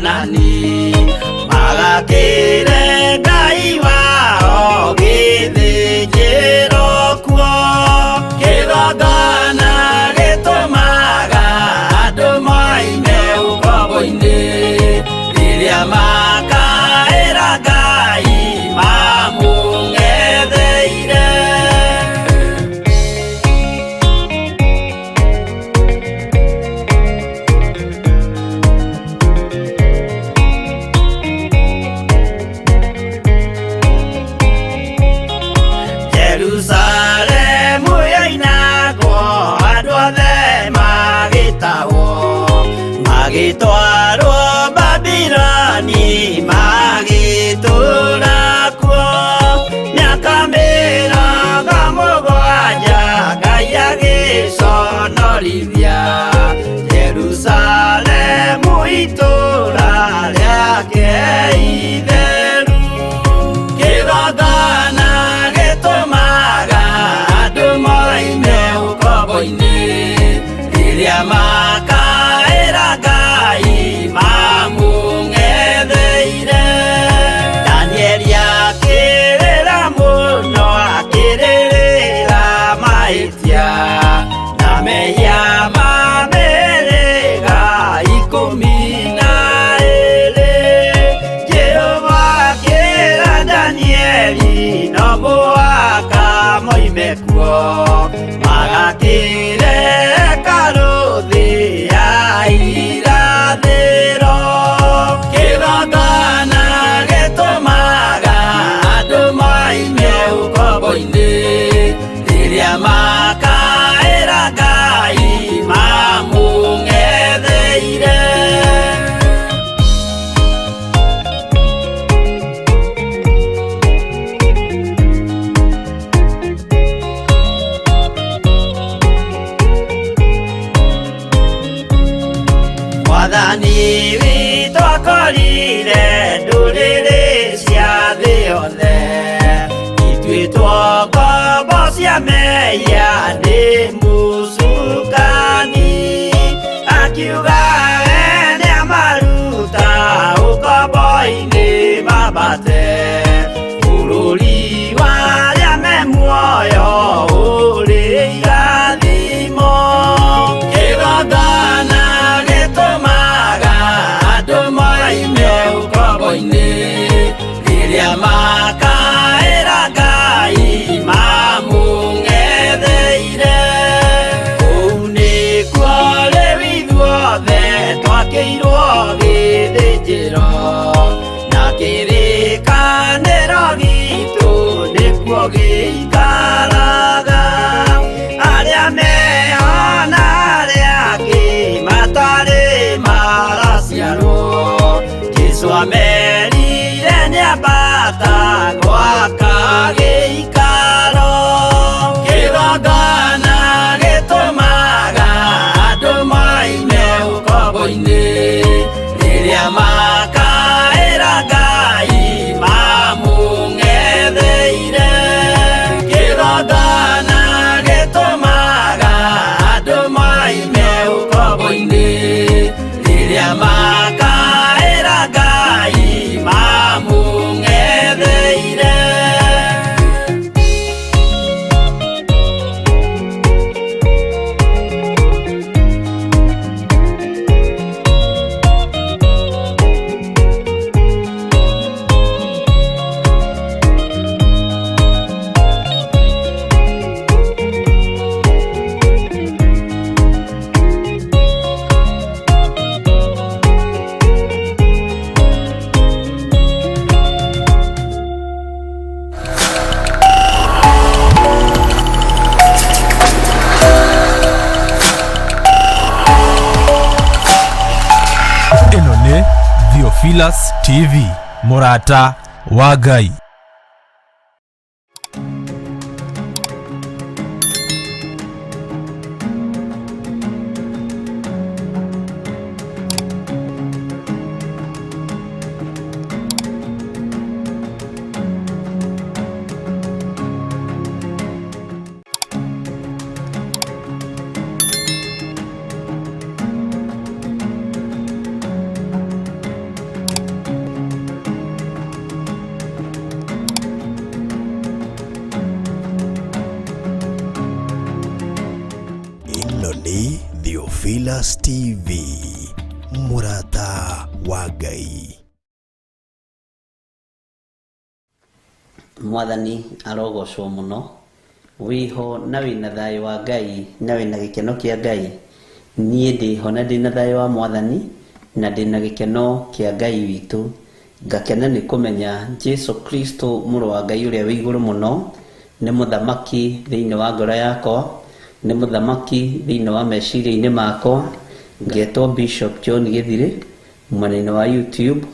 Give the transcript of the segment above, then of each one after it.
Kanani magakĩre Ngai wao gĩthĩnjĩro kuo kĩgongona gĩtũmaga andũ moime ũkombo-inĩ rĩrĩa makaĩra Ngai mamũng'etheire. Jerusalemu yoinagwo andũ othe magĩtahwo magĩtwarwo Babiloni magĩtũũra kuo mĩaka 70 Ngai agĩconorithia Jerusalemu itũũra rĩake itheru. Kĩgongona gĩtũmaga andũ moime ũkombo-inĩ rĩrĩa makaĩra Ngai mamũng'etheire. Danieli akĩrĩra mũno akĩrĩrĩra mahĩtia na mehia ma mĩhĩrĩga 12. Jehova akĩra Danieli no mũhaka moime kuo magakĩre hekarũ thĩ ya irathĩro. Kĩgongona gĩtũmaga andũ moime ũkombo-inĩ rĩrĩa makaĩra Ngai mamũng'etheire. Mwathani witũ akorire ndũrĩrĩ cia thĩ yothe ituĩtwo ngombo cia mehia nĩ mũcukani akiuga we nĩamaruta ũkombo-inĩ mambate bũrũri wa arĩa me muoyo ũrĩ irathimo. Kĩgongona gĩtũmaga andũ moime ũkombo-inĩ rĩrĩa makaĩra Ngai mamũng'etheire. Kũu nĩkuo rĩu ithuothe twakĩirwo gĩthĩnjĩro na kĩrĩkanĩro gitũ nĩkuo gĩikaraga. Arĩa meho na arĩa angĩ matarĩ maraciarwo Jesũ amerire nĩambata gwaka gĩikaro. Kĩgongona gĩtũmaga andũ moime ũkombo-inĩ rĩrĩa makaĩra Ngai mamũng'etheire. Kĩgongona gĩtũmaga andũ moime ũkombo-inĩ rĩrĩa makaĩra Ngai mamũng'etheire. Ĩno nĩ Theophilus TV, mũrata wa Ngai. Theophilus TV, mũrata wa Ngai. Mwathani arogocwo mũno, wĩho na wĩna thayũ wa Ngai na wĩna gĩkeno kĩa Ngai. Niĩ ndĩho na ndĩna thayũ wa Mwathani na ndĩna gĩkeno kĩa Ngai witũ. Ngakena nĩ kũmenya Jesu Kristo mũrũ wa Ngai ũrĩa wĩ igũrũ mũno nĩ mũthamaki thĩinĩ wa ngoro yakwa, nĩ mũthamaki thĩinĩ wa meciria-inĩ makwa. Ngetwo Bishop John Gĩthirĩ mwena-inĩ wa YouTube,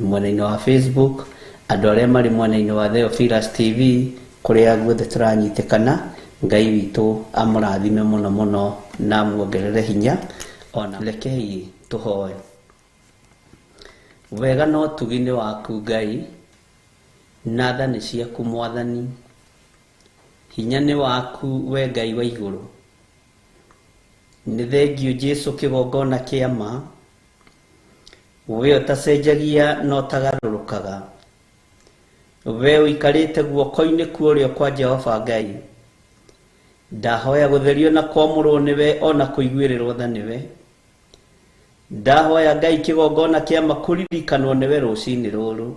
mwena-inĩ wa Facebook, andũ arĩa marĩ mwena-inĩ wa Theophilus TV, kũrĩa guothe tũranyitĩkana, Ngai witũ amũrathime mũno mũno na amuongerere hinya. Ona rekei tũhoe. Wega na ũtugi nĩ waku Ngai, na tha nĩ ciaku Mwathani. Hinya nĩ waku we Ngai wa igũrũ. Nĩ thengiũ Jesu kĩgongona kĩa ma, we ũtacenjagia na ũtagarũrũkaga. We ũikarĩte guoko-inĩ kwa ũrĩo kwa Jehova Ngai. Ndahoya gũtherio na kwamũrwo nĩwe ona kũiguĩrĩrwo tha nĩwe. Ndahoya Ngai kĩgongona kĩa ma kũririkanwo nĩwe rũcinĩ rũrũ.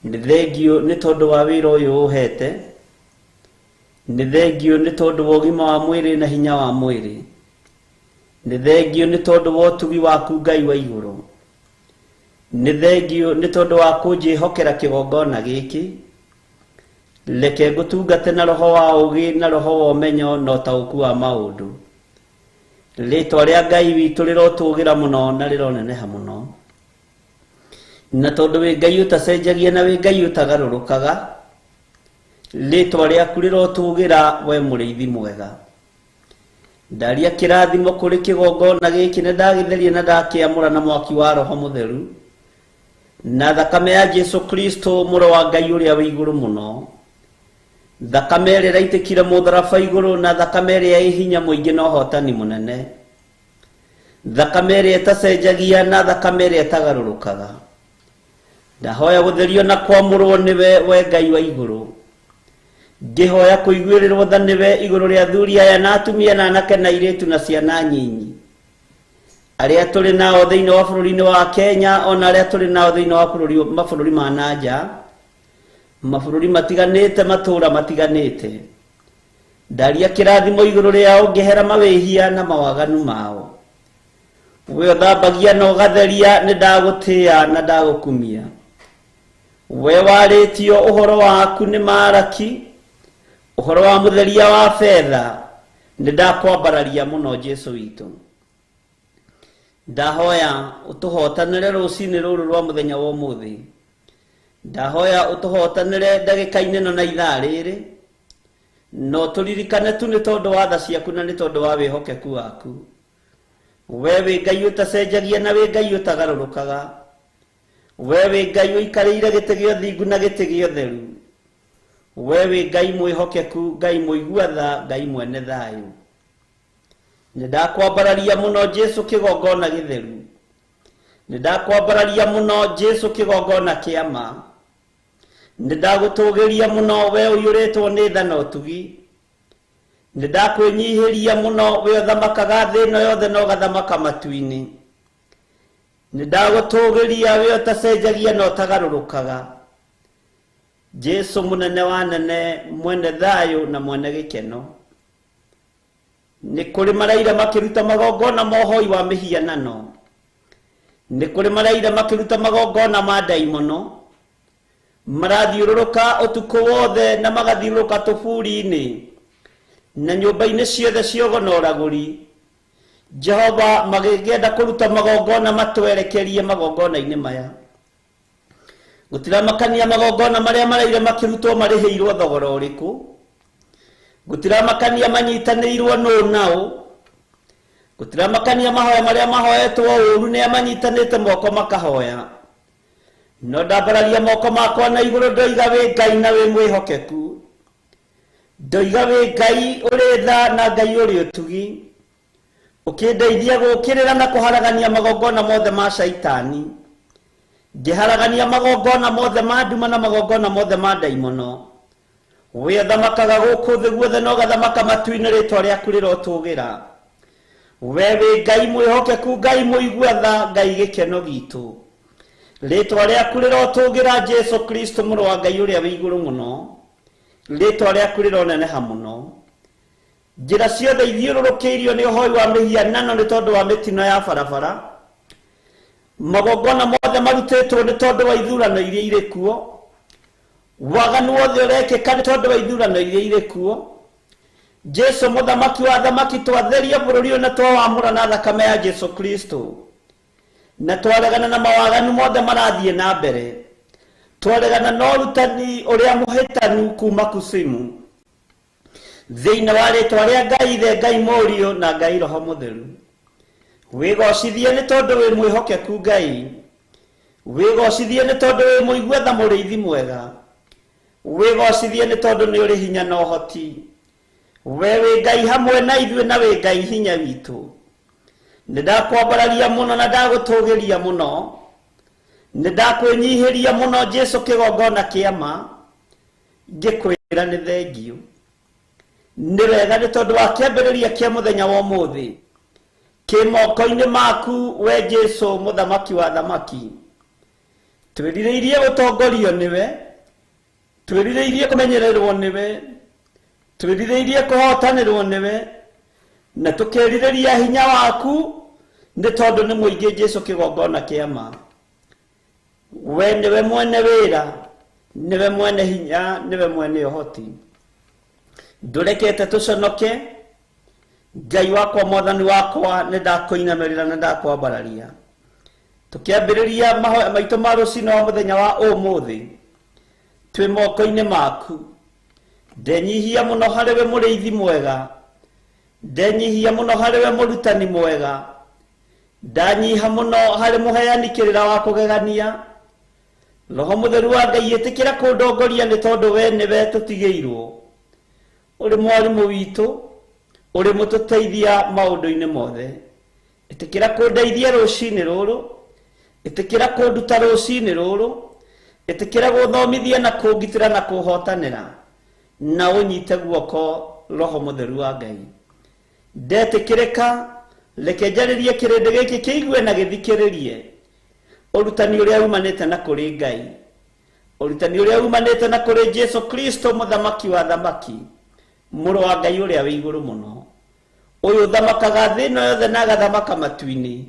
Nĩ thengiũ nĩ tondũ wa wĩra ũyũ ũhete. Nĩ thengiũ nĩ tondũ wa ũgima wa mwĩrĩ na hinya wa mwĩrĩ. Nĩ thengiũ nĩ tondũ wa ũtugi waku Ngai wa igũrũ. Nĩ thengiũ nĩ tondũ wa kũnjĩhokera kĩgongona gĩkĩ. Reke ngũtungate na roho wa ũũgĩ na roho wa ũmenyo na ũtaũku wa maũndũ. Rĩtwa rĩa Ngai witũ rĩrotũgĩra mũno na rĩroneneha mũno. Na tondũ wĩ Ngai ũtacenjagia na wĩ Ngai ũtagarũrũkaga, rĩtwa rĩaku rĩrotũgĩra we mũrĩithi mwega. Ndaria kĩrathimo kũrĩ kĩgongona gĩkĩ na ndagĩtheria na ndakĩamũra na mwaki wa Roho Mũtheru na thakame ya Jesu Kristo mũrũ wa Ngai ũrĩa wĩ igũrũ mũno. Thakame ĩrĩa ĩraitĩkire mũtharaba igũrũ na thakame ĩrĩa ĩ hinya mũingĩ na ũhotani mũnene. Thakame ĩrĩa ĩtacenjagia na thakame ĩrĩa ĩtagarũrũkaga. Ndahoya gũtherio na kwamũrwo nĩwe we Ngai wa igũrũ. Ngĩhoya kũiguĩrĩrwo tha nĩwe igũrũ rĩa athuri aya na atumia na anake na airĩtu na ciana nyinyi. Arĩa tũrĩ nao thĩinĩ wa bũrũri-inĩ wa Kenya ona arĩa tũrĩ nao thĩinĩ wa bũrũri mabũrũri ma nanja, mabũrũri matiganĩte, matũũra matiganĩte. Ndaria kĩrathimo igũrũ rĩao ngĩhera mawĩhia na mawaganu mao. We ũthambagia na ũgatheria, nĩ ndagũtĩĩa na ndagũkumia. We warĩtio ũhoro waku nĩ Maraki, ũhoro wa mũtheria wa betha, nĩ ndakwambararia mũno Jesu witũ. Ndahoya ũtũhotanĩre rũcinĩ rũrũ rwa mũthenya wa ũmũthĩ. Ndahoya ũtũhotanĩre ndagĩka-inĩ ĩno na ithaa rĩrĩ, na ũtũririkane tu nĩ tondũ wa tha ciaku na nĩ tondũ wa wĩhokeku waku. We wĩ Ngai ũtacenjagia na wĩ Ngai ũtagarũrũkaga. We wĩ Ngai ũikarĩire gĩtĩ gĩa ũthingu na gĩtĩ gĩa ũtheru. We wĩ Ngai mwĩhokeku, Ngai mũigua tha, Ngai mwene thayũ. Nĩ ndakwambararia mũno Jesu kĩgongona gĩtheru. Nĩ ndakwambararia mũno Jesu kĩgongona kĩa ma. Nĩ ndagũtũgĩria mũno we ũiyũrĩtwo nĩ tha na ũtugi. Nĩ ndakwĩnyihĩria mũno we ũthamakaga thĩ ĩno yothe na ũgathamaka matu-inĩ. Nĩ ndagũtũgĩria we ũtacenjagia na ũtagarũrũkaga. Jesu mũnene wa nene, mwene thayũ na mwene gĩkeno. Nĩ kũrĩ maraira makĩruta magongona ma ũhoi wa mĩhianano. Nĩ kũrĩ maraira makĩruta magongona ma ndaimono. Marathiũrũrũka ũtukũ wothe na magathiũrũrũka tũburi-inĩ na nyũmba-inĩ ciothe cia ũgo na ũragũri. Jehova magĩkĩenda kũruta magongona matwerekerie magongona-inĩ maya. Gũtiramakania magongona marĩa maraire makĩrutwo marĩhĩirwo thogora ũrĩkũ. Gũtiramakania manyitanĩirwo nũ naũ. Gũtiramakania mahoya marĩa mahoetwo ũru nĩ amanyitanĩte moko makahoya. No ndambararia moko makwa na igũrũ ndoiga wĩ Ngai na wĩ mwĩhokeku. Ndoiga wĩ Ngai ũrĩ tha na Ngai ũrĩ ũtugi. Ũkĩndeithia gũũkĩrĩra na kũharagania magongona mothe ma caitani. Ngĩharagania magongona mothe ma nduma na magongona mothe ma ndaimono. We ũthamakaga gũkũ thĩ guothe na ũgathamaka matu-inĩ, rĩtwa rĩaku rĩrotũgĩra. We wĩ Ngai mwĩhokeku, Ngai mũigua tha, Ngai gĩkeno gitũ. Rĩtwa rĩaku rĩrotũgĩra Jesu Kristo mũrũ wa Ngai ũrĩa wĩ igũrũ mũno. Rĩtwa rĩaku rĩroneneha mũno. Njĩra ciothe ithiũrũrũkĩirio nĩ ũhoi wa mĩhianano nĩ tondũ wa mĩtino ya barabara. Magongona mothe marutĩtwo nĩ tondũ wa ithurano iria irĩ kuo. Waganu wothe ũrekĩka nĩ tondũ wa ithurano iria irĩ kuo. Jesu mũthamaki wa thamaki, twatheria bũrũri ũyũ na twawamũra na thakame ya Jesu Kristo. Na twaregana na mawaganu mothe marathiĩ na mbere. Twaregana na ũrutani ũrĩa mũhĩtanu kuma kusimu. Thĩinĩ wa rĩtwa rĩa Ngai Ithe, Ngai Mũriũ na Ngai Roho Mũtheru. Wĩgocithie nĩ tondũ wĩ mwĩhokeku Ngai. Wĩgocithie nĩ tondũ wĩ mũigua tha mũrĩithi mwega. Wĩgocithie nĩ tondũ nĩ ũrĩ hinya na ũhoti. We wĩ Ngai hamwe na ithuĩ na wĩ Ngai hinya witũ. Nĩ ndakwambararia mũno na ndagũtũgĩria mũno. Nĩ ndakwĩnyihĩria mũno Jesu kĩgongona kĩa ma. Ngĩkwĩra nĩ thengiũ. Nĩ wega nĩ tondũ wa kĩambĩrĩria kĩa mũthenya wa ũmũthĩ. Kĩ moko-inĩ maku we Jesu mũthamaki wa thamaki. Twĩrirĩirie gũtongorio nĩwe. Twĩrirĩirie kũmenyererwo nĩwe. Twĩrirĩirie kũhotanĩrwo nĩwe. Na tũkerirĩria hinya waku nĩ tondũ nĩ mũingĩ Jesu kĩgongona kĩa ma. We nĩwe mwene wĩra, nĩwe mwene hinya, nĩwe mwene ũhoti. Ndũrekete tũconoke. Ngai wakwa mwathani wakwa nĩ ndakũinamĩrĩra na ndakwambararia. Tũkĩambĩrĩria mahoya maitũ ma rũcinĩ wa mũthenya wa ũmũthĩ, twĩ moko-inĩ maku. Ndenyihia mũno harĩ we mũrĩithi mwega. Ndenyihia mũno harĩ we mũrutani mwega. Ndanyiha mũno harĩ mũheani kĩrĩra wa kũgegania. Roho Mũtheru wa Ngai ĩtĩkĩra kũndongoria nĩ tondũ we nĩwe tũtigĩirwo. Ũrĩ mwarimũ witũ, ũrĩ mũtũteithia maũndũ-inĩ mothe. Ĩtĩkĩra kũndeithia rũcinĩ rũrũ, ĩtĩkĩra kũnduta rũcinĩ rũrũ, ĩtĩkĩra gũthomithia na kũngitĩra na kũhotanĩra, na ũnyite guoko Roho Mũtheru wa Ngai. Ndetĩkĩrĩka, reke njarĩrie kĩrĩndĩ gĩkĩ kĩigue na gĩthikĩrĩrie ũrutani ũrĩa umanĩte na kũrĩ Ngai, ũrutani ũrĩa umanĩte na kũrĩ Jesu Kristo mũthamaki wa thamaki, mũrũ wa Ngai ũrĩa wĩ igũrũ mũno. Ũyũ ũthamakaga thĩ ĩno yothe na agathamaka matu-inĩ,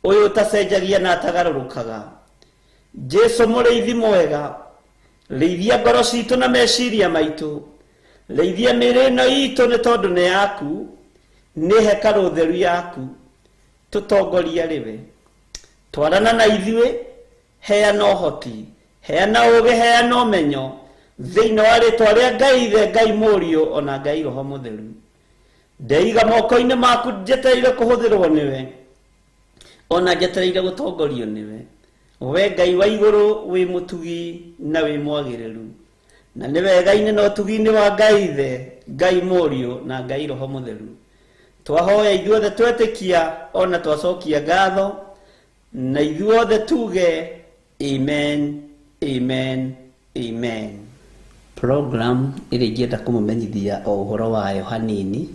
ũyũ ũtacenjagia na atagarũrũkaga. Jesu mũrĩithi mwega, rĩithia ngoro citũ na meciria maitũ, rĩithia mĩĩrĩ ĩno itũ nĩ tondũ nĩ yaku, nĩ hekarũ theru yaku. Tũtongoria rĩwe, twarana na ithuĩ, heana ũhoti, heana ũũgĩ, heana ũmenyo thĩinĩ wa rĩtwa rĩa Ngai Ithe, Ngai Mũriũ ona Ngai Roho Mũtheru. Ndeiga moko-inĩ maku njetereire kũhũthĩrwo nĩwe, ona njetereire gũtongorio nĩwe. We Ngai wa igũrũ wĩ mũtugi na wĩ mwagĩrĩru, na nĩ wega-inĩ na ũtugi-inĩ wa Ngai Ithe, Ngai Mũriũ na Ngai Roho Mũtheru. Twahoya ithuothe twetĩkia ona twacokia ngatho, na ithuothe tuge amen, amen, amen. Program ĩrĩa ingĩenda kũmũmenyithia o ũhoro wayo hanini.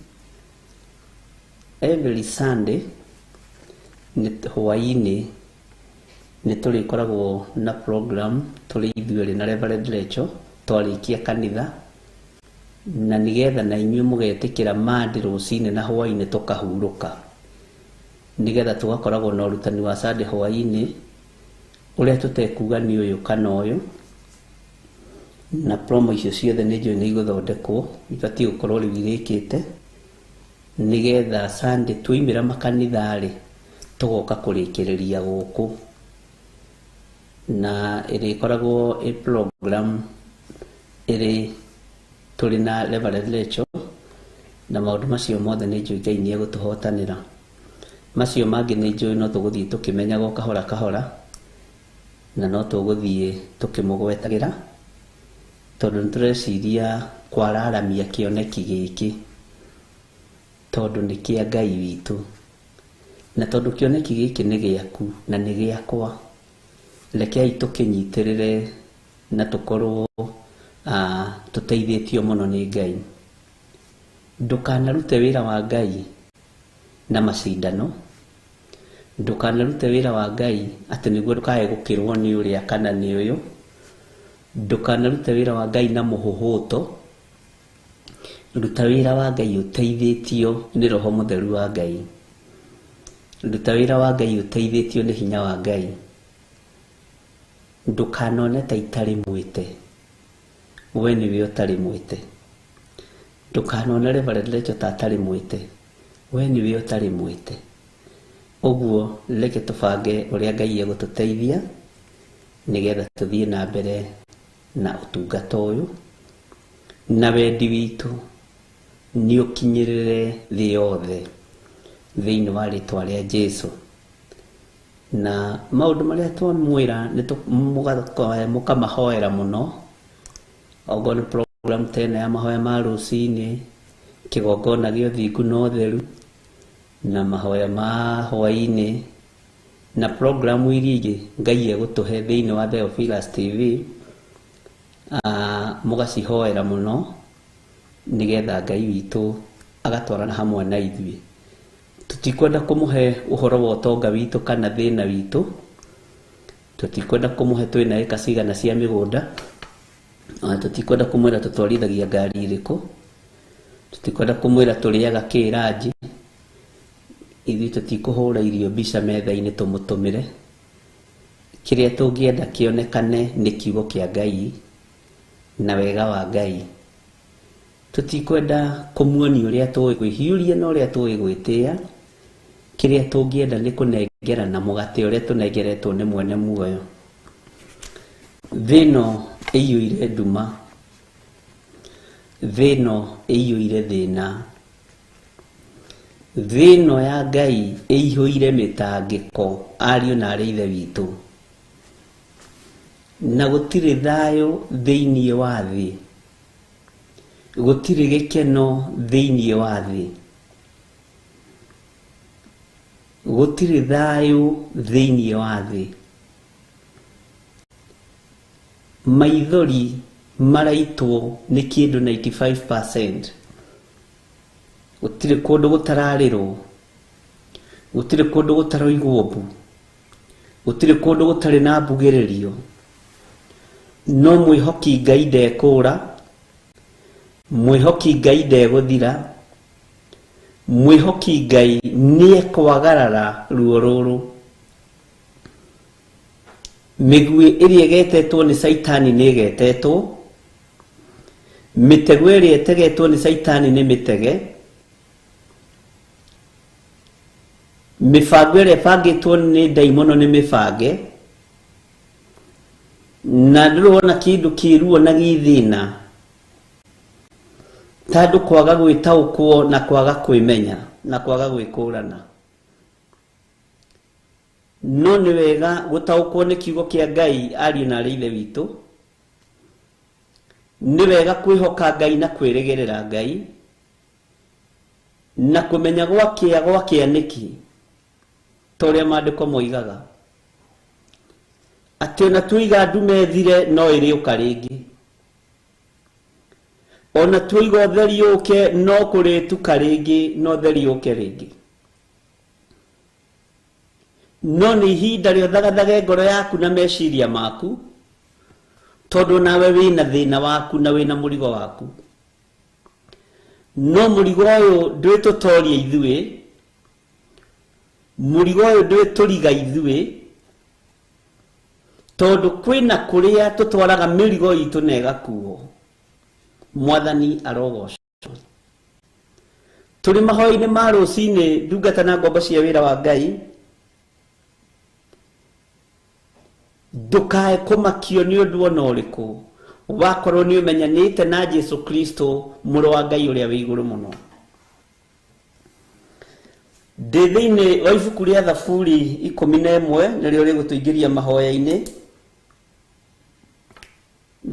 Every Sunday nĩ hwaĩ-inĩ nĩ tũrĩkoragwo na program tũrĩ ithuerĩ na Reverend Rachel twarĩkia kanitha, na nĩgetha na inyuĩ mũgetĩkĩra Monday rũcinĩ na hwaĩ-inĩ tũkahurũka, nĩgetha tũgakoragwo na ũrutani wa Sunday hwaĩ-inĩ ũrĩa tũtekuga nĩ ũyũ kana ũyũ. Na promo icio ciothe nĩ njũĩ nĩ igũthondekwo, ibatiĩ gũkorwo rĩu irĩkĩte, nĩgetha Sunday twaimĩra makanitha-rĩ tũgoka kũrĩkĩrĩria gũkũ. Na ĩrĩkoragwo ĩ program ĩrĩ tũrĩ na Reverend Rachel, na maũndũ macio mothe nĩ njũĩ Ngai nĩ egũtũhotanĩra. Macio mangĩ nĩ njũĩ no tũgũthiĩ tũkĩmenyaga o kahora kahora, na no tũgũthiĩ tũkĩmũgwetagĩra, tondũ nĩ tũreciria kwararamia kĩoneki gĩkĩ, tondũ nĩ kĩa Ngai witũ, na tondũ kĩoneki gĩkĩ nĩ gĩaku na nĩ gĩakwa, rekei tũkĩnyitĩrĩre na tũkorwo tũteithĩtio mũno nĩ Ngai. Ndũkanarute wĩra wa Ngai na macindano, ndũkanarute wĩra wa Ngai atĩ nĩguo ndũkae gũkĩrwo nĩ ũrĩa kana nĩ ũyũ, ndũkanarute wĩra wa Ngai na mũhũhũto, ruta wĩra wa Ngai ũteithĩtio nĩ Roho Mũtheru wa Ngai, ruta wĩra wa Ngai ũteithĩtio nĩ hinya wa Ngai. Ndũkanone ta itarĩ mwĩte, we nĩwe ũtarĩ mwĩte. Ndũkanone Reverend Rachel ta atarĩ mwĩte, we nĩwe ũtarĩ mwĩte. Ũguo reke tũbange ũrĩa Ngai egũtũteithia nĩgetha tũthiĩ na mbere na ũtungata ũyũ, na wendi witũ nĩ ũkinyĩrĩre thĩ yothe thĩinĩ wa rĩtwa rĩa Jesũ. Na maũndũ marĩa twamwĩra nĩ mũkamahoera mũno, okorwo nĩ program ta ĩno ya mahoya ma rũcinĩ, kĩgongona gĩa ũthingu na ũtheru, na mahoya ma hwaĩ-inĩ, na programu iria ingĩ Ngai egũtũhe thĩinĩ wa Theophilus TV, mũgacihoera mũno nĩgetha Ngai witũ agatwarana hamwe na ithuĩ. Tũtikwenda kũmũhe ũhoro wa ũtonga witũ kana thĩna witũ, tũtikwenda kũmũhe twĩna ĩka cigana cia mĩgũnda, tũtikwenda kũmwĩra tũtwarithagia ngari irĩkũ, tũtikwenda kũmwĩra tũrĩaga kĩ ranji. Ithuĩ tũtikũhũra irio mbica metha-inĩ tũmũtũmĩre. Kĩrĩa tũngĩenda kĩonekane nĩ kiugo kĩa Ngai na wega wa Ngai. Tũtikwenda kũmuonia ũrĩa tũĩ kwĩhiũria na ũrĩa tũĩ gwĩtĩa. Kĩrĩa tũngĩenda nĩ kũnengerana mũgate ũrĩa tũnengeretwo nĩ mwene muoyo. Thĩ ĩno ĩiyũire nduma, thĩ ĩno ĩiyũire thĩna, thĩ ĩno ya Ngai ĩihũire mĩtangĩko, ariũ na arĩ ithe witũ, na gũtirĩ thayũ thĩinĩ wa thĩ, gũtirĩ gĩkeno thĩinĩ wa thĩ, gũtirĩ thayũ thĩinĩ wa thĩ. Maithori maraitwo nĩ kĩndũ 95%. Gũtirĩ kũndũ gũtararĩrwo, gũtirĩ kũndũ gũtaroigwo mbu, gũtirĩ kũndũ gũtarĩ na mbugĩrĩrio. No mwĩhoki Ngai ndekũra, mwĩhoki Ngai ndegũthira, mwĩhoki Ngai nĩekwagarara ruo rũrũ. Mĩguĩ ĩrĩa ĩgetetwo nĩ Caitani nĩ ĩgetetwo, mĩtego ĩrĩa ĩtegetwo nĩ Caitani nĩ mĩtege, mĩbango ĩrĩa ĩbangĩtwo nĩ ndaimono nĩ mĩbange, na ndũrona kĩndũ kĩruo na gĩthĩna tandũ kwaga gwĩtaũkwo na kwaga kwĩmenya na kwaga gwĩkũrana. No nĩ wega gũtaũkwo nĩ kiugo kĩa Ngai, ariũ na arĩ ithe witũ. Nĩ wega kwĩhoka Ngai na kwĩrĩgĩrĩra Ngai, na kũmenya gwakĩa gwakĩa nĩkĩ, ta ũrĩa maandĩko moigaga atĩ ona tuiga ndume ĩthire no ĩrĩũka rĩngĩ, ona tuiga ũtheri ũke no kũrĩtuka rĩngĩ, no ũtheri ũke rĩngĩ. No nĩ ihinda rĩa ũthagathage ngoro yaku na meciria maku, tondũ nawe wĩna thĩna waku na wĩna mũrigo waku. No mũrigo ũyũ ndwĩtũtoria ithuĩ, mũrigo ũyũ ndwĩtũriga ithuĩ, tondũ kwĩna kũrĩa tũtwaraga mĩrigo itũ na ĩgakuo. Mwathani arogocwo. Tũrĩ mahoya-inĩ ma rũcinĩ, ndungata na ngombo cia wĩra wa Ngai, ndũkae kũmakio nĩ ũndũ ona ũrĩkũ, wakorwo nĩ ũmenyanĩte na Jesũ Kristo mũrũ wa Ngai ũrĩa wĩ igũrũ mũno. Ndĩ thĩinĩ wa ibuku rĩa Thaburi 11 nĩrĩo rĩgũtũingĩria mahoya-inĩ.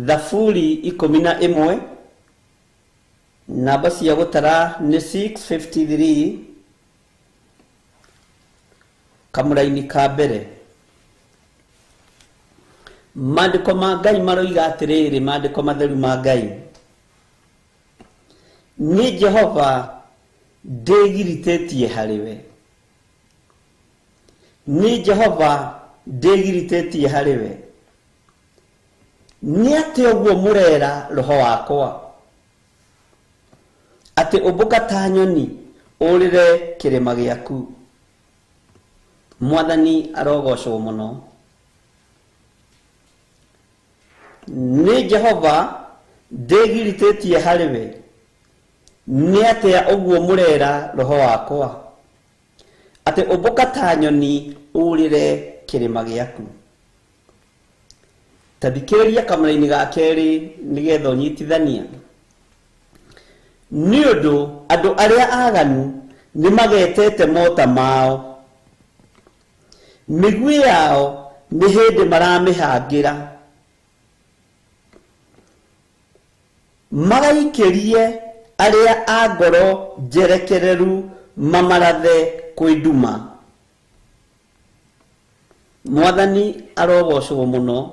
Thaburi 11, namba cia gũtara nĩ 653, kamũraini ka mbere. Maandĩko ma Ngai maroiga atĩrĩrĩ, maandĩko matheru ma Ngai, nĩ Jehova Ndĩgiritĩtie harĩ we. Nĩ Jehova ndĩgiritĩtie harĩ we. Nĩ atĩa ũguo mũrera roho wakwa, atĩ ũmbũka ta nyoni ũrĩre kĩrĩma gĩaku? Mwathani arogocwo mũno. Nĩ Jehova ndĩgiritĩtie harĩ we. Nĩ atĩa ũguo mũrera roho wakwa, atĩ ũmbũka ta nyoni ũrĩre kĩrĩma gĩaku? Ta thikĩrĩria kamũraini ga kerĩ nĩgetha ũnyitithania. Nĩ ũndũ andũ arĩa aganu nĩmagetete mota mao, mĩguĩ yao nĩ hĩndĩ maramĩhangĩra, magaikĩrie arĩa a ngoro njerekereru mamarathe kwĩ nduma. Mwathani arogocwo mũno.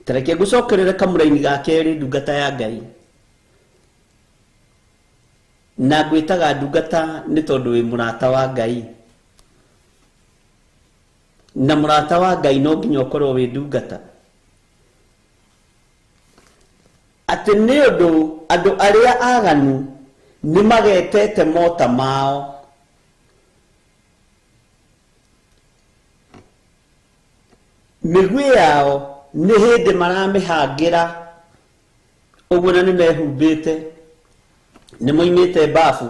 Ta reke ngũcokerere kamũraini ga kerĩ, ndungata ya Ngai. Na ngwĩtaga ndungata nĩ tondũ wĩ mũrata wa Ngai, na mũrata wa Ngai no nginya ũkorwo wĩ ndungata. Atĩ nĩ ũndũ andũ arĩa aganu nĩ magetete mota mao, mĩguĩ yao nĩ hĩndĩ maramĩhangĩra, ũguo na nĩ mehumbĩte, nĩ moimĩte babu.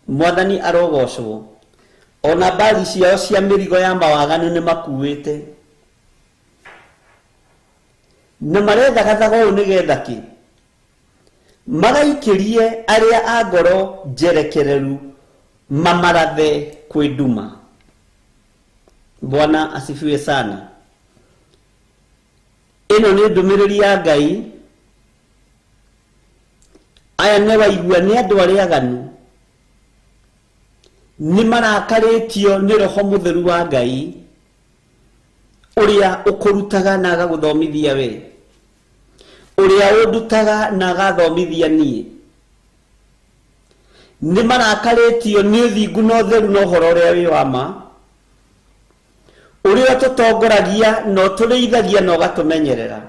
Mwathani arogocwo. Ona mbagi ciao cia mĩrigo ya mawaganu nĩ makuĩte, na marethagathaga ũũ nĩgetha kĩ? Magaikĩrie arĩa a ngoro njerekereru mamarathe kwĩ nduma. Bwana asifiwe sana. Ĩno nĩ ndũmĩrĩri ya Ngai. Aya nĩ waigua nĩ andũ arĩa aganu, nĩ marakarĩtio nĩ roho mũtheru wa Ngai ũrĩa ũkũrutaga na agagũthomithia we, ũrĩa ũndutaga na agathomithia niĩ. Nĩ marakarĩtio nĩ ũthingu na ũtheru na ũhoro ũrĩa wĩ wa ma, ũrĩa ũtũtongoragia na ũtũrĩithagia na ũgatũmenyerera.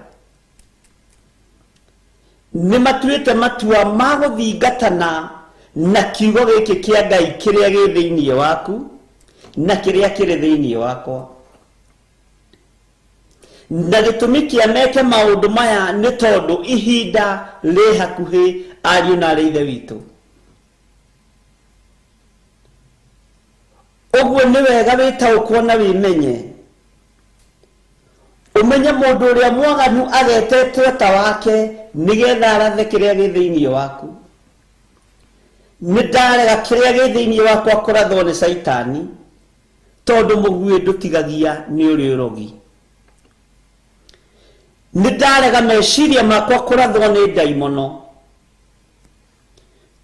Nĩ matuĩte matua ma gũthingatana na kiugo gĩkĩ kĩa Ngai kĩrĩa gĩ thĩinĩ waku na kĩrĩa kĩrĩ thĩinĩ wakwa. Na gĩtũmi kĩa meke maũndũ maya nĩ tondũ ihinda rĩ hakuhĩ, ariũ na arĩ ithe witũ. Ũguo nĩ wega wĩtaũkwo na wĩmenye, ũmenye mũndũ ũrĩa mwaganu agetete ũta wake nĩgetha arathe kĩrĩa gĩ thĩinĩ waku. Nĩ ndarega kĩrĩa gĩ thĩinĩ wakwa kũrathwo nĩ Caitani, tondũ mũguĩ ndũtigagia nĩ ũrĩ ũrogi. Nĩ ndarega meciria makwa kũrathwo nĩ ndaimono,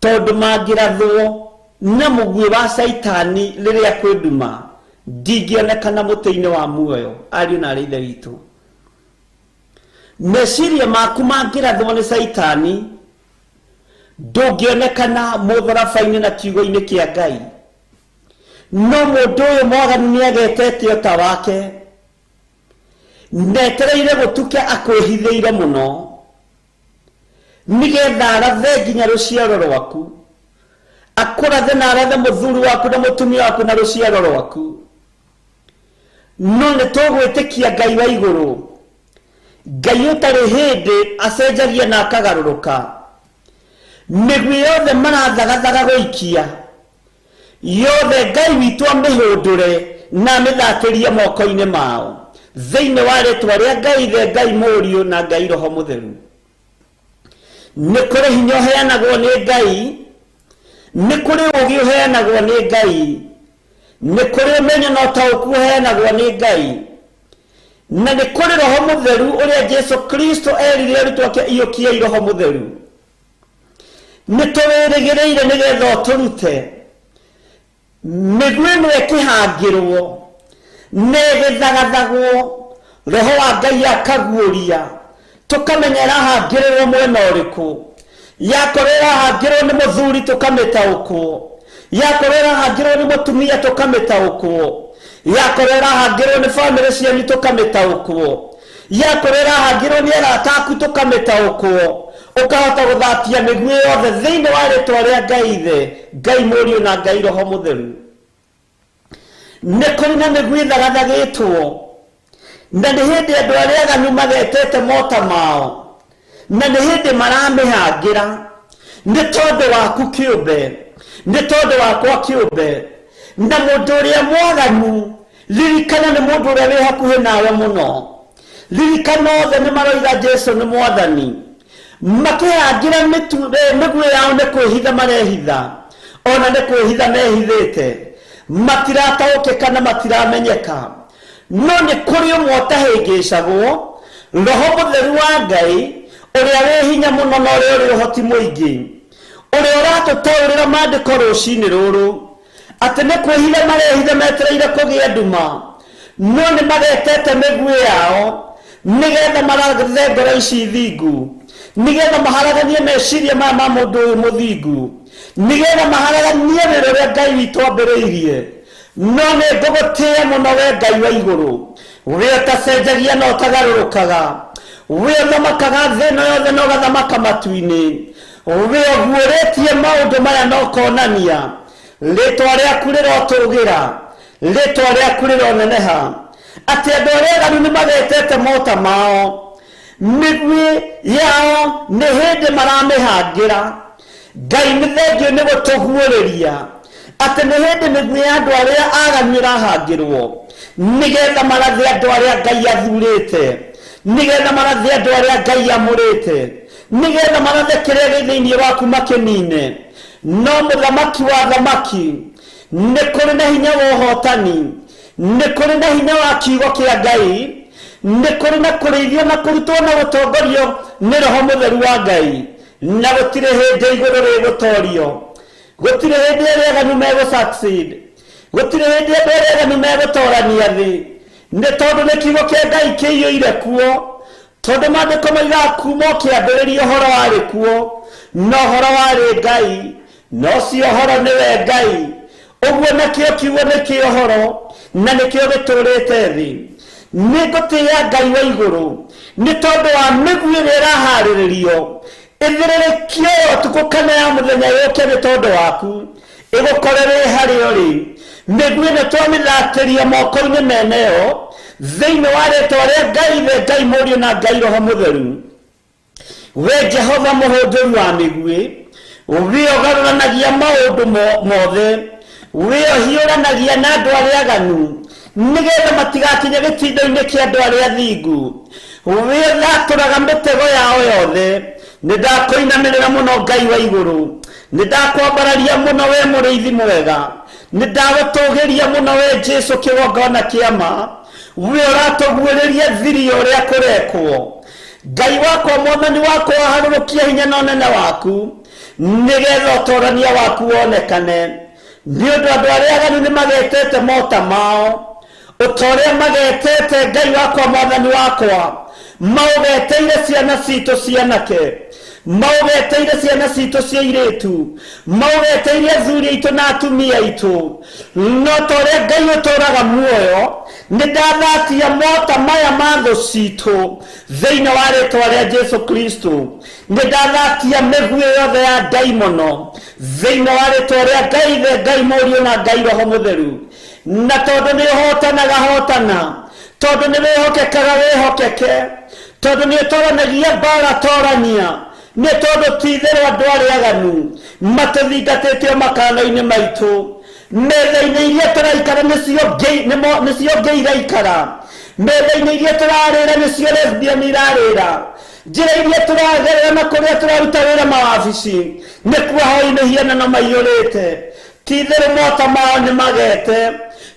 tondũ mangĩrathwo na mũguĩ wa Caitani rĩrĩa kwĩ nduma, ndingĩonekana mũtĩ-inĩ wa muoyo. Ariũ na arĩ ithe witũ, meciria maku mangĩrathwo nĩ Caitani, ndũngĩonekana mũtharaba-inĩ na kiugo-inĩ kĩa Ngai. No mũndũ ũyũ mwaganu nĩ agetete ũta wake, netereire gũtuke akwĩhithĩire mũno, nĩgetha arathe nginya rũciaro rwaku, akũrathe na arathe mũthuri waku na mũtumia waku na rũciaro rwaku. No nĩ tũgwĩtĩkia Ngai wa igũrũ, Ngai ũtarĩ hĩndĩ acenjagia na akagarũrũka. Mĩguĩ yothe marathagathaga gũikia yothe, Ngai witũ amĩhũndũre na amĩthatĩrie moko-inĩ mao, thĩinĩ wa rĩtwa rĩa Ngai Ithe, Ngai Mũriũ na Ngai Roho Mũtheru. Nĩ kũrĩ hinya ũheanagwo nĩ Ngai, nĩ kũrĩ ũũgĩ ũheanagwo nĩ Ngai, nĩ kũrĩ ũmenyo na ũtaũku ũheanagwo nĩ Ngai, na nĩ kũrĩ Roho Mũtheru ũrĩa Jesu Kristo erire arutwo ake, iyũkiai Roho Mũtheru. Nĩ tũwĩrĩgĩrĩire nĩgetha ũtũrute. Mĩguĩ ĩno ĩkĩhangĩrwo na ĩgĩthagathagwo, Roho wa Ngai akaguũria, tũkamenya ĩrahangĩrĩrwo mwena ũrĩkũ, Yakorwo ĩrahangĩrwo nĩ mũthuri tũkamĩtaũkwo, yakorwo ĩrahangĩrwo nĩ mũtumia tũkamĩtaũkwo, yakorwo ĩrahangĩrwo nĩ bamĩrĩ cianyu tũkamĩtaũkwo, yakorwo ĩrahangĩrwo nĩ arata aku tũkamĩtaũkwo, ũkahota gũthatia mĩguĩ yothe thĩinĩ wa rĩtwa rĩa Ngai Ithe, Ngai Mũriũ na Ngai Roho Mũtheru. Nĩ kũrĩ na mĩguĩ ĩthagathagĩtwo, na nĩ hĩndĩ andũ arĩa aganu magetete mota mao, na nĩ hĩndĩ maramĩhangĩra nĩ tondũ waku kĩũmbe, nĩ tondũ wakwa kĩũmbe. Na mũndũ ũrĩa mwaganu, ririkana nĩ mũndũ ũrĩa wĩ hakuhĩ nawe mũno. Ririkana othe nĩ maroiga Jesu nĩ mwathani, makĩhangĩra mĩguĩ yao nĩ kwĩhitha marehitha, ona nĩ kwĩhitha mehithĩte, matirataũkĩka na matiramenyeka. No nĩ kũrĩ ũmwe ũtahĩngĩcagwo, Roho Mũtheru wa Ngai, ũrĩa wĩ hinya mũno na ũrĩa ũrĩ ũhoti mũingĩ, ũrĩa ũratũtaũrĩra maandĩko rũcinĩ rũrũ, atĩ nĩ kwĩhitha marehitha metereire kũgĩa nduma, no nĩ magetete mĩguĩ yao nĩgetha marathe ngoro ici thingu, nĩgetha maharaganie meciria maya ma mũndũ ũyũ mũthingu, nĩgetha maharaganie wĩra ũrĩa Ngai witũ ambĩrĩirie. No nĩ ngũgũtĩĩa mũno we Ngai wa igũrũ, we ũtacenjagia na ũtagarũrũkaga, we ũthamakaga thĩ ĩno yothe na ũgathamaka matu-inĩ, we ũguũrĩtie maũndũ maya na ũkonania rĩtwa rĩaku rĩrotũgĩra, rĩtwa rĩaku rĩroneneha, atĩ andũ arĩa aganu nĩ magetete mota mao, mĩguĩ yao nĩ hĩndĩ maramĩhangĩra. Ngai nĩ thengio nĩ gũtũguũrĩria atĩ nĩ hĩndĩ mĩguĩ ya andũ arĩa aganu ĩrahangĩrwo, nĩgetha marathe andũ arĩa Ngai athurĩte, nĩgetha marathe andũ arĩa Ngai amũrĩte, nĩgetha marathe kĩrĩa gĩ thĩinĩ waku makĩnine. No mũthamaki wa thamaki, nĩ kũrĩ na hinya wa ũhotani, nĩ kũrĩ na hinya wa kiugo kĩa Ngai, nĩ kũrĩ na kũrĩithio na kũrutwo na gũtongorio nĩ Roho Mũtheru wa Ngai, na gũtirĩ hĩndĩ igũrũ rĩgũtorio, gũtirĩ hĩndĩ arĩa aganu megũ succeed, gũtirĩ hĩndĩ andũ arĩa aganu megũtorania thĩ, nĩ tondũ nĩ kiugo kĩa Ngai kĩiyũire kuo. Tondũ maandĩko maigaga kuma ũkĩambĩrĩria ũhoro warĩ kuo, na ũhoro warĩ Ngai, na ũcio ũhoro nĩwe Ngai. Ũguo nakĩo kiugo nĩkĩo ũhoro, na nĩkĩo gĩtũrĩte thĩ. Nĩ ngũtĩĩa Ngai wa igũrũ nĩ tondũ wa mĩguĩ ĩrĩa ĩraharĩrĩrio ĩthĩrĩrĩkio ya ũtukũ kana ya mũthenya yũke nĩ tondũ waku, ĩgũkore wĩ harĩa ũrĩ. Mĩguĩ ĩno twamĩthatĩria moko-inĩ meneyo thĩinĩ wa rĩtwa rĩa Ngai Ithe, Ngai Mũriũ na Ngai Roho Mũtheru. We Jehova mũhũndũri wa mĩguĩ, we ũgarũranagia maũndũ mothe, we ũhiũranagia na andũ arĩa aganu nĩgetha matigakinye gĩtindo-inĩ kĩa andũ arĩa athingu, we ũthatũraga mĩtego yao yothe. Nĩ ndakũinamĩrĩra mũno Ngai wa igũrũ, nĩ ndakwambararia mũno we mũrĩithi mwega, nĩ ndagũtũgĩria mũno we Jesu kĩgongona kĩa ma, we ũratũguũrĩria thiri ya ũrĩa kũrekwo. Ngai wakwa, mwathani wakwa, harũrũkia hinya na ũnene waku nĩgetha ũtorania waku wonekane, nĩ ũndũ andũ arĩa aganu nĩ magetete mota mao, ũta ũrĩa magetete Ngai wakwa mwathani wakwa, maũgeteire ciana citũ cianake, maũgeteire ciana citũ cia airĩtu, maũgeteire athuri aitũ na atumia aitũ. No ta ũrĩa Ngai ũtũũraga muoyo, nĩ ndathatia mota maya ma thũ citũ thĩinĩ wa rĩtwa rĩa Jesu Kristo. Nĩ ndathatia mĩguĩ yothe ya ndaimono thĩinĩ wa rĩtwa rĩa Ngai Ithe, Ngai Mũriũ na Ngai Roho Mũtheru. Na tondũ nĩ ũhotanaga hotana, tondũ nĩ wĩhokekaga wĩhokeke, tondũ nĩ ũtoranagia mbara torania, nĩ tondũ ti itherũ andũ arĩa aganu matũthingatĩte o makano-inĩ maitũ, metha-inĩ iria tũraikara nĩcio ngĩ iraikara, metha-inĩ iria tũrarĩra nĩcio lesbian irarĩra, njĩra iria tũragerera na kũrĩa tũraruta wĩra mawabici nĩkuo ahoi mĩhianano maiyũrĩte. Ti itherũ mota mao nĩ magete,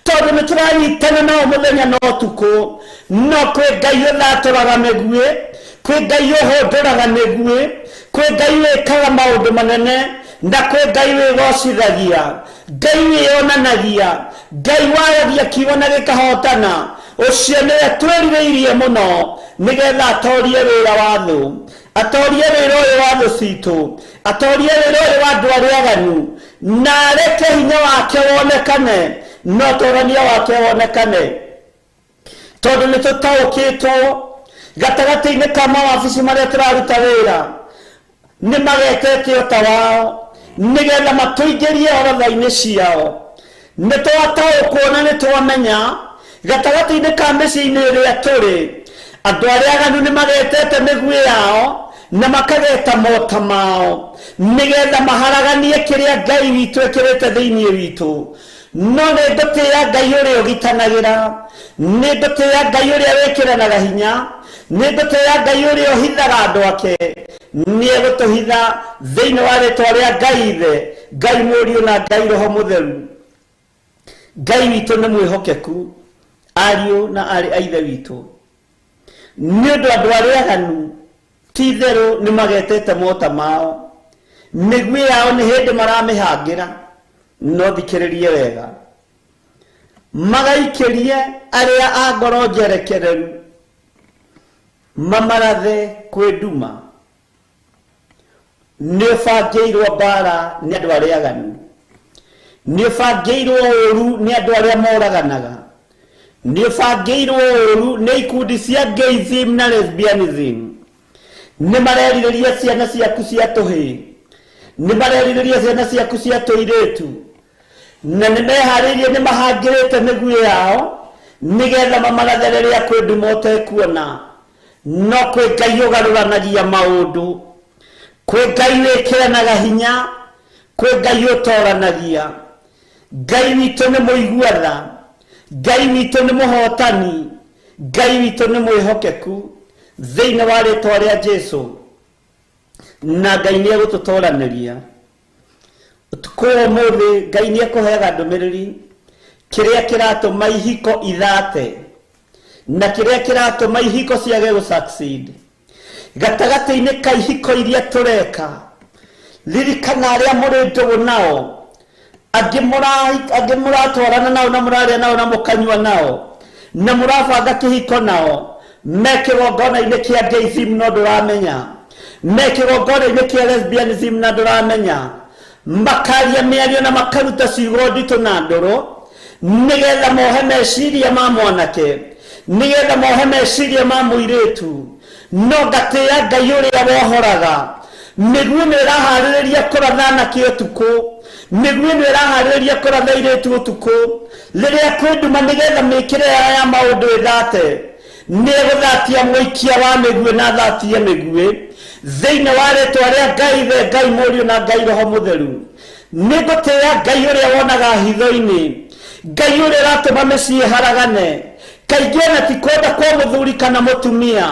tondũ nĩ tũranyitana nao mũthenya na ũtukũ. No kwĩ Ngai ũthatũraga mĩguĩ, kwĩ Ngai ũhũndũraga mĩguĩ, kwĩ Ngai wĩkaga maũndũ manene, na kwĩ Ngai wĩgocithagia, Ngai wĩyonanagia, Ngai waragia kiugo na gĩkahotana. Ũcio nĩwe twĩrirĩirie mũno nĩgetha atorie wĩra wa thũ, atorie wĩra ũyũ wa thũ citũ. Atorie wĩra ũyũ wa andũ arĩa aganu na areke hinya wake wonekane na ũtorania wake wonekane, tondũ nĩ tũtaũkĩtwo gatagatĩ-inĩ ka mawabici marĩa tũraruta wĩra nĩ magetete ũta wao nĩgetha matũingĩrie orodha-inĩ ciao. Nĩ twataũkwo na nĩ twamenya gatagatĩ-inĩ ka mĩciĩ-inĩ ĩrĩa tũrĩ andũ arĩa aganu nĩ magetete mĩguĩ yao na makageta mota mao nĩgetha maharaganie kĩrĩa Ngai witũ ekĩrĩte thĩinĩ witũ. No nĩ ngũtĩĩa Ngai ũrĩa ũgitanagĩra, nĩ ngũtĩĩa Ngai ũrĩa wĩkĩranaga hinya, nĩ ngũtĩĩa Ngai ũrĩa ũhithaga andũ ake. Nĩ egũtũhitha thĩinĩ wa rĩtwa rĩa Ngai Ithe, Ngai Mũriũ na Ngai Roho Mũtheru. Ngai witũ nĩ mwĩhokeku, ariũ na aarĩ a Ithe witũ. Nĩ ũndũ andũ arĩa aganu ti itherũ nĩ magetete mota mao, mĩguĩ yao nĩ hĩndĩ maramĩhangĩra. No thikĩrĩrie wega, magaikĩrie arĩa a ngoro njerekereru mamarathe kwĩ nduma. Nĩ ũbangĩirwo mbara nĩ andũ arĩa aganu, nĩ ũbangĩirwo ũũru nĩ andũ arĩa moraganaga, nĩ ũbangĩirwo ũũru nĩ ikundi cia gayism na lesbianism. Nĩ marerirĩria ciana ciaku cia tũhĩĩ, nĩ marerirĩria ciana ciaku cia tũirĩtu, na nĩ meharĩirie, nĩ mahangĩrĩte mĩguĩ yao nĩgetha mamarathe rĩrĩa kwĩ nduma ũtekuona. No kwĩ Ngai ũgarũranagia maũndũ, kwĩ Ngai wĩkĩranaga hinya, kwĩ Ngai ũtoranagia. Ngai witũ nĩ mũigua tha, Ngai witũ nĩ mũhotani, Ngai witũ nĩ mwĩhokeku thĩinĩ wa rĩtwa rĩa Jesũ. Na Ngai nĩ egũtũtoranĩria ũtukũ wa ũmũthĩ. Ngai nĩ ekũheaga ndũmĩrĩri kĩrĩa kĩratũma ihiko ithate na kĩrĩa kĩratũma ihiko ciage gũ succeed gatagatĩ-inĩ ka ihiko iria tũreka. Ririkana arĩa mũrĩ ndũgũ nao, angĩ mũratwarana nao na mũrarĩa nao na mũkanyua nao na mũrabanga kĩhiko nao, me kĩgongona-inĩ kĩa gayism no ndũramenya, me kĩgongona-inĩ kĩa lesbianism na ndũramenya, makaria mĩario na makaruta ciugo nditũ na ndũrũ nĩgetha mohe meciria ma mwanake, nĩgetha mohe meciria ma mũirĩtu. No ngatĩĩa Ngai ũrĩa wohoraga. Mĩguĩ ĩno ĩraharĩrĩria kũratha anake ũtukũ, mĩguĩ ĩno ĩraharĩrĩria kũratha airĩtu ũtukũ rĩrĩa kwĩ nduma, nĩgetha mĩkĩre yao ya maũndũ ĩthate. Nĩ egũthatia mũikia wa mĩguĩ na athatie mĩguĩ thĩinĩ wa rĩtwa rĩa Ngai Ithe, Ngai Mũriũ na Ngai Roho Mũtheru. Nĩ ngũtĩĩa Ngai ũrĩa wonaga hitho-inĩ, Ngai ũrĩa ũratũma mĩciĩ ĩharagane. Kaingĩ ona ti kwenda kwa mũthuri kana mũtumia,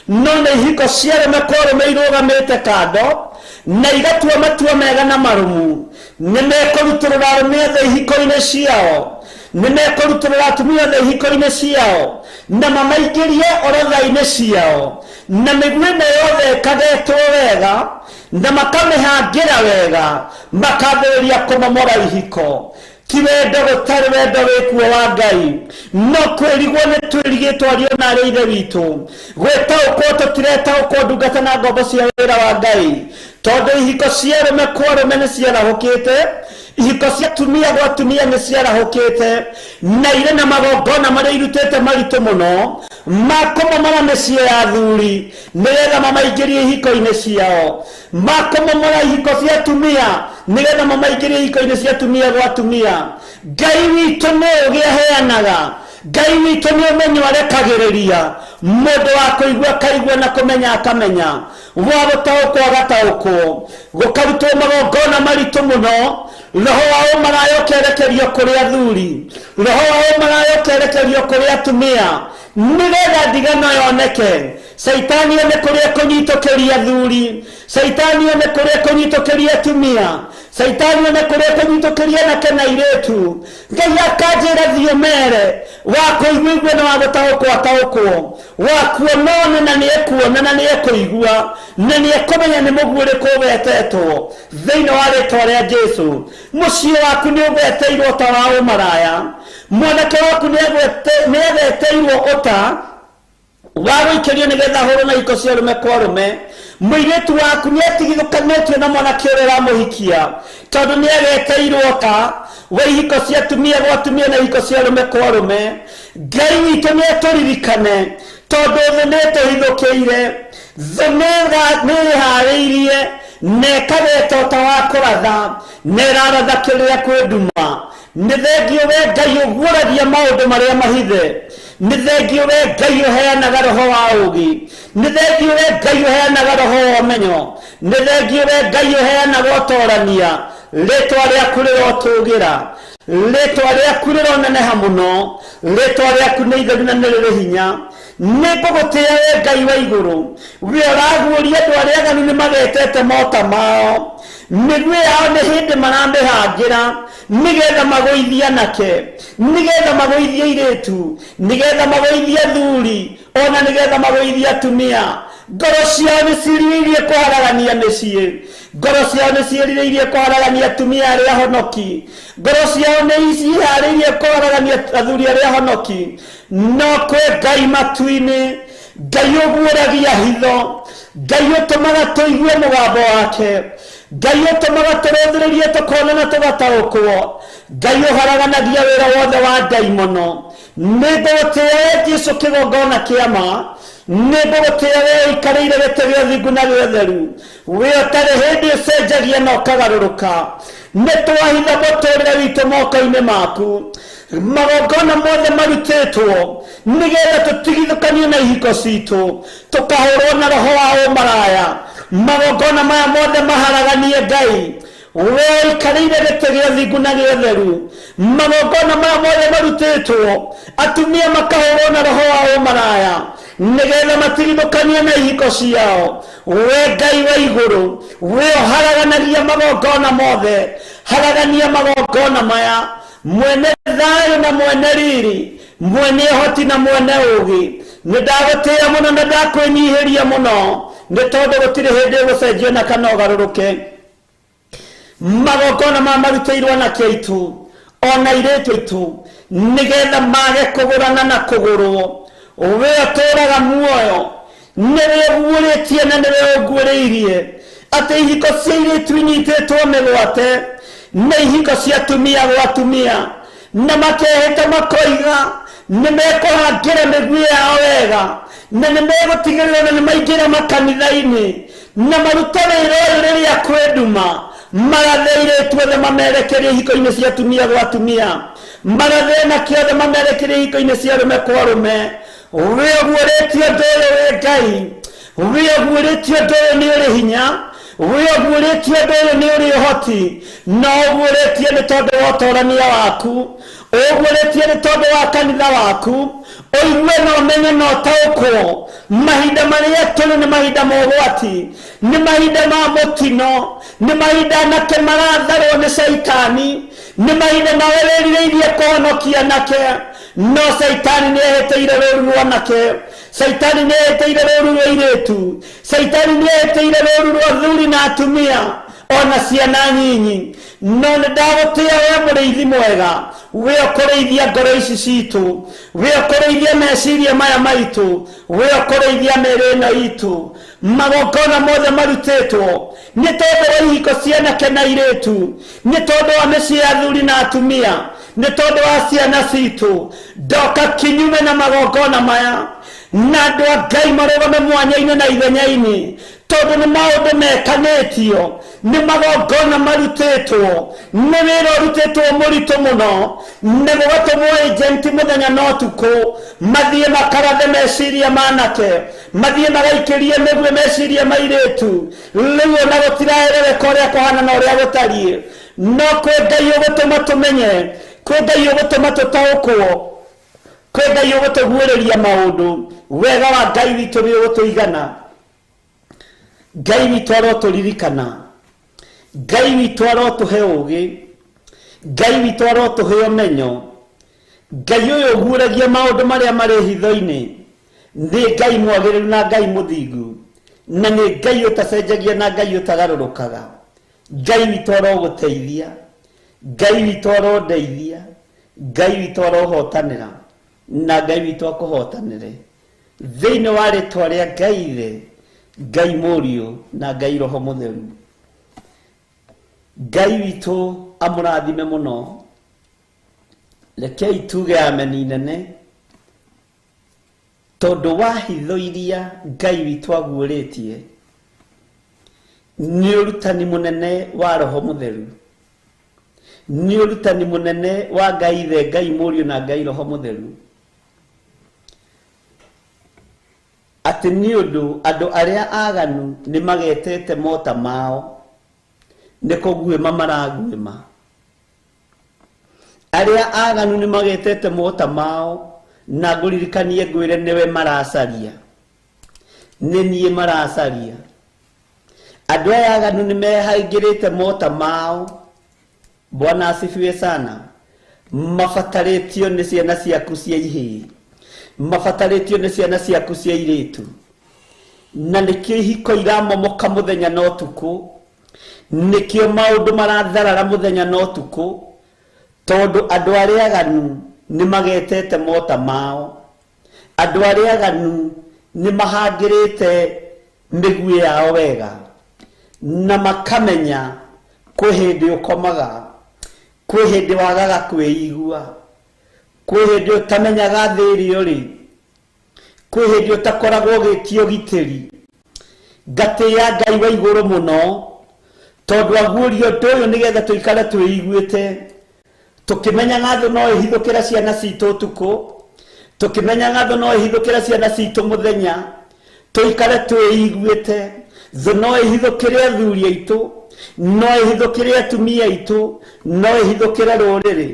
no nĩ ihiko cia arũme kwa arũme irũgamĩte kando na igatua matua mega na marũmu. Nĩ mekũrutũrũra arũme othe ihiko-inĩ ciao, nĩ mekũrutũrũra atumia othe ihiko-inĩ ciao na mamaingĩrie orodha-inĩ ciao, na mĩguĩ ĩno yothe ĩkagetwo wega na makamĩhangĩra wega, makambĩrĩria kũmomora ihiko. Ti wendo, gũtarĩ wendo wĩkuo wa Ngai, no kwĩrigwo nĩ twĩrigĩtwo ariũ na arĩ Ithe witũ. Gwĩtaũkwo tũtiretaũkwo ndungata na ngombo cia wĩra wa Ngai, tondũ ihiko cia arũme kwa arũme nĩ ciarahũkĩte, ihiko cia atumia gwa atumia nĩ ciarahũkĩte, na irĩ na magongona marĩa irutĩte maritũ mũno ma kũmomora mĩciĩ ya athuri nĩgetha mamaingĩrie ihiko-inĩ ciao, ma kũmomora ihiko cia atumia nĩgetha mamaingĩrie ihiko-inĩ cia atumia gwa atumia. Ngai witũ nĩ ũũgĩ aheanaga, Ngai witũ nĩ ũmenyo arekagĩrĩria, mũndũ wa kũigua akaigua na kũmenya akamenya, wa gũtaũkwo agataũkwo. Gũkarutwo magongona maritũ mũno, roho wa ũmaraya ũkerekerio kũrĩ athuri, roho wa ũmaraya ũkerekerio kũrĩ atumia, nĩgetha ndigano yoneke. Caitani one kũrĩa kũnyitũkĩria athuri, caitani one kũrĩa kũnyitũkĩria atumia, caitani one kũrĩa kũnyitũkĩria anake na airĩtu. Ngai akanjĩra thiĩ ũmere, wa kũigua igue na wa gũtaũkwo ataũkwo, wa kuona one na nĩ ekuona na nĩ ekũigua na nĩ ekũmenya nĩ mũguĩ ũrĩkũ ũgetetwo thĩinĩ wa rĩtwa rĩa Jesũ. Mũciĩ waku nĩ ũgeteirwo ũta wa ũmaraya, mwanake waku nĩ ageteirwo ũta wa gũikĩrio nĩgetha ahũrwo na ihiko cia arũme kwa arũme, Mũirĩtu waku nĩatigithũkanĩtio na mwanake ũrĩa ũramũhikia tondũ nĩageteirwo ta wa ihiko cia atumia gwa atumia na ihiko cia arũme kwa arũme. Ngai witũ nĩatũririkane tondũ thĩ nĩtũhithũkĩire, thĩ nĩĩharĩirie na ĩkageta ũta wa kũratha na ĩraratha kĩrĩa kwĩ nduma. Nĩ thengio we Ngai ũguũragia maũndũ marĩa mahithe, nĩ thengio we Ngai ũheanaga roho wa ũũgĩ, nĩ thengio we Ngai ũheanaga roho wa ũmenyo, nĩ thengio we Ngai ũheanaga ũtorania. Rĩtwa rĩaku rĩrotũgĩra, rĩtwa rĩaku rĩroneneha mũno, rĩtwa rĩaku nĩ itheru na nĩ rĩrĩ hinya. Nĩ ngũgũtĩĩa we Ngai wa igũrũ, we ũraguũria andũ arĩa aganu nĩ magetete mota mao, mĩguĩ yao nĩ hĩndĩ maramĩhangĩra nĩgetha magũithie anake, nĩgetha magũithie airĩtu, nĩgetha magũithie athuri, ona nĩgetha magũithie atumia. Ngoro ciao nĩ cirirĩirie kũharagania mĩciĩ, ngoro ciao nĩ ciĩrirĩirie kũharagania atumia arĩa honoki, ngoro ciao nĩ ciĩharĩirie kũharagania athuri arĩa honoki. No kwĩ Ngai matu-inĩ, Ngai ũguũragia hitho, Ngai ũtũmaga tũigue mũgambo wake, Ngai ũtũmaga tũrũthĩrĩrie tũkona na tũgataũkwo, Ngai ũharaganagia wĩra wothe wa ndaimono. Nĩ ngũgũtĩĩa we Jesũ kĩgongona kĩa ma, nĩ ngũgũtĩĩa we ũikarĩire gĩtĩ gĩa ũthingu na gĩa ũtheru, we ũtarĩ hĩndĩ ũcenjagia na ũkagarũrũka. Nĩ twahitha mũtũrĩre witũ moko-inĩ maku, magongona mothe marutĩtwo nĩgetha tũtigithũkanio na ihiko citũ, tũkahũrwo na roho wa ũmaraya. Magongona maya mothe maharaganie Ngai, we ũikarĩire gĩtĩ gĩa ũthingu na gĩa ũtheru. Magongona maya mothe marutĩtwo atumia makahũrwo na roho wa ũmaraya nĩgetha matigithũkanio na ihiko ciao. We Ngai wa igũrũ, we ũharaganagia magongona mothe, haragania magongona maya, mwene thayũ na mwene riri, mwene ũhoti na mwene ũũgĩ. Nĩ ndagũtĩĩa mũno na ndakwĩnyihĩria mũno, nĩ tondũ gũtirĩ hĩndĩ ũgũcenjio na kana ũgarũrũke. Magongona maya marutĩirwo anake aitũ ona airĩtu aitũ nĩgetha mage kũgũrana na kũgũrwo. We ũtũũraga muoyo, nĩwe ũguũrĩtie na nĩwe ũguũrĩirie atĩ ihiko cia airĩtu inyitĩtwo mĩgwate na ihiko cia atumia gwa atumia, na makehĩta makoiga nĩ mekũhangĩra mĩguĩ yao wega na nĩ megũtigĩrĩra na nĩ maingĩra makanitha-inĩ na marute wĩra ũyũ rĩrĩa kwĩ nduma, marathe airĩtu othe mamerekerie ihiko-inĩ cia atumia gwa atumia, marathe anake othe mamerekerie ihiko-inĩ cia arũme kwa arũme. We ũguũrĩtie ũndũ ũyũ we Ngai, we ũguũrĩtie ũndũ ũyũ nĩ ũrĩ hinya, we ũguũrĩtie ũndũ ũyũ nĩ ũrĩ ũhoti, na ũguũrĩtie nĩ tondũ wa ũtorania waku, ũguũrĩtie nĩ tondũ wa kanitha waku. Ũigue na ũmenye na ũtaũkwo mahinda marĩa tũrĩ nĩ mahinda ma ũgwati, nĩ mahinda ma mũtino, nĩ mahinda anake maratharwo nĩ caitani, nĩ mahinda nawe wĩrirĩirie kũhonokia anake, no caitani nĩ ehĩtĩire rũru rwa anake, caitani nĩ ehĩtĩire rũru rwa airĩtu, caitani nĩ ehĩtĩire rũru rwa athuri na atumia ona ciana nyinyi. No nĩ ndagũtĩĩa we mũrĩithi mwega, we ũkũrĩithia ngoro ici citũ, we ũkũrĩithia meciria maya maitũ, we ũkũrĩithia mĩĩrĩ ĩno itũ. Magongona mothe marutĩtwo nĩ tondũ wa ihiko cia anake na airĩtu, nĩ tondũ wa mĩciĩ ya athuri na atumia, nĩ tondũ wa ciana citũ. Ndoka kinyume na magongona maya, na andũ a Ngai marũgame mwanya-inĩ na ithenya-inĩ, tondũ nĩ maũndũ mekanĩtio, nĩ magongona marutĩtwo, nĩ wĩra ũrutĩtwo mũritũ mũno, nĩ gũgatũmwo agent mũthenya na ũtukũ, mathiĩ makarathe meciria ma anake, mathiĩ magaikĩrie mĩguĩ meciria ma airĩtu. Rĩu ona gũtiraerereka ũrĩa kũhana na ũrĩa gũtariĩ, no kwĩ Ngai ũgũtũma tũmenye, kwĩ Ngai ũgũtũma tũtaũkwo, kwĩ Ngai ũgũtũguũrĩria maũndũ. Wega wa Ngai witũ nĩ ũgũtũigana, Ngai witũ arotũririkana, Ngai witũ arotũhe ũũgĩ, Ngai witũ arotũhe ũmenyo. Ngai ũyũ ũguũragia maũndũ marĩa marĩ hitho-inĩ nĩ Ngai mwagĩrĩru na Ngai mũthingu, na nĩ Ngai ũtacenjagia na Ngai ũtagarũrũkaga. Ngai witũ arogũteithia, Ngai witũ arondeithia, Ngai witũ arohotanĩra, na Ngai witũ akũhotanĩre thĩinĩ wa rĩtwa rĩa Ngai Ithe Ngai Mũriũ na Ngai Roho Mũtheru. Ngai witũ amũrathime mũno. Rekei tuge ameni nene, tondũ wa hitho iria Ngai witũ aguũrĩtie nĩ ũrutani mũnene wa Roho Mũtheru, nĩ ũrutani mũnene wa Ngai Ithe, Ngai Mũriũ na Ngai Roho Mũtheru, atĩ nĩ ũndũ andũ arĩa aganu nĩ magetete mota mao nĩ kũguĩma maraguĩma. Arĩa aganu nĩ magetete mota mao, na ngũririkanie ngwĩre nĩwe maracaria, nĩ niĩ maracaria. Andũ aya aganu nĩ mehaingĩrĩte mota mao. Bwana asifiwe sana. Mabatarĩtio nĩ ciana ciaku cia ihĩĩ, mabatarĩtio nĩ ciana ciaku cia irĩtu, na nĩkĩo ihiko iramomoka mũthenya na ũtukũ, nĩkĩo maũndũ maratharara mũthenya na ũtukũ, tondũ andũ arĩa aganu nĩ magetete mota mao. Andũ arĩa aganu nĩ mahangĩrĩte mĩguĩ yao wega, na makamenya kwĩ hĩndĩ ũkomaga, kwĩ hĩndĩ wagaga kwĩigua, kwĩ hĩndĩ ũtamenyaga thĩ ĩrĩa ũrĩ, kwĩ hĩndĩ ũtakoragwo ũgĩtia ũgitĩri. Ngatĩĩa Ngai wa igũrũ mũno, tondũ aguũria ũndũ ũyũ nĩgetha tũikare twĩiguĩte, tũkĩmenyaga thũ no ĩhithũkĩre ciana citũ ũtukũ, tũkĩmenyaga thũ no ĩhithũkĩre ciana citũ mũthenya, tũikare twĩiguĩte. Thũ no ĩhithũkĩre athuri aitũ, no ĩhithũkĩre atumia aitũ, no ĩhithũkĩre rũrĩrĩ.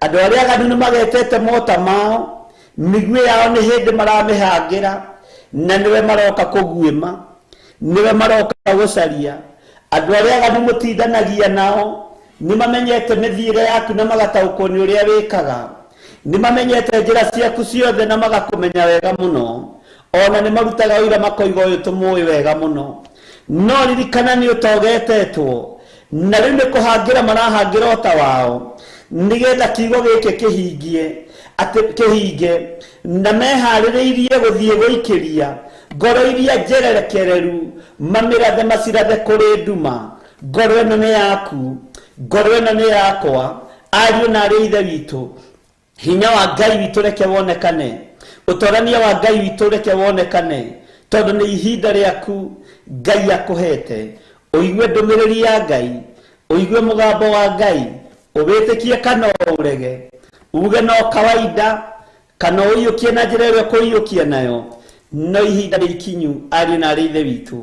Andũ arĩa aganu nĩ magetete mota mao, mĩguĩ yao nĩ hĩndĩ maramĩhangĩra, na nĩwe maroka kũguĩma, nĩwe maroka gũcaria. Andũ arĩa aganu mũtindanagia nao nĩ mamenyete mĩthiĩre yaku na magataũkwo nĩ ũrĩa wĩkaga, nĩ mamenyete njĩra ciaku ciothe na magakũmenya wega mũno, ona nĩ marutaga ũira makoiga ũyũ tũmũĩ wega mũno. No ririkana nĩ ũtogetetwo, na rĩu nĩ kũhangĩra marahangĩra ũta wao, nĩgetha kiugo gĩkĩ kĩhingie, atĩ kĩhinge, na meharĩrĩirie gũthiĩ gũikĩria ngoro iria njererekereru, mamĩrathe macirathe kũrĩ nduma. Ngoro ĩno nĩ yaku, ngoro ĩno nĩ yakwa. Ariũ na arĩ ithe witũ, hinya wa Ngai witũ reke wonekane, ũtorania wa Ngai witũ reke wonekane, tondũ nĩ ihinda rĩaku Ngai akũhete. Ũigue ndũmĩrĩri ya Ngai, ũigue mũgambo wa Ngai, ũwĩtĩkie kana ũrege, uge no kawaida kana ũiyũkie na njĩra ĩrĩa ũkũiyũkia nayo, no ihinda nĩ ikinyu. Ariũ na arĩ ithe witũ,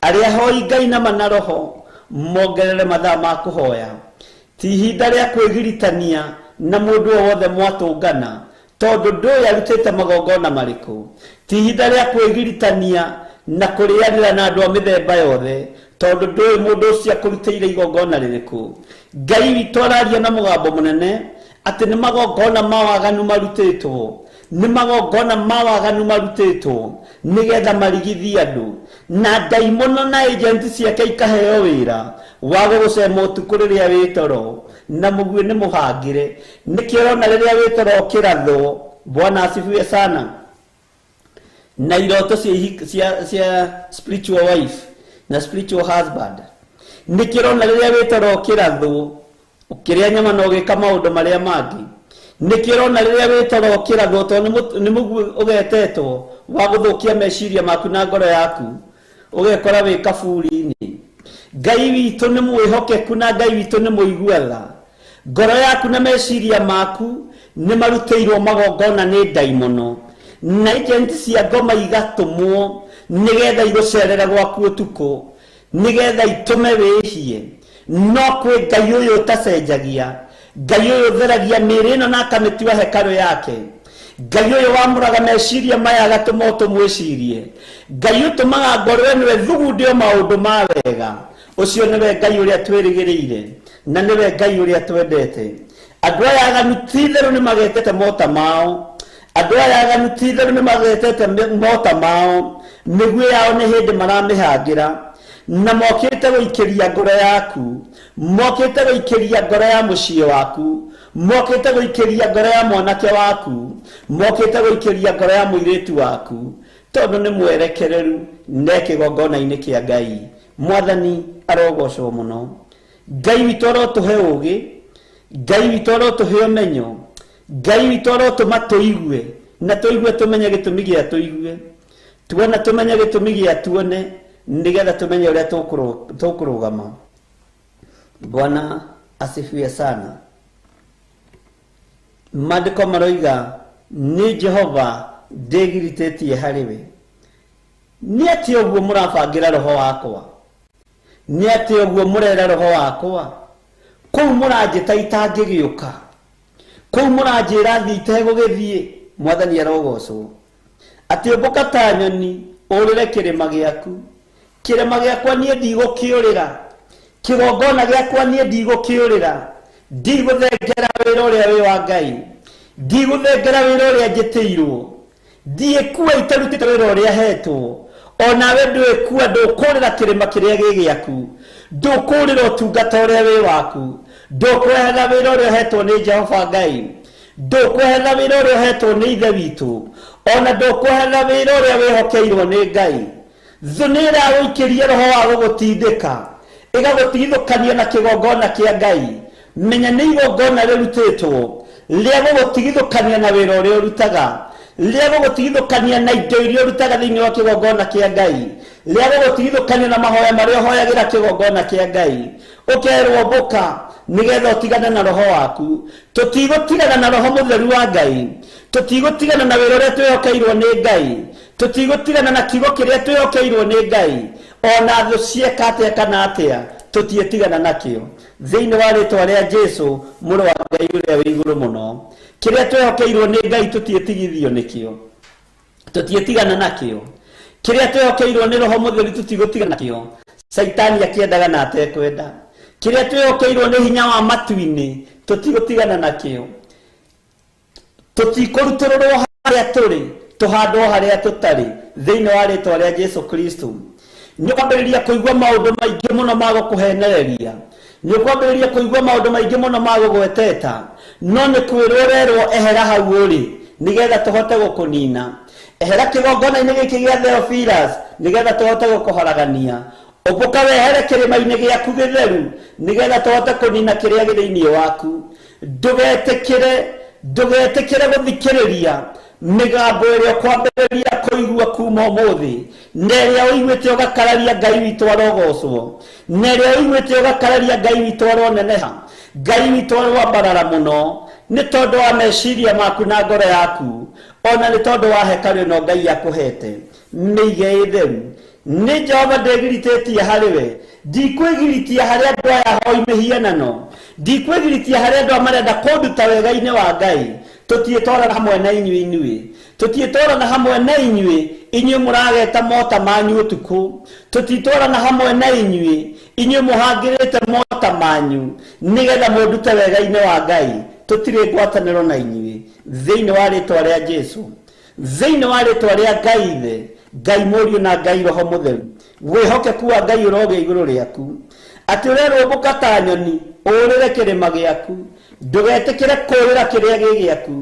arĩa hoi Ngai na mana roho mongerere mathaa ma kũhoya. Ti ihinda rĩa kwĩgiritania na mũndũ o wothe mwatũngana, tondũ ndũĩ arutĩte magongona marĩkũ. Ti ihinda rĩa kwĩgiritania na kũrĩanĩra na andũ a mĩthemba yothe, tondũ ndũĩ mũndũ ũcio akũrutĩire igongona rĩrĩkũ. Ngai witũ araria na mũgambo mũnene atĩ nĩ magongona ma waganu marutĩtwo, nĩ magongona ma waganu marutĩtwo nĩgetha marigithie andũ, na ndaimono na agent ciake ikaheo wĩra wa gũgũcema ũtukũ rĩrĩa wĩ toro, na mũguĩ nĩ mũhangĩre. Nĩkĩo ũrona rĩrĩa wĩ toro ũkĩrathwo. Bwana asifiwe sana. Na iroto cia spiritual wife na spiritual husband, nĩkĩo ũrona rĩrĩa wĩ toro ũkĩrathwo ũkĩrĩa nyama na ũgĩka maũndũ marĩa mangĩ. Nĩkĩo ũrona rĩrĩa wĩ toro ũkĩrathwo, tondũ nĩ mũguĩ ũgetetwo wa gũthũkia meciria maku na ngoro yaku, ũgekora wĩ kaburi-inĩ. Ngai witũ nĩ mwĩhokeku na Ngai witũ nĩ mũigua tha. Ngoro yaku na meciria maku nĩ marutĩirwo magongona nĩ ndaimono, na agent cia ngoma igatũmwo nĩgetha igũcerere gwaku ũtukũ, nĩgetha itũme wĩhie. No kwĩ Ngai ũyũ ũtacenjagia, Ngai ũyũ ũtheragia mĩĩrĩ ĩno na akamĩtua hekarũ yake, Ngai ũyũ wamũraga meciria maya agatũma ũtũmwĩcirie, Ngai ũtũmaga ngoro ĩno ĩthugunde o maũndũ ma wega, ũcio nĩwe Ngai ũrĩa twĩrĩgĩrĩire na nĩwe Ngai ũrĩa twendete. Andũ aya aganu ti itherũ nĩ magetete mota mao, andũ aya aganu ti itherũ nĩ magetete mota mao, mĩguĩ yao nĩ hĩndĩ maramĩhangĩra, na mokĩte gũikĩria ngoro yaku, mokĩte gũikĩria ngoro ya mũciĩ waku, mokĩte gũikĩria ngoro ya mwanake waku, mokĩte gũikĩria ngoro ya mũirĩtu waku. Tondũ nĩ mwerekereru ne kĩgongona-inĩ kĩa Ngai. Mwathani arogocwo mũno. Ngai witũ arotũhe ũũgĩ, Ngai witũ arotũhe ũmenyo, Ngai witũ arotũma tũigue na tũigue tũmenye gĩtũmi gĩa tũigue, tuona tũmenye gĩtũmi gĩa tuone, nĩgetha tũmenye ũrĩa tũkũrũgama. Bwana asifiwe sana. Maandĩko maroiga nĩ Jehova ndĩgiritĩtie harĩ we. Nĩ atĩa ũguo mũrabangĩra roho wakwa? Nĩ atĩa ũguo mũrera roho wakwa? Kũu mũranjĩta itangĩgĩũka, kũu mũranjĩra thiĩ itegũgĩthiĩ. Mwathani arogocwo. Atĩ ũmbũka ta nyoni ũrĩre kĩrĩma gĩaku. Kĩrĩma gĩakwa niĩ ndigũkĩũrĩra, kĩgongona gĩakwa niĩ ndigũkĩũrĩra. Ndigũthengera wĩra ũrĩa wĩ wa Ngai, ndigũthengera wĩra ũrĩa njĩtĩirwo, ndiĩkua itarutĩte wĩra ũrĩa hetwo. Onawe ndwĩkua, ndũkũrĩra kĩrĩma kĩrĩa gĩ gĩaku, ndũkũrĩra ũtungata ũrĩa wĩ waku, ndũkweherera wĩra ũrĩa ũhetwo nĩ Jehova Ngai, ndũkweherera wĩra ũrĩa ũhetwo nĩ Ithe witũ, ona ndũkweherera wĩra ũrĩa wĩhokeirwo nĩ Ngai. Thũ nĩ ĩragũikĩria roho wa gũgũtindĩka, ĩgagũtigithũkania na kĩgongona kĩa Ngai. Menya nĩ igongona rĩrutĩtwo rĩa gũgũtigithũkania na wĩra ũrĩa ũrutaga, rĩa gũgũtigithũkania na indo iria ũrutaga thĩinĩ wa kĩgongona kĩa Ngai, rĩa gũgũtigithũkania na mahoya marĩa ũhoyagĩra kĩgongona kĩa Ngai. Ũkerwo mbũka nĩgetha ũtigane na roho waku. Tũtigũtigana na roho mũtheru wa Ngai, tũtigũtigana na wĩra ũrĩa twĩhokeirwo nĩ Ngai, tũtigũtigana na kiugo kĩrĩa twĩhokeirwo nĩ Ngai. Ona thũ cieka atĩa kana atĩa, tũtiĩtigana nakĩo. Thĩinĩ wa rĩtwa rĩa Jesũ mũrũ wa Ngai ũrĩa wĩ igũrũ mũno, kĩrĩa twĩhokeirwo nĩ Ngai tũtiĩtigithio nĩkĩo, tũtiĩtigana nakĩo. Kĩrĩa twĩhokeirwo nĩ roho mũtheru tũtigũtigana nakĩo. Caitani akĩendaga na atekwenda. Kĩrĩa twĩhokeirwo nĩ hinya wa matu-inĩ tũtigũtigana nakĩo. Tũtikũrutũrũrwo harĩa tũrĩ, tũhandwo harĩa tũtarĩ, thĩinĩ wa rĩtwa rĩa Jesũ Kristo. Nĩ ũkwambĩrĩria kũigua maũndũ maingĩ mũno ma gũkũhenereria, nĩ ũkwambĩrĩria kũigua maũndũ maingĩ mũno ma gũgweteta, no nĩ kwĩrwo ũrerwo ehera hau ũrĩ nĩgetha tũhote gũkũnina. Ehera kĩgongona-inĩ gĩkĩ gĩa Theophilus nĩgetha tũhote gũkũharagania. Ũmbũka wehere kĩrĩma-inĩ gĩaku gĩtheru nĩgetha tũhote kũnina kĩrĩa gĩ thĩinĩ waku. Ndũgetĩkĩre gũthikĩrĩria mĩgambo ĩrĩa ũkwambĩrĩria kũigua kuma ũmũthĩ, na ĩrĩa ũiguĩte ũgakararia Ngai witũ arogocwo, na ĩrĩa ũiguĩte ũgakararia Ngai witũ aroneneha, Ngai witũ aroambarara mũno, nĩ tondũ wa meciria maku na ngoro yaku, ona nĩ tondũ wa hekarũ ĩno Ngai akũhete. Mĩige ĩtheru. Nĩ Jehova ndĩgiritĩtie harĩ we, ndikwĩgiritia harĩ andũ aya ahoi mĩhianano, ndikwĩgiritia harĩ andũ aya marenda kũnduta wega-inĩ wa Ngai. Tũtiĩtwarana hamwe na inyuĩ inyuĩ, tũtiĩtwarana hamwe na inyuĩ inyuĩ mũrageta mota manyu ũtukũ, tũtiĩtwarana hamwe na inyuĩ inyuĩ mũhangĩrĩte mota manyu nĩgetha mũndute wega-inĩ wa Ngai. Tũtirĩ ngwatanĩro na inyuĩ thĩinĩ wa rĩtwa rĩa Jesũ, thĩinĩ wa rĩtwa rĩa Ngai Ithe, Ngai Mũriũ na Ngai Roho Mũtheru. Wĩhokeku wa Ngai ũrogĩa igũrũ rĩaku, atĩ ũrerwo ũmbũka ta nyoni ũrĩre kĩrĩma gĩaku. Ndũgetĩkĩre kũũrĩra kĩrĩa gĩ gĩaku,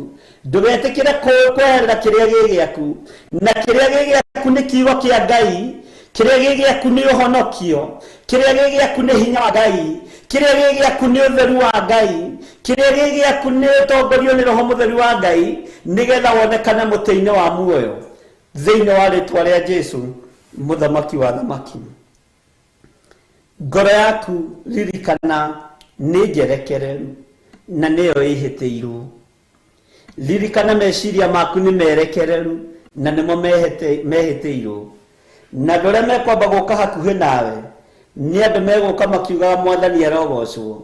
ndũgetĩkĩre kweherera kĩrĩa gĩ gĩaku. Na kĩrĩa gĩ gĩaku nĩ kiugo kĩa Ngai, kĩrĩa gĩ gĩaku nĩ ũhonokio, kĩrĩa gĩ gĩaku nĩ hinya wa Ngai, kĩrĩa gĩ gĩaku nĩ ũtheru wa Ngai, kĩrĩa gĩ gĩaku nĩ ũtongorio nĩ Roho Mũtheru wa Ngai, nĩgetha wonekane mũtĩ-inĩ wa muoyo. Thĩinĩ wa rĩtwa rĩa Jesũ mũthamaki wa thamaki. Ngoro yaku ririkana nĩ njerekereru na nĩyo ĩhĩtĩirwo. Ririkana meciria maku nĩ merekereru na nĩmo mehĩtĩirwo. Na andũ arĩa mekwamba gũka hakuhĩ nawe nĩ andũ megũka makiugaga Mwathani arogocwo,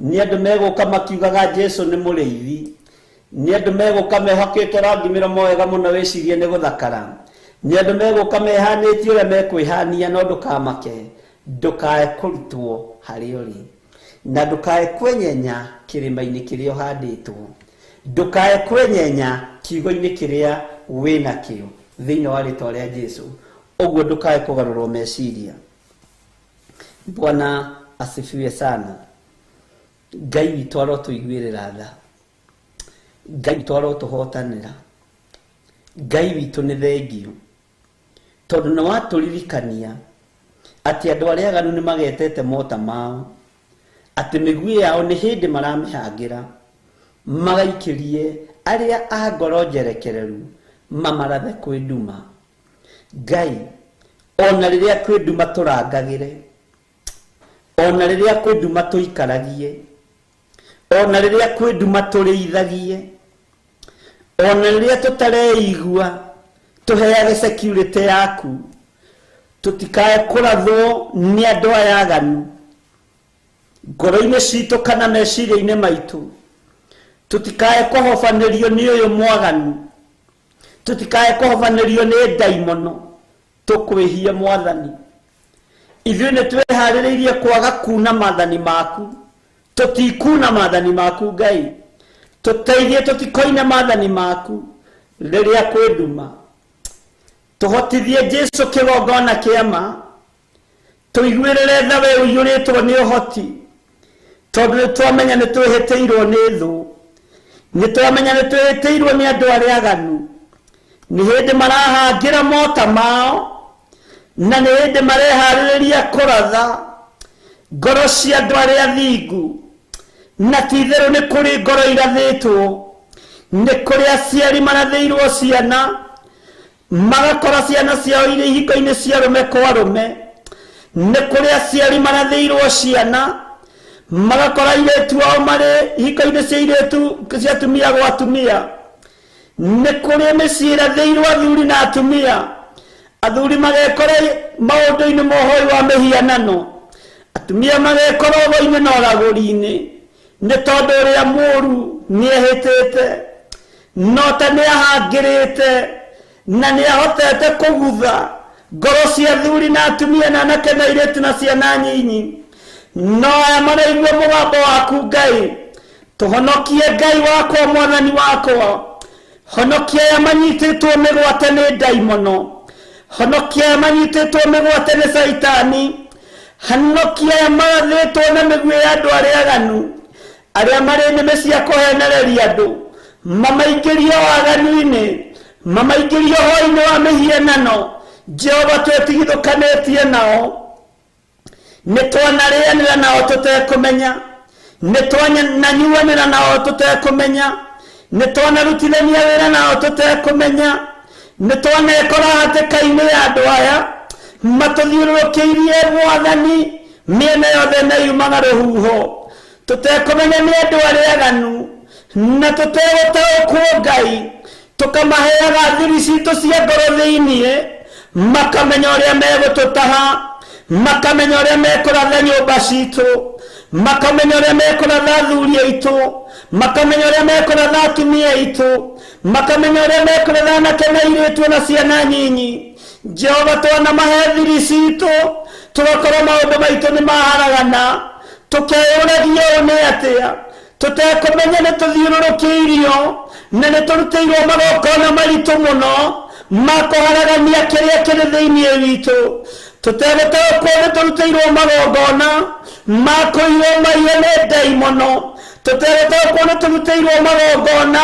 nĩ andũ megũka makiugaga Jesũ nĩ mũrĩithi, nĩ andũ megũka mehakĩte rangi mĩromo wega mũno wĩcirie nĩ gũthakara, nĩ andũ megũka mehanĩtie ũrĩa mekwĩhania, no ndũkamake, ndũkae kũrutwo harĩa ũrĩ, na ndũkae kwenyenya kĩrĩma-inĩ kĩrĩa ũhandĩtwo, ndũkae kwenyenya kiugo-inĩ kĩrĩa wĩnakĩo thĩinĩ wa rĩtwa rĩa Jesũ. Ũguo ndũkae kũgarũrwo meciria. Bwana asifiwe sana. Ngai witũ arotũiguĩrĩra tha, Ngai witũ arotũhotanĩra, Ngai witũ nĩ thengio. Tondũ nĩ watũririkania atĩ andũ arĩa aganu nĩ magetete mota mao, atĩ mĩguĩ yao nĩ hĩndĩ maramĩhangĩra, magaikĩrie arĩa a ngoro njerekereru mamarathe kwĩ nduma. Ngai, ona rĩrĩa kwĩ nduma tũrangagĩre, ona rĩrĩa kwĩ nduma tũikaragie, ona rĩrĩa kwĩ nduma tũrĩithagie, ona rĩrĩa tũtareigua tũheage security yaku, tũtikae kũrathwo nĩ andũ aya aganu ngoro-inĩ citũ kana meciria-inĩ maitũ, tũtikae kũhobanĩrio nĩ ũyũ mwaganu, tũtikae kũhobanĩrio nĩ ndaimono, tũkwĩhie Mwathani. Ithuĩ nĩ twĩharĩrĩirie kwaga kuna maathani maku, tũtikuna maathani maku Ngai, tũteithie tũtikoine maathani maku rĩrĩa kwĩ nduma. Tũhotithie Jesũ kĩgongona kĩa ma, tũiguĩrĩre tha we ũiyũrĩtwo nĩ ũhoti, tondũ nĩ twamenya nĩ twĩhĩtĩirwo nĩ thũ, nĩ twamenya nĩ twĩhĩtĩirwo nĩ andũ arĩa aganu, nĩ hĩndĩ marahangĩra mota mao, na nĩ hĩndĩ mareharĩrĩria kũratha ngoro cia andũ arĩa thingu, na ti-itherũ nĩ kũrĩ ngoro irathĩtwo, nĩ kũrĩ aciari marathĩirwo ciana, magakora ciana ciao irĩ ihingo-inĩ cia arũme kwa arũme, nĩ kũrĩ aciari marathĩirwo ciana, magakora airĩtu ao marĩ ihingo-inĩ cia airĩtu cia atumia gwa atumia, nĩ kũrĩ mĩciĩ ĩrathĩirwo athuri na atumia, athuri magekora maũndũ-inĩ ma ũhoi wa mĩhianano, atumia magekora ũgo-inĩ na ũragũri-inĩ, nĩ tondũ ũrĩa mũũru nĩehĩtĩte, no ta nĩahangĩrĩte na nĩahotete kũgutha ngoro cia athuri na atumia na anake na airĩtu na ciana nyinyi. No aya maraigua mũgambo waku Ngai, tũhonokie Ngai wakwa, Mwathani wakwa, honokia aya manyitĩtwo mĩgwate nĩ ndaimono, honokia aya manyitĩtwo mĩgwate nĩ caitani, honokia aya marathĩtwo na mĩguĩ ya andũ arĩa aganu, arĩa marĩ nĩmĩ cia kũhenereria andũ, mamaingĩrie waganu-inĩ, mamaingĩrie ũhoi-inĩ wa mĩhianano. Jehova, twĩtigithũkanĩtie nao, nĩ twanarĩanĩra nao tũtekũmenya, nĩ twananyuanĩra nao tũtekũmenya, nĩ twanarutithania wĩra nao tũtekũmenya, nĩ twanekora hatĩka-inĩ ya andũ aya matũthiũrũrũkĩirie Mwathani mĩena yothe na yumaga rũhuho, tũtekũmenya nĩ andũ arĩa aganu, na tũtegũtaũkwo Ngai, tũkamaheaga thiri citũ cia ngoro thĩiniĩ, makamenya ũrĩa megũtũtaha, makamenya ũrĩa mekũratha nyũmba citũ, makamenya ũrĩa mekũratha athuri aitũ, makamenya ũrĩa mekũratha atumia aitũ, makamenya ũrĩa mekũratha anake na airĩtu na ciana nyinyi. Jehova, twanamahe thiri citũ, tũgakorwo maũndũ maitũ nĩ maharagana, tũkeyũragia ũũ nĩ atĩa, tũtekũmenya nĩ tũthiũrũrũkĩirio na nĩ tũrutĩirwo magongona maritũ mũno ma kũharagania kĩrĩa kĩrĩ thĩiniĩ witũ, tũtegũtaũkwo nĩ tũrutĩirwo magongona ma kũiywo maiyo nĩ ndaimono, tũtegũtaũkwo nĩ tũrutĩirwo magongona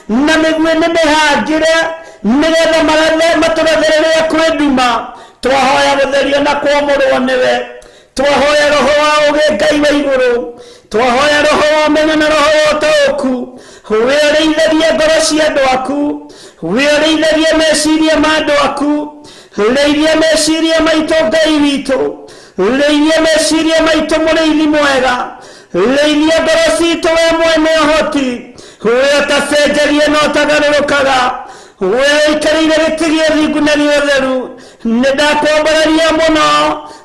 na mĩguĩ nĩ mĩhangĩre nĩgetha matũrathe rĩrĩa kwĩ nduma. Twahoya gũtherio na kwamũrwo nĩwe, twahoya roho wa ũũgĩ Ngai wa igũrũ, twahoya roho wa ũmenyo na roho wa ũtaũku, wĩrĩithagie ngoro cia andũ aku, wĩrĩithagie meciria ma andũ aku, rĩithia meciria maitũ Ngai witũ, rĩithia meciria maitũ mũrĩithi mwega, rĩithia ngoro citũ we mwene ũhoti, we ũtacenjagia na ũtagarũrũkaga, we ũikarĩire gĩtĩ gĩa ũthingu na gĩa ũtheru. Nĩ ndakwambararia mũno,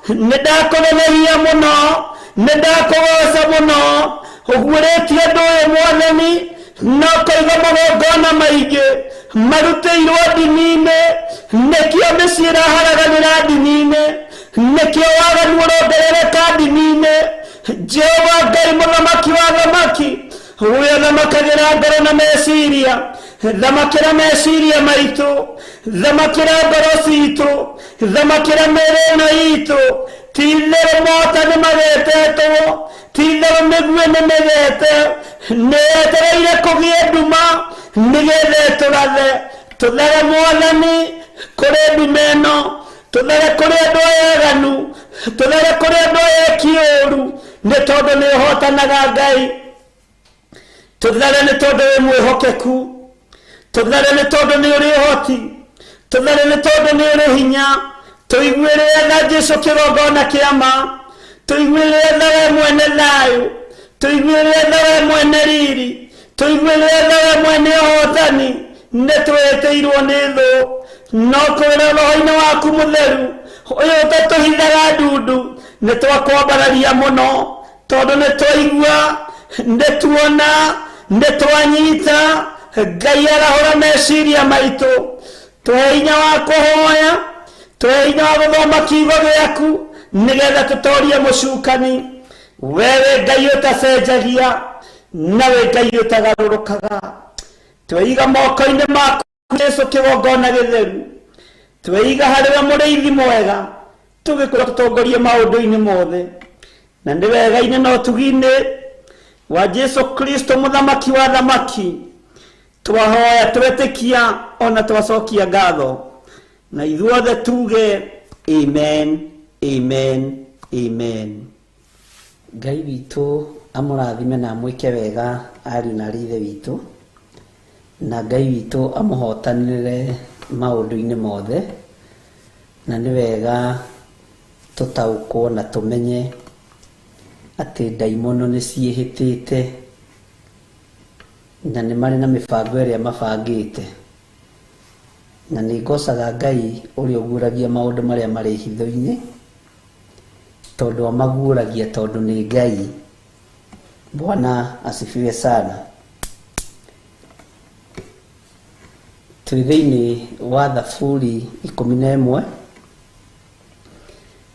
nĩ ndakũnenehia mũno, nĩ ndakũgoca mũno, ũguũrĩtie ũndũ ũyũ Mwathani, no kũiga magongona maingĩ marutĩirwo ndini-inĩ, nĩkĩo mĩciĩ ĩraharaganĩra ndini-inĩ, nĩkĩo waganu ũrongerereka ndini-inĩ. Jehova Ngai mũthamaki wa thamaki, we ũthamakagĩra ngoro na meciria, thamakĩra meciria maitũ, thamakĩra ngoro citũ, thamakĩra mĩĩrĩ ĩno itũ. Ti-itherũ mota nĩ magetetwo, ti-itherũ mĩguĩ nĩ mĩgete, nĩ yetereire kũgĩe nduma nĩgetha ĩtũrathe. Tũthere Mwathani kũrĩ nduma ĩno, Tũthere kũrĩ andũ aya aganu, tũthere kũrĩ andũ aya eki ũũru, nĩ tondũ nĩ ũhotanaga Ngai. Tũthere nĩ tondũ wĩ mwĩhokeku, tũthere nĩ tondũ nĩ ũrĩ ũhoti, tũthere nĩ tondũ nĩ ũrĩ hinya. Tũiguĩre tha Jesũ kĩgongona kĩa ma, tũiguĩre tha we mwene thayũ, tũiguĩre tha we mwene riri, tũiguĩre tha we mwene ũhotani. Nĩ twĩtĩirwo nĩ thũ, no kwĩra roho-inĩ waku mũtheru ũyũ ũtatũhithaga ndundu, nĩ twakwambararia mũno, tondũ nĩ twaigua, nĩ tuona, nĩ twanyita. Ngai arahũra meciria maitũ. Tũhe hinya wa kũhoya, tũhe hinya wa gũthoma kiugo gĩaku, nĩgetha tũtorie mũcukani. Wewe Ngai ũtacenjagia, na we Ngai ũtagarũrũkaga. Tweiga moko-inĩ maku Jesũ kĩgongona gĩtheru, tweiga harĩ we mũrĩithi mwega, tũgĩkũra tũtongorie maũndũ-inĩ mothe, na nĩ wega-inĩ na ũtugi-inĩ wa Jesũ Kristo mũthamaki wa thamaki. Twahoya, twetĩkia, ona twacokia ngatho, na ithuothe tuge amen, amen, amen. Ngai witũ amũrathime na amwĩke wega ariũ na aarĩ ithe witũ, na Ngai witũ amũhotanĩre maũndũ-inĩ mothe. Na nĩ wega tũtaũkwo na tũmenye atĩ ndaimono nĩ ciĩhĩtĩte na nĩ marĩ na mĩbango ĩrĩa mabangĩte. Na nĩ ngocaga Ngai ũrĩa ũguũragia maũndũ marĩa marĩ hitho-inĩ, tondũ amaguũragia tondũ nĩ Ngai. Bwana asifiwe sana. Twĩ thĩinĩ wa Thaburi 11,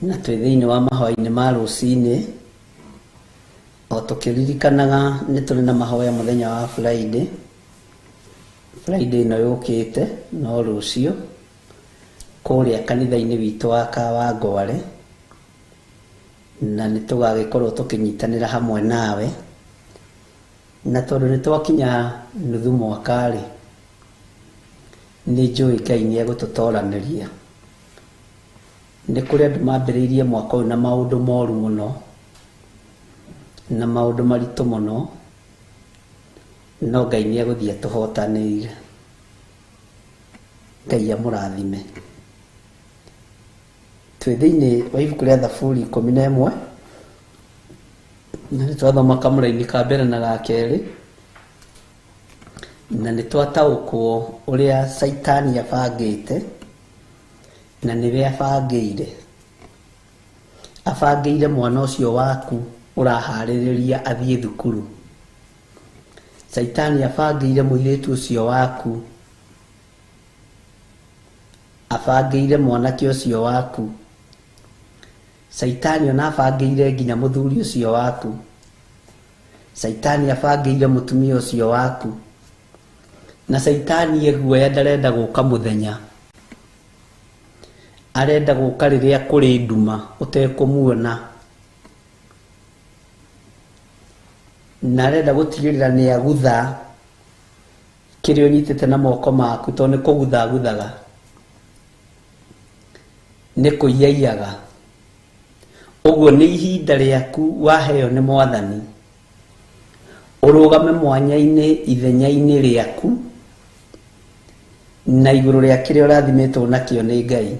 na twĩ thĩinĩ wa mahoya-inĩ ma rũcinĩ, o tũkĩririkanaga nĩ tũrĩ na mahoya mũthenya wa Friday. Friday ĩno yũkĩte no rũciũ, kũrĩa kanitha-inĩ witũ wa Kawangware, na nĩ tũgagĩkorwo tũkĩnyitanĩra hamwe nawe. Na tondũ nĩ twakinya nuthu mwaka-rĩ, nĩ njũĩ Ngai nĩ egũtũtoranĩria. Nĩ kũrĩ andũ mambĩrĩirie mwaka ũyũ na maũndũ moru mũno, na maũndũ maritũ mũno, no Ngai nĩ egũthiĩ atũhotanĩire. Ngai amũrathime. Twĩ thĩinĩ wa ibuku rĩa Thaburi 11, na nĩ twathoma kamũraini ka mbere na ga kerĩ, na nĩ twataũkwo ũrĩa Caitani abangĩte, na nĩwe abangĩire. Abangĩire mwana ũcio waku ũraharĩrĩria athiĩ thukuru. Caitani abangĩire mũirĩtu ũcio waku, abangĩire mwanake ũcio waku. Caitani ona abangĩire nginya mũthuri ũcio waku. Caitani abangĩire mũtumia ũcio waku. Na Caitani eguoya ndarenda gũka mũthenya, arenda gũka rĩrĩa kũrĩ nduma ũtekũmuona, na arenda gũtigĩrĩra nĩ agutha kĩrĩa ũnyitĩte na moko maku, tondũ nĩ kũgutha aguthaga, nĩ kũiyaiyaga. Ũguo nĩ ihinda rĩaku waheo nĩ Mwathani, ũrũgame mwanya-inĩ ithenya-inĩ rĩaku, na igũrũ rĩa kĩrĩa ũrathimĩtwo nakĩo nĩ Ngai.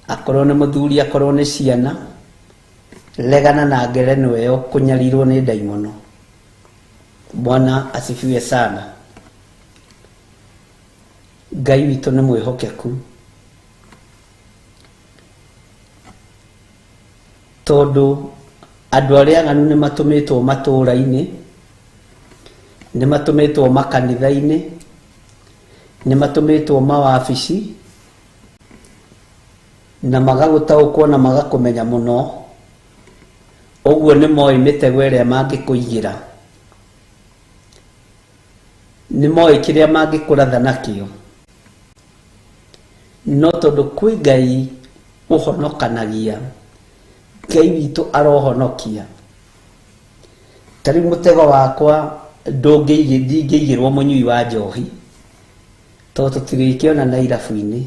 Akorwo nĩ mũthuri, akorwo nĩ ciana, regana na ngerenwa ĩyo kũnyarirwo nĩ ndaimono. Bwana asifiwe sana. Ngai witũ nĩ mwĩhokeku, tondũ andũ arĩa aganu nĩ matũmĩtwo matũũra-inĩ, nĩ matũmĩtwo makanitha-inĩ, nĩ matũmĩtwo mawabici, na magagũtaũkwo na magakũmenya mũno. Ũguo nĩ moĩ mĩtego ĩrĩa mangĩkũigĩra, nĩ moĩ kĩrĩa mangĩkũratha nakĩo. No tondũ kwĩ Ngai ũhonokanagia, Ngai witũ arohonokia. Ta rĩu mũtego wakwa ndingĩigĩrwo mũnyui wa njohi, tondũ tũtirĩkĩona na irabu-inĩ.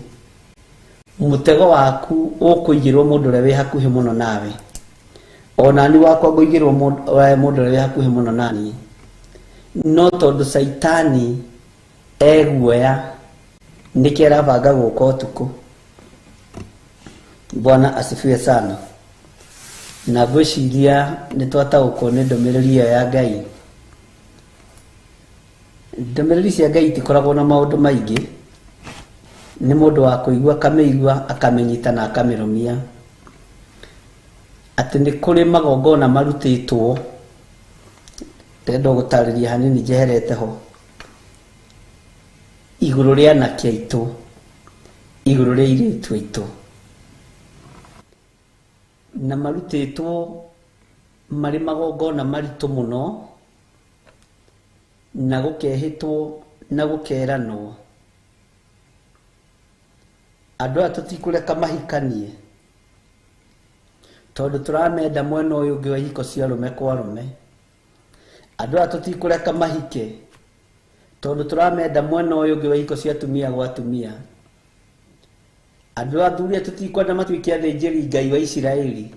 Mũtego waku ũkũigĩrwo mũndũ ũrĩa wĩ hakuhĩ mũno nawe. Ona ni wakwa ngũigĩrwo mũndũ ũrĩa wĩ hakuhĩ mũno nani. No tondũ Caitani eguoya nĩkĩo arabanga gũka ũtukũ. Bwana asifiwe sana. Na ngwĩciria nĩ twataũkwo nĩ ndũmĩrĩri ĩyo ya Ngai. Ndũmĩrĩri cia Ngai itikoragwo na maũndũ maingĩ, nĩ mũndũ wa kũigua akamĩigua akamĩnyita na akamĩrũmia. Atĩ nĩ kũrĩ magongona marutĩtwo, ndĩrenda gũtarĩria hanini njeherete ho, igũrũ rĩa anake aitũ, igũrũ rĩa airĩtu aitũ, na marutĩtwo marĩ magongona maritũ mũno, na gũkehĩtwo na gũkeranwo. Andũ aya tũtikũreka mahikanie tondũ tũramenda mwena ũyũ ũngĩ wa ihiko cia arũme kwa arũme. Andũ aya tũtikũreka mahike tondũ tũramenda mwena ũyũ ũngĩ wa ihiko cia atumia gwa atumia. Andũ athuri aya tũtikwenda matuĩke athĩnjĩri Ngai wa Isiraeli,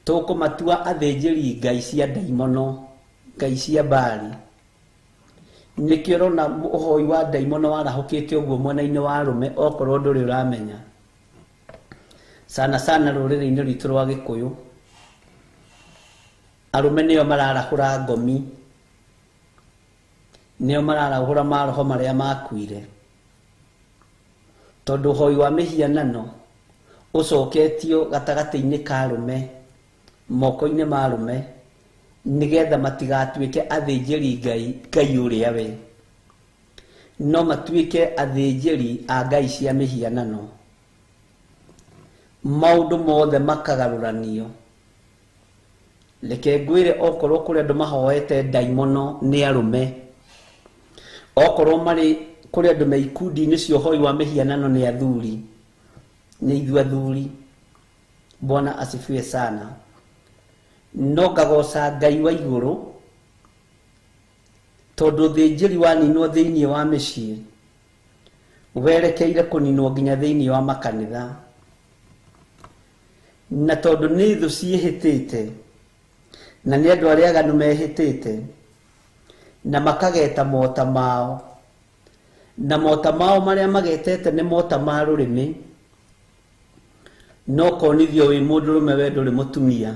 tũkũmatua athĩnjĩri Ngai cia ndaimono, Ngai cia Baali. Nĩkĩo ũrona ũhoi wa ndaimono warahũkĩte ũguo mwena-inĩ wa arũme, okorwo ndũrĩ ũramenya. Sana sana rũrĩrĩ-inĩ rwitũ rwa Gĩkũyũ, arũme nĩo mararahũra ngomi, nĩo mararahũra maroho marĩa makuire, tondũ ũhoi wa mĩhianano ũcoketio gatagatĩ-inĩ ka arũme, moko-inĩ ma arũme, nĩgetha matigatuĩke athĩnjĩri Ngai Ngai ũrĩa we, no matuĩke athĩnjĩri a Ngai cia mĩhianano. Maũndũ mothe makagarũranio. Reke ngwĩre, okorwo kũrĩ andũ mahoete ndaimono nĩ arũme, okorwo marĩ kũrĩ andũ me ikundi-inĩ cia ũhoi wa mĩhianano nĩ athuri, nĩ ithuĩ athuri. Bwana asifiwe sana. No ngagoca Ngai wa igũrũ tondũ ũthĩnjĩri waninwo thĩinĩ wa mĩciĩ werekeire kũninwo nginya thĩinĩ wa makanitha, na tondũ nĩ thũ ciĩhĩtĩte na nĩ andũ arĩa aganu mehĩtĩte na makageta mota mao, na mota mao marĩa magetete nĩ mota ma rũrĩmĩ. No konithio wĩ mũndũrũme we ndũrĩ mũtumia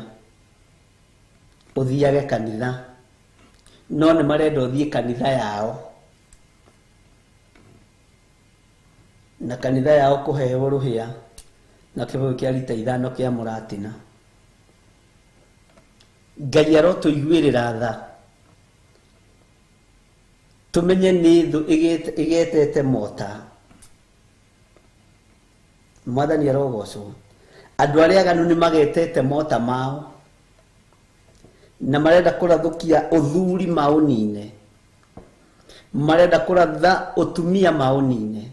ũthiage kanitha, no nĩ marenda ũthiĩ kanitha yao, na kanitha yao kũheo rũhĩa na kĩbũyũ kĩa rita 5 kĩa mũratina. Ngai arotũiguĩrĩra tha, tũmenye nĩ thũ ĩgetete mota. Mwathani arogocwo. Andũ arĩa aganu nĩ magetete mota mao na marenda kũrathũkia ũthuri maũnine, marenda kũratha ũtumia maũnine,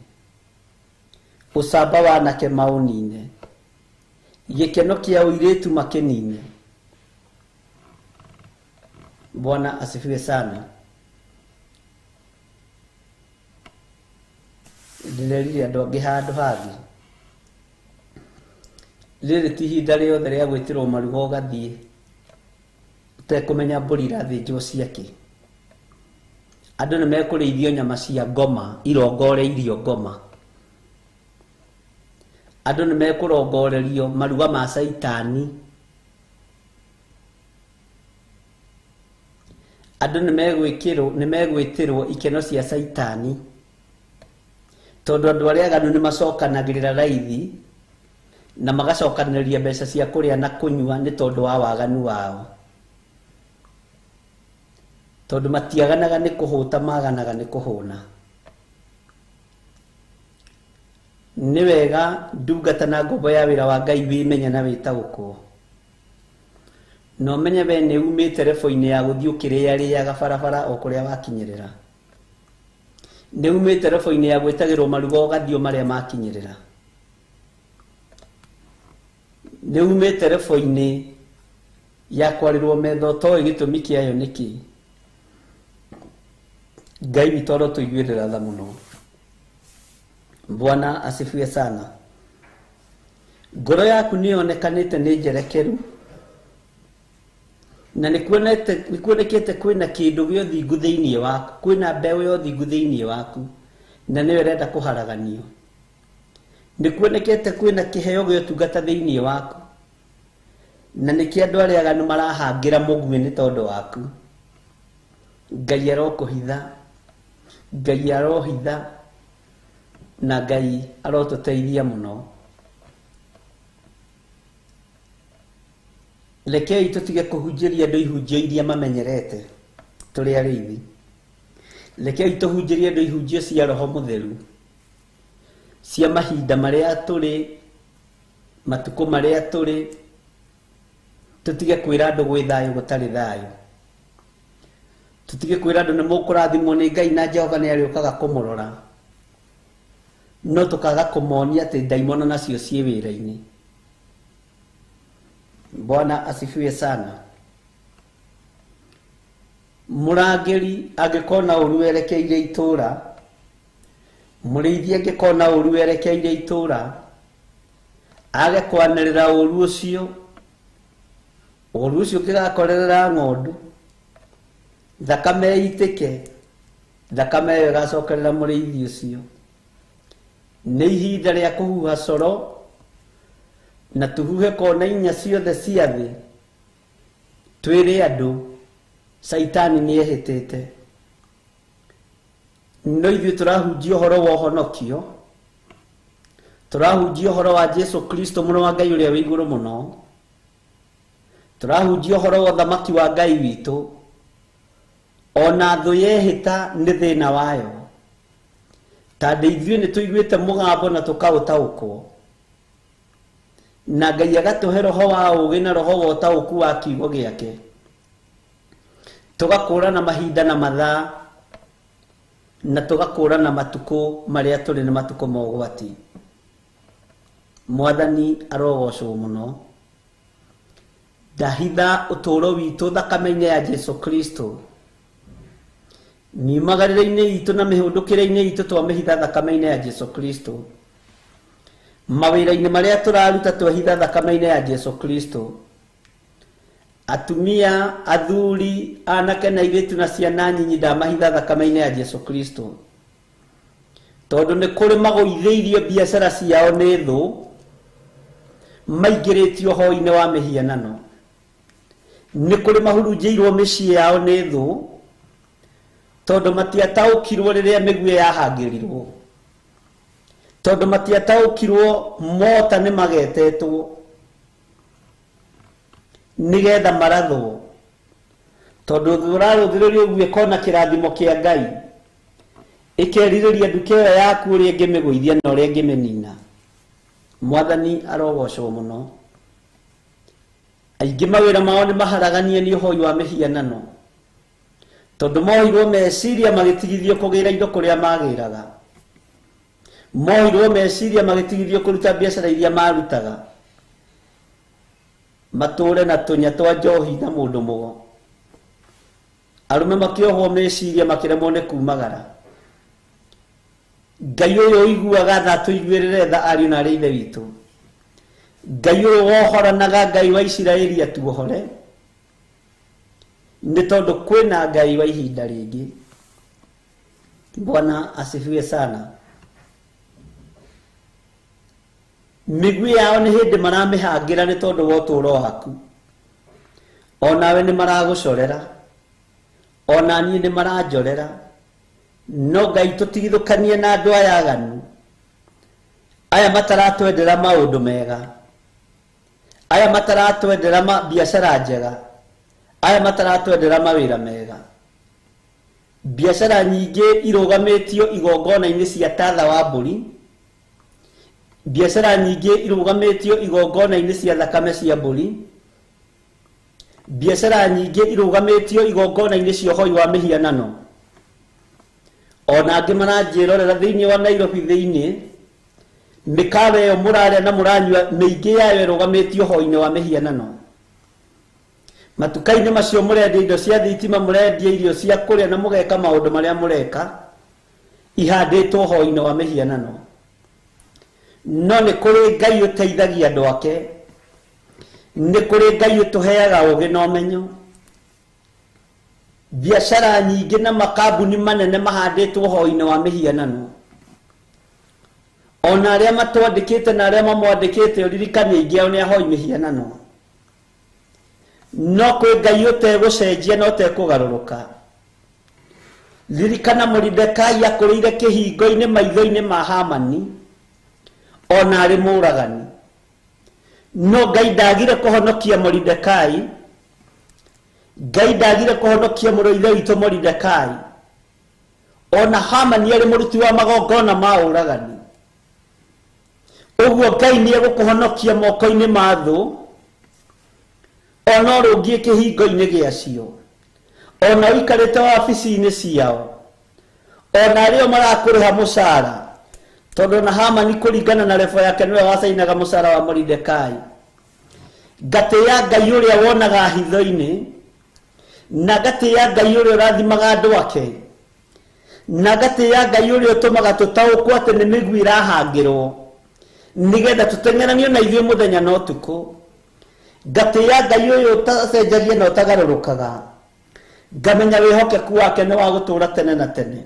ũcamba wa anake maũnine, gĩkeno kĩa ũirĩtu makĩnine. Bwana asifiwe sana. Ndĩrerire andũ angĩ handũ hangĩ, rĩrĩ ti ihinda rĩothe rĩa gwĩtĩrwo maruga ũgathiĩ ũtekũmenya mbũri irathĩnjwo ciake. Andũ nĩ mekũrĩithio nyama cia ngoma irongoreirio ngoma. Andũ nĩ mekũrongorerio maruga ma Caitani. Andũ nĩ megwĩtĩrwo ikeno cia Caitani, tondũ andũ arĩa aganu nĩ macokanagĩrĩra raithi na magacokanĩrĩria mbeca cia kũrĩa na kũnyua nĩ tondũ wa waganu wao, tondũ matiaganaga nĩ kũhũta, maganaga nĩ kũhũna. Nĩ wega ndungata na ngombo ya wĩra wa Ngai wĩmenye na wĩtaũkwo, na ũmenye we nĩ umĩte rebo-inĩ ya gũthiĩ ũkĩrĩarĩaga barabara o kũrĩa wakinyĩrĩra, nĩ umĩte rebo-inĩ ya gwĩtagĩrwo maruga ũgathiĩ marĩa makinyĩrĩra, nĩ umĩte rebo-inĩ ya kwarĩrwo metha ũtoĩ gĩtũmi kĩayo nĩkĩ. Ngai witũ arotũiguĩrĩra tha mũno. Bwana asifiwe sana. Ngoro yaku nĩ yonekanĩte nĩ njerekeru na nĩ kuonekete kwĩna kĩndũ gĩa ũthingu thĩinĩ waku, kwĩna mbeũ ya ũthingu thĩinĩ waku, na nĩyo ĩrenda kũharaganio. Nĩ kuonekete kwĩna kĩheo gĩa ũtungata thĩinĩ waku, na nĩkĩo andũ arĩa aganu marahangĩra mũguĩ nĩ tondũ waku. Ngai arokũhitha, Ngai arohitha, na Ngai arotũteithia mũno. Rekei tũtige kũhunjĩria andũ ihunjio iria mamenyerete tũrĩ arĩithi. Rekei tũhunjĩrie andũ ihunjio cia Roho Mũtheru, cia mahinda marĩa tũrĩ, matukũ marĩa tũrĩ. Tũtige kwĩra andũ gwĩ thayũ gũtarĩ thayũ. Tũtige kwĩra andũ nĩ mũkũrathimwo nĩ Ngai na Jehova nĩ arĩũkaga kũmũrora, no tũkaga kũmonia atĩ ndaimono nacio ciĩ wĩra-inĩ. Bwana asifiwe sana. Mũrangĩri angĩkona ũru werekeire itũra, mũrĩithi angĩkona ũru werekeire itũra, age kwanĩrĩra ũru ũcio, ũru ũcio ũngĩgakorerera ng'ondu, thakame ĩitĩke, thakame ĩyo ĩgacokerera mũrĩithi ũcio. Nĩ ihinda rĩa kũhuha coro na tuhuhe kona inya ciothe cia thĩ, twĩre andũ Caitani nĩ ehĩtĩte. No ithuĩ tũrahunjia ũhoro wa ũhonokio, tũrahunjia ũhoro wa Jesu Kristo mũrũ wa Ngai ũrĩa wĩ igũrũ mũno, tũrahunjia ũhoro wa ũthamaki wa Ngai witũ. Ona thũ yehĩta nĩ thĩna wayo, tondũ ithuĩ nĩ tũiguĩte mũgambo na tũkaũtaũkwo, na Ngai agatũhe roho wa ũũgĩ na roho wa ũtaũku wa kiugo gĩake, tũgakũrana mahinda na mathaa, na tũgakũrana matukũ marĩa tũrĩ nĩ matukũ ma ũgwati. Mwathani arogocwo mũno. Ndahitha ũtũũro witũ thakame-inĩ ya Jesu Kristo, miumagarĩre-inĩ itũ na mĩhũndũkĩre-inĩ itũ twamĩhitha thakame-inĩ ya Jesu Kristo, mawĩra-inĩ marĩa tũraruta twehitha thakame-inĩ ya Jesu Kristo. Atumia, athuri, anake na airĩtu na ciana nyinyi ndamahitha thakame-inĩ ya Jesu Kristo, tondũ nĩ kũrĩ magũithĩirio biacara ciao nĩ thũ, maingĩrĩtio hoi-inĩ wa mĩhianano. Nĩ kũrĩ mahurunjĩirwo mĩciĩ yao nĩ thũ, tondũ matiataũkirwo rĩrĩa mĩguĩ yahangĩrirwo, tondũ matiataũkirwo mota nĩ magetetwo nĩgetha marathwo, tondũ ũrarũthĩrĩria ũguo ĩkona kĩrathimo kĩa Ngai, ĩkerirĩria nduka ĩyo yaku ũrĩa ĩngĩmĩgũithia na ũrĩa ĩngĩmĩnina. Mwathani arogocwo mũno. Aingĩ mawĩra mao nĩ maharaganie nĩ ũhoi wa mĩhianano, tondũ moirwo meciria magĩtigithio kũgĩra indo kũrĩa magĩraga, moirwo meciria magĩtigithio kũruta biacara iria marutaga, matũre na tũnya twa njohi na mũndũ mũgo. Arũme makĩohwo meciria makĩremwo nĩ kumagara. Ngai ũyũ ũiguaga tha tũiguĩrĩre tha ariũ na arĩ ithe witũ. Ngai ũyũ wohoranaga, Ngai wa Isiraeli atuohore, nĩ tondũ kwĩna Ngai wa ihinda rĩngĩ. Bwana asifiwe sana. Mĩguĩ yao nĩ hĩndĩ maramĩhangĩra nĩ tondũ wa ũtũũro waku. Onawe nĩ maragũcorera, ona niĩ nĩ maranjorera, no Ngai tũtigithũkanie na andũ aya aganu, aya mataratwendera maũndũ mega, aya mataratwendera biacara njega, aya mataratwendera mawĩra mega. Biacara nyingĩ irũgamĩtio igongona-inĩ cia tatha wa mbũri, biacara nyingĩ irũgamĩtio igongona-inĩ cia thakame cia mbũri, biacara nyingĩ irũgamĩtio igongona-inĩ cia ũhoi wa mĩhianano. Ona angĩ maranjĩrorera thĩinĩ wa Nairobi thĩinĩ, mĩkawa ĩyo mũrarĩa na mũranyua mĩingĩ yayo ĩrũgamĩtio ũhoi-inĩ wa mĩhianano. Matuka-inĩ macio mũrendia indo cia thitima, mũrendia irio cia kũrĩa na mũgeka maũndũ marĩa mũreka, ihandĩtwo ũhoi-inĩ wa mĩhianano. No nĩ kũrĩ Ngai ũteithagia andũ ake, nĩ kũrĩ Ngai ũtũheaga ũgĩ na ũmenyo. Biacara nyingĩ na makambuni manene mahandĩtwo ũhoi-inĩ wa mĩhianano. Ona arĩa matwandĩkĩte na arĩa mamwandĩkĩte ũririkanie aingĩ ao nĩ ahoi mĩhianano. No kwĩ Ngai ũtegũcenjia na ũtekũgarũrũka. Ririkana Moridekai akũrĩire kĩhingo-inĩ maitho-inĩ ma Hamani ona arĩ mũragani. No Ngai ndagire kũhonokia Moridekai, Ngai ndagire kũhonokia mũrũ ithe witũ Moridekai ona Hamani arĩ mũruti wa magongona ma ũragani. Ũguo Ngai nĩ egũkũhonokia moko-inĩ ma thũ ona ũrũngiĩ kĩhingo-inĩ gĩacio, ona ũikarĩte wabici-inĩ ciao, ona arĩa marakũrĩha mũcara, tondũ na Hamani kũringana na rebo yake nĩwe wacainaga mũcara wa Moridekai. Ngatĩĩa Ngai ũrĩa wonaga hitho-inĩ, na ngatĩĩa Ngai ũrĩa ũrathimaga andũ ake, na ngatĩĩa Ngai ũrĩa ũtũmaga tũtaũkwo atĩ nĩ mĩguĩ ĩrahangĩrwo nĩgetha tũteng'eranio na ithuĩ mũthenya na ũtukũ. Ngatĩĩa Ngai ũyũ ũtacenjagia na ũtagarũrũkaga, ngamenya wĩhokeku wake nĩ wa gũtũũra tene na tene,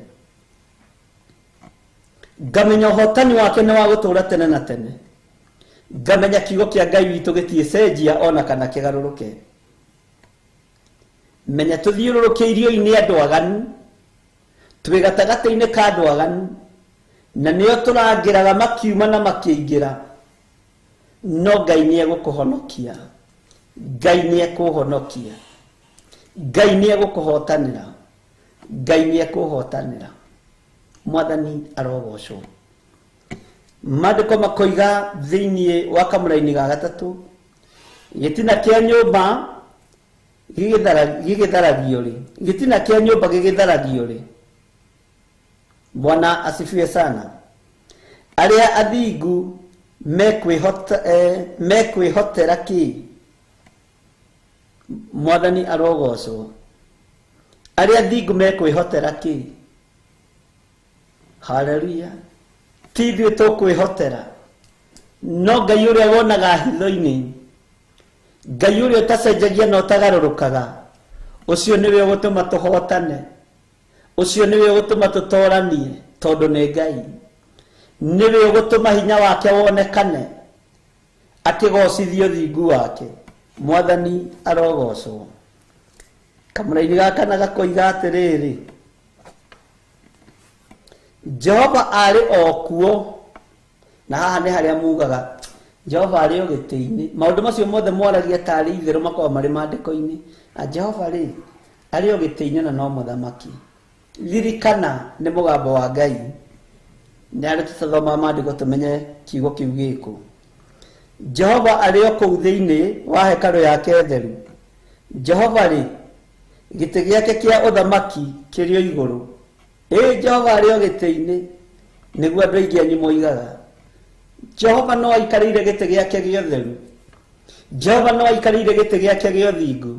ngamenya ũhotani wake nĩ wa gũtũũra tene na tene, ngamenya kiugo kĩa Ngai witũ gĩtiĩcenjia ona kana kĩgarũrũke. Menya tũthiũrũrũkĩirio-inĩ andũ aganu, twĩ gatagatĩ-inĩ ka andũ aganu, na nĩo tũrangĩraga makiuma na makĩingĩra. No Ngai nĩ egũkũhonokia, Ngai nĩ ekũhonokia, Ngai nĩ egũkũhotanĩra, Ngai nĩ ekũhotanĩra. Mwathani arogocwo. Maandĩko makoiga thĩinĩ wa kamũraini ga gatatũ, gĩtina kĩa nyũmba gĩgĩtharagio rĩ, gĩtina kĩa nyũmba gĩgĩtharagio rĩ. Bwana asifiwe sana. Arĩa athingu mekwĩhotera kĩ? Mwathani arogocwo. Arĩa athingu mekwĩhotera kĩ? Haleluya. Ti ithuĩ tũkwĩhotera, no Ngai ũrĩa wonaga hitho-inĩ, Ngai ũrĩa ũtacenjagia na ũtagarũrũkaga, ũcio nĩwe ũgũtũma tũhotane, ũcio nĩwe ũgũtũma tũtoranie, tondũ nĩ Ngai. Nĩwe ũgũtũma hinya wake wonekane, akĩgocithio thingu wake. Mwathani arogocwo. Kamũraini ga kana gakoiga atĩrĩrĩ, Jehova arĩ o kuo, na haha nĩ harĩa mugaga Jehova arĩ o gĩtĩ-inĩ. Maũndũ macio mothe mwaragia tarĩ itherũ makoragwo marĩ maandĩko-inĩ. A Jehova rĩ arĩ o gĩtĩ-inĩ na no mũthamaki. Ririkana nĩ mũgambo wa Ngai, nĩ arĩ tũtathomaga maandĩko tũmenye kiugo kĩu gĩkũ. Jehova arĩ o kũu thĩinĩ wa hekarũ yake theru. Jehova rĩ gĩtĩ gĩake kĩa ũthamaki kĩrĩ o igũrũ. Ĩ Jehova arĩ o gĩtĩ-inĩ, nĩguo andũ aingĩ anyu moigaga. Jehova no aikarĩire gĩtĩ gĩake gĩa ũtheru. Jehova no aikarĩire gĩtĩ gĩake gĩa ũthingu.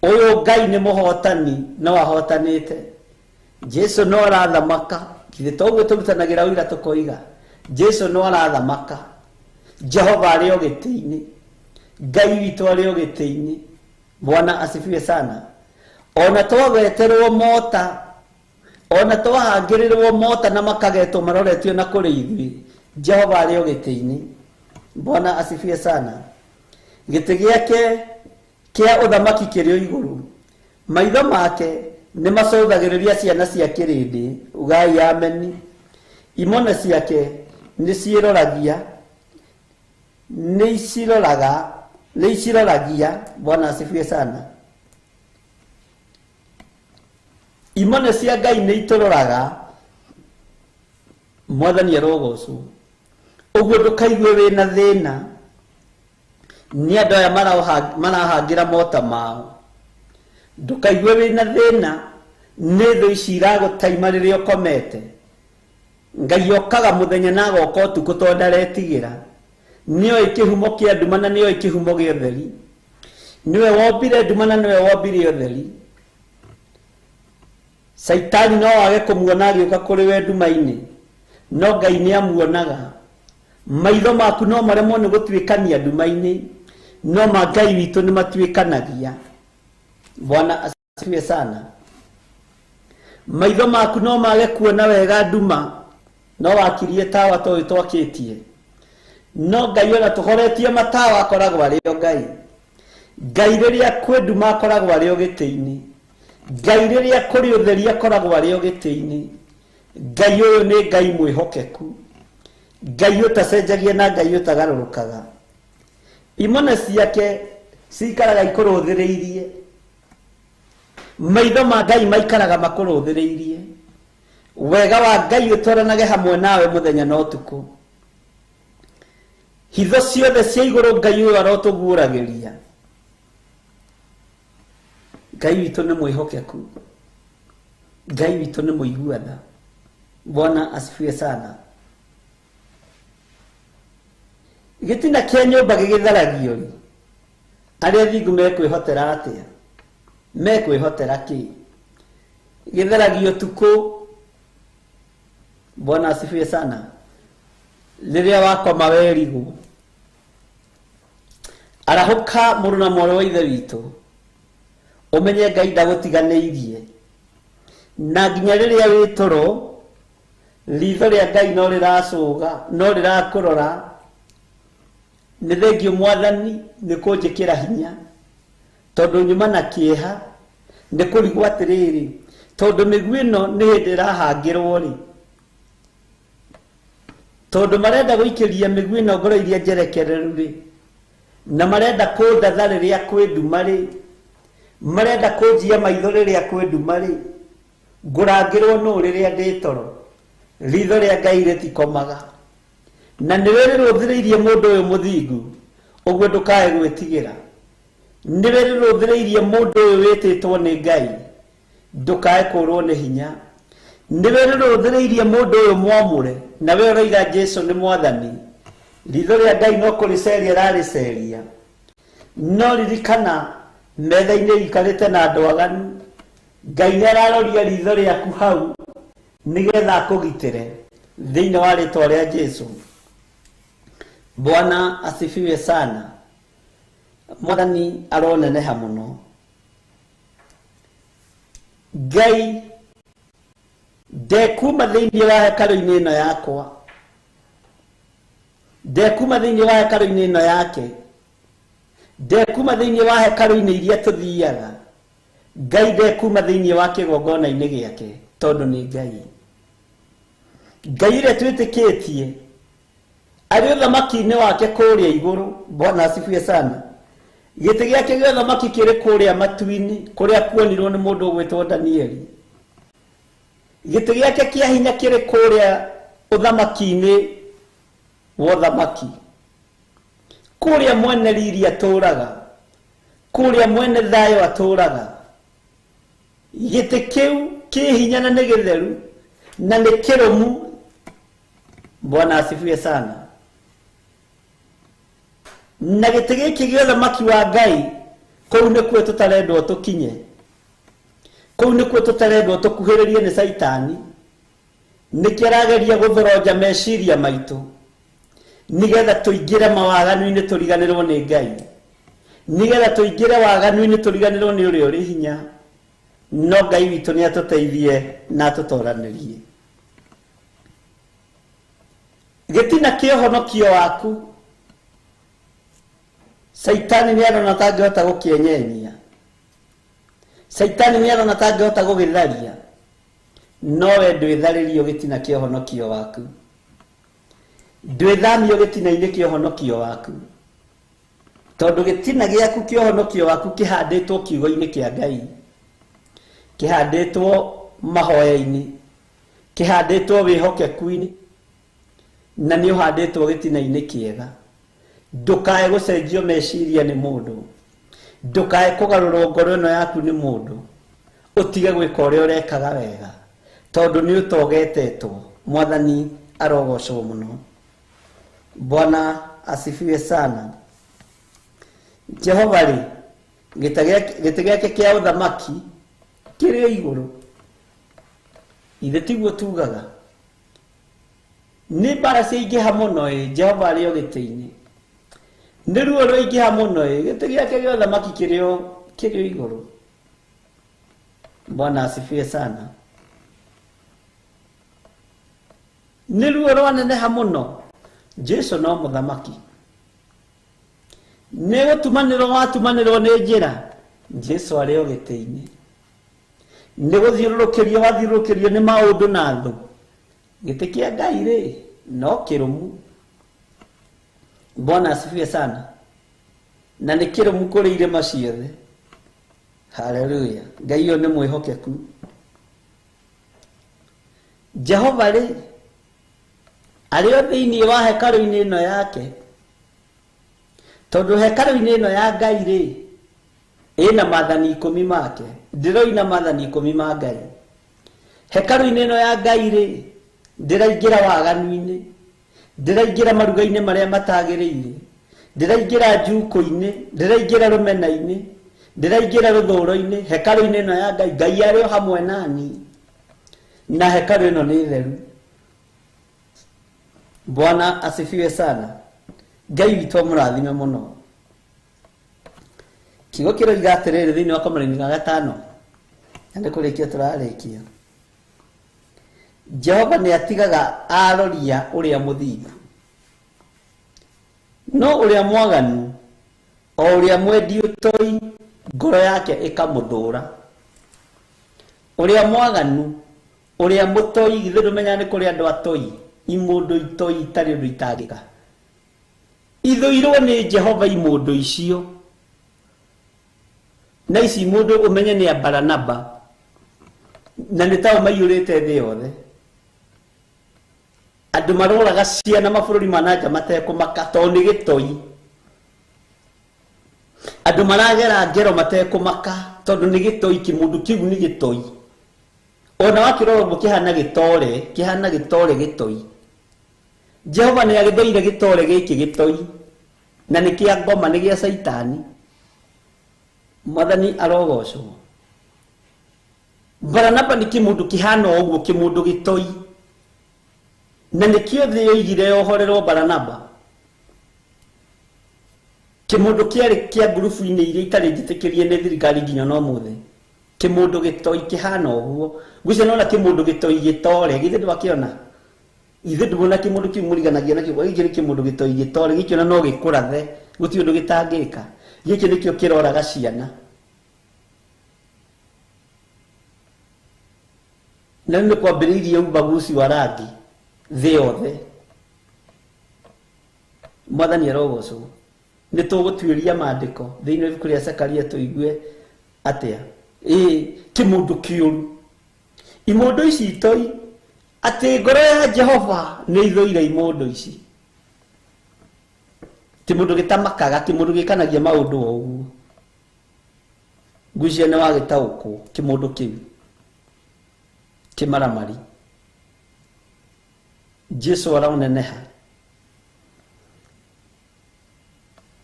Ũyũ Ngai nĩ mũhotani, no ahotanĩte. Jesu no arathamaka. Githĩ toguo tũrutanagĩra ũira tũkoiga Jesu no arathamaka. Jehova arĩ o gĩtĩ-inĩ, Ngai witũ arĩ o gĩtĩ-inĩ. Bwana asifiwe sana. Ona twageterwo mota, ona twahangĩrĩrwo mota na makagetwo maroretio na kũrĩ ithuĩ, Jehova arĩ o gĩtĩ-inĩ. Bwana asifiwe sana. Gĩtĩ gĩake kĩa ũthamaki kĩrĩ o igũrũ. Maitho make nĩ macũthagĩrĩria ciana cia kĩrĩndĩ. Ugai ameni. Imone ciake nĩ ciĩroragia, nĩ iciroraga, nĩ iciroragia. Bwana asifiwe sana. Imone cia Ngai nĩ itũroraga. Mwathani arogocwo. Ũguo ndũkaigue wĩna thĩna nĩ andũ aya marahangĩra mota mao. Ndũkaigue wĩna thĩna nĩ thũ ici iragũtaima rĩrĩa ũkomete. Ngai okaga mũthenya na agoka ũtukũ tondũ ndaretigĩra. Nĩoĩ kĩhumo kĩa nduma na nĩoĩ kĩhumo gĩa ũtheri. Nĩwe wombire nduma na nĩwe wombire ũtheri. Caitani no age kũmuona agĩũka kũrĩ we nduma-inĩ, no Ngai nĩ amuonaga. Maitho maku no maremwo nĩ gũtuĩkania nduma-inĩ, no ma Ngai witũ nĩ matuĩkanagia. Bwana asifiwe sana. Maitho maku no mage kuona wega nduma, no wakirie tawa to twakĩtie, no Ngai ona tũhoretie matawa akoragwo arĩ o Ngai. Ngai rĩrĩa kwĩ nduma akoragwo arĩ o gĩtĩ-inĩ. Ngai rĩrĩa kũrĩ ũtheri akoragwo arĩ o gĩtĩ-inĩ. Ngai ũyũ nĩ Ngai mwĩhokeku, Ngai ũtacenjagia na Ngai ũtagarũrũkaga. Imone ciake cikaraga ikũrũthĩrĩirie, maitho ma Ngai maikaraga makũrũthĩrĩirie. Wega wa Ngai ũtwaranage hamwe nawe mũthenya na ũtukũ. Hitho ciothe cia igũrũ Ngai ũyũ arotũguũragĩria. Ngai witũ nĩ mwĩhokeku, Ngai witũ nĩ mũigua tha. Bwana asifiwe sana. Gĩtina kĩa nyũmba gĩgĩtharagio rĩ, arĩa athingu mekwĩhotera atĩa? Mekwĩhotera kĩ? Gĩtharagio ũtukũ. Bwana asifiwe sana. Rĩrĩa wakoma werigwo, arahũka mũrũ na mwarĩ wa ithe witũ, ũmenye Ngai ndagũtiganĩirie. Na nginya rĩrĩa wĩ toro, ritho rĩa Ngai no rĩracũga, no rĩrakũrora. Nĩ thengio Mwathani nĩ kũnjĩkĩra hinya, tondũ nyuma na kĩeha nĩ kũrigwo atĩrĩrĩ, tondũ mĩguĩ ĩno nĩ hĩndĩ ĩrahangĩrwo rĩ, tondũ marenda gũikĩria mĩguĩ ĩno ngoro iria njerekereru rĩ, na marenda kũndatha rĩrĩa kwĩ nduma rĩ, marenda kũnjia maitho rĩrĩa kwĩ nduma rĩ, ngũrangĩrwo nũ rĩrĩa ndĩ toro? Ritho rĩa Ngai rĩtikomaga, na nĩwe rĩrũthĩrĩirie mũndũ ũyũ mũthingu, ũguo ndũkae gwĩtigĩra. Nĩwe rĩrũthĩrĩirie mũndũ ũyũ wĩtĩtwo nĩ Ngai, ndũkae kũrwo nĩ hinya. Nĩwe rĩrũthĩrĩirie mũndũ ũyũ mwamũre, na we ũroiga Jesu nĩ Mwathani. Ritho rĩa Ngai no kũrĩceria rarĩceria. No ririkana metha-inĩ ikarĩte na andũ aganu, Ngai nĩ araroria ritho rĩaku hau nĩgetha akũgitĩre thĩinĩ wa rĩtwa rĩa Jesu. Bwana asifiwe sana. Mwathani aroneneha mũno. Ngai ndekuma thĩinĩ wa hekarũ-inĩ ĩno yakwa, ndekuma thĩinĩ wa hekarũ-inĩ ĩno yake, ndekuma thĩinĩ wa hekarũ-inĩ iria tũthiaga. Ngai ndekuma thĩinĩ wa kĩgongona-inĩ gĩake, tondũ nĩ Ngai. Ngai ũrĩa twĩtĩkĩtie arĩ ũthamaki-inĩ wake kũrĩa igũrũ. Bwana asifiwe sana. Gĩtĩ gĩake gĩa ũthamaki kĩrĩ kũrĩa matu-inĩ, kũrĩa kuonirwo nĩ mũndũ ũgwĩtwo Danieli. Gĩtĩ gĩake kĩa hinya kĩrĩ kũrĩa ũthamaki-inĩ wa ũthamaki, kũrĩa mwene riri atũraga, kũrĩa mwene thayũ atũraga. Gĩtĩ kĩu kĩ hinya na nĩ gĩtheru na nĩ kĩrũmu. Bwana asifiwe sana. Na gĩtĩ gĩkĩ gĩa ũthamaki wa Ngai, kũu nĩkuo tũtarendwo tũkinye, kũu nĩkuo tũtarendwo tũkuhĩrĩrie nĩ Caitani. Nĩkĩo arageria gũthoronja meciria maitũ nĩgetha tũingĩre mawaganu-inĩ tũriganĩrwo nĩ Ngai, nĩgetha tũingĩre waganu-inĩ tũriganĩrwo nĩ ũrĩa ũrĩ hinya. No Ngai witũ nĩ atũteithie na atũtoranĩrie. Gĩtina kĩa ũhonokio waku, Caitani nĩ arona tangĩhota gũkĩenyenyia, Caitani nĩ arona tangĩhota gũgĩtharia, no we ndwĩtharĩrio gĩtina kĩa ũhonokio waku, ndwĩthamio gĩtina-inĩ kĩa ũhonokio waku, tondũ gĩtina gĩaku kĩa ũhonokio waku kĩhandĩtwo kiugo-inĩ kĩa Ngai, kĩhandĩtwo mahoya-inĩ, kĩhandĩtwo wĩhokeku-inĩ, na nĩ ũhandĩtwo gĩtina-inĩ kĩega. Ndũkae gũcenjio meciria nĩ mũndũ, ndũkae kũgarũrwo ngoro ĩno yaku nĩ mũndũ, ũtige gwĩka ũrĩa ũrekaga wega, tondũ nĩ ũtogetetwo. Mwathani arogocwo mũno. Bwana asifiwe sana. Jehova rĩ, gĩtĩ gĩake kĩa ũthamaki kĩrĩ o igũrũ. Ithe tiguo tugaga. Nĩ mbara ciaingĩha mũno ĩ, Jehova arĩ o gĩtĩ-inĩ. Nĩ ruo rwaingĩha mũno ĩ, gĩtĩ gĩake gĩa ũthamaki kĩrĩ o igũrũ. Bwana asifiwe sana. Nĩ ruo rwaneneha mũno, Jesu no mũthamaki. Nĩ gũtumanĩrwo watumanĩrwo nĩ njĩra, Jesu arĩ o gĩtĩ-inĩ. Nĩ gũthiũrũrũkĩrio wathiũrũrũkĩrio nĩ maũndũ na thũ, gĩtĩ kĩa Ngai rĩ no kĩrũmu. Bwana asifiwe sana. Na nĩ kĩrũmu kũrĩ irĩma ciothe. Haleluya. Ngai ũyũ nĩ mwĩhokeku. Jehova rĩ arĩ o thĩinĩ wa hekarũ-inĩ ĩno yake, tondũ hekarũ-inĩ ĩno ya Ngai rĩ ĩna maathani 10 make. Ndĩroina maathani 10 ma Ngai. Hekarũ-inĩ ĩno ya Ngai rĩ ndĩraingĩra waganu-inĩ, ndĩraingĩra maruga-inĩ marĩa matagĩrĩire, ndĩraingĩra njukũ-inĩ, ndĩraingĩra rũmena-inĩ, ndĩraingĩra rũthũro-inĩ. Hekarũ-inĩ ĩno ya Ngai, Ngai arĩ o hamwe nani, na hekarũ ĩno nĩ theru. Bwana asifiwe sana. Ngai witũ amũrathime mũno. Kiugo kĩroiga atĩrĩrĩ thĩinĩ wa kamũraini ga gatano, na nĩ kũrĩkia tũrarĩkia. Jehova nĩ atigaga aroria ũrĩa mũthingu, no ũrĩa mwaganu o ũrĩa mwendi ũtoi ngoro yake ĩkamũthũra. Ũrĩa mwaganu ũrĩa mũtoi, githĩ ndũmenyaga nĩ kũrĩ andũ atoi, imũndũ itoi itarĩ ũndũ itangĩka. Ithũirwo nĩ Jehova imũndũ icio. Na ici mũndũ ũmenye nĩ a Baranaba, na nĩ tao maiyũrĩte thĩ yothe. Andũ maroraga ciana mabũrũri ma nanja matekũmaka tondũ nĩ gĩtoi. Andũ maragera ngero matekũmaka tondũ nĩ gĩtoi, kĩmũndũ kĩu nĩ gĩtoi. Ona wakĩrora ũguo kĩhana gĩtore, kĩhana gĩtore gĩtoi. Jehova nĩ agĩthũire gĩtore gĩkĩ gĩtoi, na nĩ kĩa ngoma, nĩ gĩa Caitani. Mwathani arogocwo. Baranaba nĩ kĩmũndũ kĩhana ũguo, kĩmũndũ gĩtoi, na nĩkĩo thĩ yoigire yohorerwo Baranaba. Kĩmũndũ kĩarĩ kĩa ngurubu-inĩ iria itarĩ njĩtĩkĩrie nĩ thirikari nginya na ũmũthĩ. Kĩmũndũ gĩtoi kĩhana ũguo. Ngwĩciria nĩwona kĩmũndũ gĩtoi gĩtore, githĩ ndwakĩona? Ithuĩ ndũmona kĩmũndũ kĩu mũriganagia nakĩo, gĩkĩ nĩ kĩmũndũ gĩtoi gĩtore, gĩkĩ ona no gĩkũrathe, gũtirĩ ũndũ gĩtangĩka. Gĩkĩ nĩkĩo kĩroraga ciana. Na rĩu nĩ kwambĩrĩirie ubaguzi wa rangi thĩ yothe. Mwathani arogocwo. Nĩ tũgũtuĩria maandĩko thĩinĩ wa ibuku rĩa Zakaria tũigue atĩa. Ĩĩ, kĩmũndũ kĩũru. Imũndũ ici itoi, atĩ ngoro ya Jehova nĩ ithũire imũndũ ici. Kĩmũndũ gĩtamakaga, kĩmũndũ gĩkanagia maũndũ o ũguo. Ngwĩciria nĩ wagĩtaũkwo kĩmũndũ kĩu kĩmaramari. Jesu araneneha.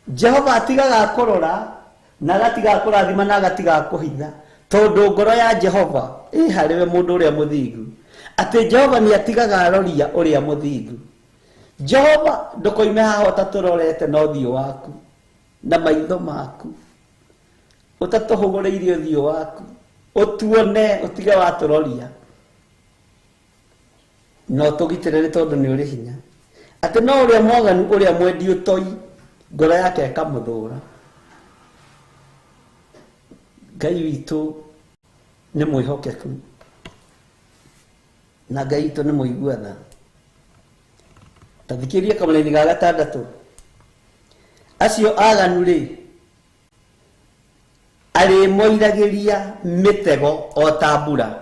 Jehova atigaga kũrora na agatiga kũrathima na agatiga kũhitha, tondũ ngoro ya Jehova ĩ harĩ we mũndũ ũrĩa mũthingu. Atĩ Jehova nĩ atigaga aroria ũrĩa mũthingu. Jehova ndũkoime haha ũtatũrorete na ũthiũ waku na maitho maku, ũtatũhũgũrĩirie ũthiũ waku, ũtuone ũtige watũroria, no tũgitĩre nĩ tondũ nĩ ũrĩ hinya. Atĩ no ũrĩa mwaganu ũrĩa mwendi ũtoi ngoro yake ĩkamũthũra. Ngai witũ nĩ mwĩhokeku, na Ngai witũ nĩ mũigua tha. Ta thikĩrĩria kamũraini ga gatandatũ. Acio aganu rĩ, arĩmoiragĩria mĩtego o ta mbura.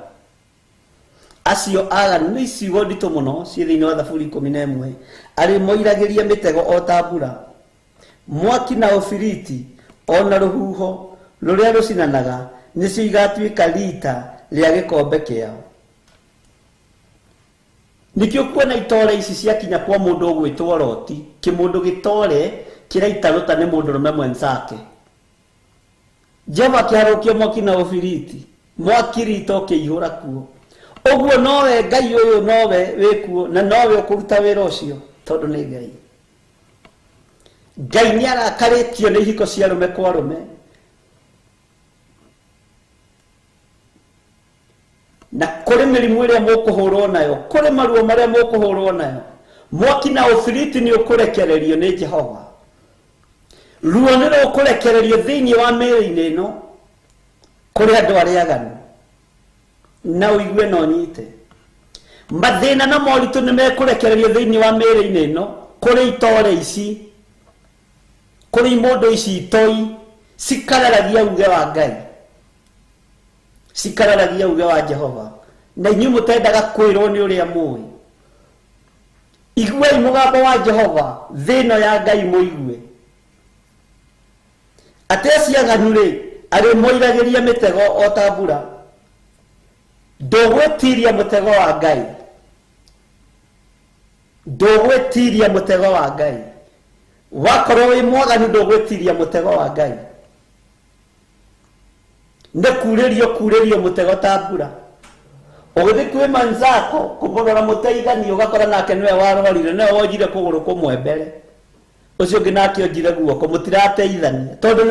Acio aganu nĩ ciugo nditũ mũno ciĩ thĩinĩ wa Thaburi 11. Arĩmoiragĩria mĩtego o ta mbura. Mwaki na ũbiriti ona rũhuho rũrĩa rũcinanaga nĩcio igatuĩka rita rĩa gĩkombe kĩao. Nĩkĩo kuona itore ici ciakinya kwa mũndũ ũgwĩtwo Loti, kĩmũndũ gĩtore kĩraita rũta nĩ mũndũrũme mwenzake. Jehova akĩharũkia mwaki na ũbiriti, mwaki rita ũkĩihũra kuo. Ũguo nowe Ngai ũyũ nowe wĩkuo na nowe ũkũruta wĩra ũcio tondũ nĩ Ngai. Ngai nĩ arakarĩtio nĩ ihiko cia arũme kwa arũme. Na kũrĩ mĩrimũ ĩrĩa mũkũhũrwo nayo, kũrĩ maruo marĩa mũkũhũrwo nayo, mwaki na ũbiriti nĩ ũkũrekererio nĩ Jehova. Ruo nĩ rũkũrekererio thĩinĩ wa mĩĩrĩ-inĩ ĩno kũrĩ andũ arĩa aganu. Na ũigue na ũnyite. Mathĩna na moritũ nĩ mekũrekererio thĩinĩ wa mĩĩrĩ-inĩ ĩno kũrĩ itore ici, kũrĩ imondo ici itoi cikararagia uge wa Ngai, cikararagia uge wa Jehova. Na inyuĩ mũtendaga kwĩrwo nĩ ũrĩa mũĩ, iguai mũgambo wa Jehova, thĩ ĩno ya Ngai mũigue. Atĩ acio aganu rĩ, arĩmoiragĩria mĩtego o ta mbura. Ndũgwĩtiria mũtego wa Ngai, ndũgwĩtiria mũtego wa Ngai. Wakorwo wĩ mwaganu ndũgwĩtiria mũtego wa Ngai. Nĩ kurĩrio kurĩrio mũtego ta mbura. Ũgĩthiĩ kwĩ manzako kũmũrora mũteithani ũgakora nake nĩwe warwarire, nĩwe wonjire kũgũrũ kũmwe mbere, ũcio ũngĩ nake onjire guoko, mũtirateithania tondũ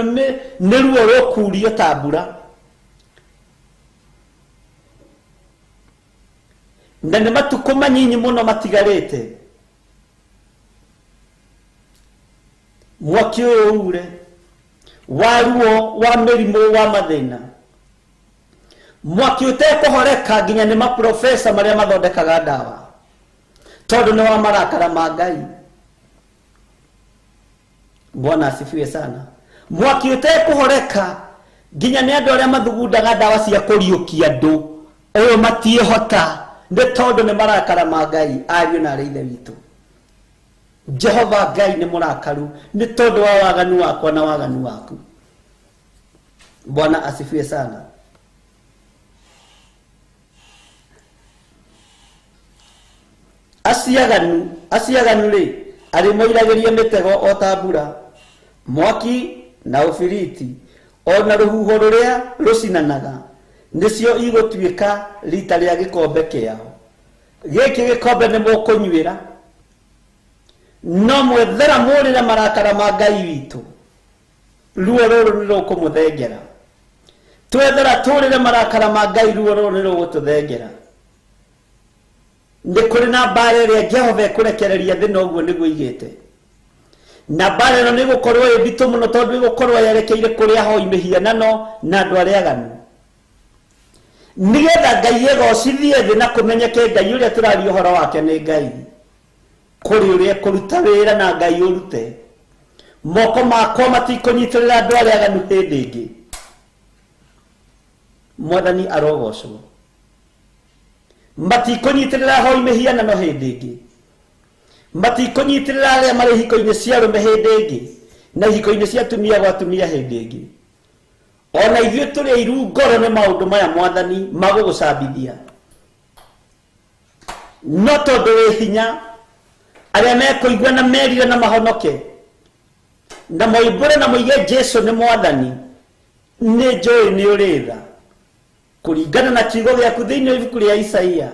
nĩ ruo rũkurio ta mbura. Na nĩ matukũ manyinyi mũno matigarĩte mwaki ũyũ ure wa ruo wa mĩrimũ wa mathĩna, mwaki ũtekũhoreka nginya nĩ maprofesa marĩa mathondekaga ndawa, tondũ nĩ wa marakara ma Ngai. Bwana asifiwe sana. Mwaki ũtekũhoreka nginya nĩ andũ arĩa mathugundaga ndawa cia kũriũkia andũ, ũyũ matiĩhota nĩ tondũ nĩ marakara ma Ngai. Ariũ na arĩ ithe witũ, Jehova Ngai nĩ mũrakaru nĩ tondũ wa waganu wakwa na waganu waku. Bwana asifiwe sana. Aciaganu rĩ, arĩmoiragĩria mĩtego o ta mbura, mwaki na ũbiriti o na rũhuho rũrĩa rũcinanaga, nĩcio igũtuĩka rita rĩa gĩkombe kĩao. Gĩkĩ gĩkombe nĩ mũkũnyuĩra, no mwethera mũrĩre marakara ma Ngai witũ. Ruo rũrũ nĩ rũkũmũthengera. Twethera tũrĩre marakara ma Ngai, ruo rũrũ nĩ rũgũtũthengera. Nĩ kũrĩ na mbara ĩrĩa Jehova ekũrekereria thĩ, na ũguo nĩguo igĩte. Na mbara ĩno nĩ ĩgũkorwo ĩ nditũ mũno tondũ ĩgũkorwo yerekeire kũrĩ ahoi mĩhianano na andũ arĩa aganu, nĩgetha Ngai egocithie thĩ na kũmenyeke Ngai ũrĩa tũraria ũhoro wake nĩ Ngai. Kũrĩ ũrĩa ekũruta wĩra na Ngai ũrute. Moko makwa matikũnyitĩrĩra andũ arĩa aganu hĩndĩ ĩngĩ. Mwathani arogocwo. Matikũnyitĩrĩra ahoi mĩhianano hĩndĩ ĩngĩ, matikũnyitĩrĩra arĩa marĩ ihiko-inĩ cia arũme hĩndĩ ĩngĩ, na ihiko-inĩ cia atumia gwa atumia hĩndĩ ĩngĩ. Ona ithuĩ tũrĩ airu ngoro nĩ maũndũ maya Mwathani magũgũcambithia, no tondũ wĩ hinya, arĩa mekũigua na merire na mahonoke na moimbũre na moige Jesu nĩ Mwathani, nĩ njũĩ nĩ ũrĩ tha kũringana na kiugo gĩaku thĩinĩ wa ibuku rĩa Isaia.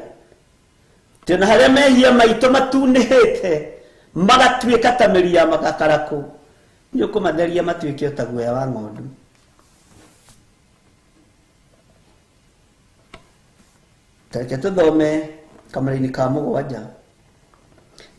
Tena harĩa mehia maitũ matunĩhĩte magatuĩka ta mĩri ya magakarakũ, nĩ ũkũmatheria matuĩke o ta guoya wa ng'ondu. Tareke tũthome kamũra-inĩ ka 7.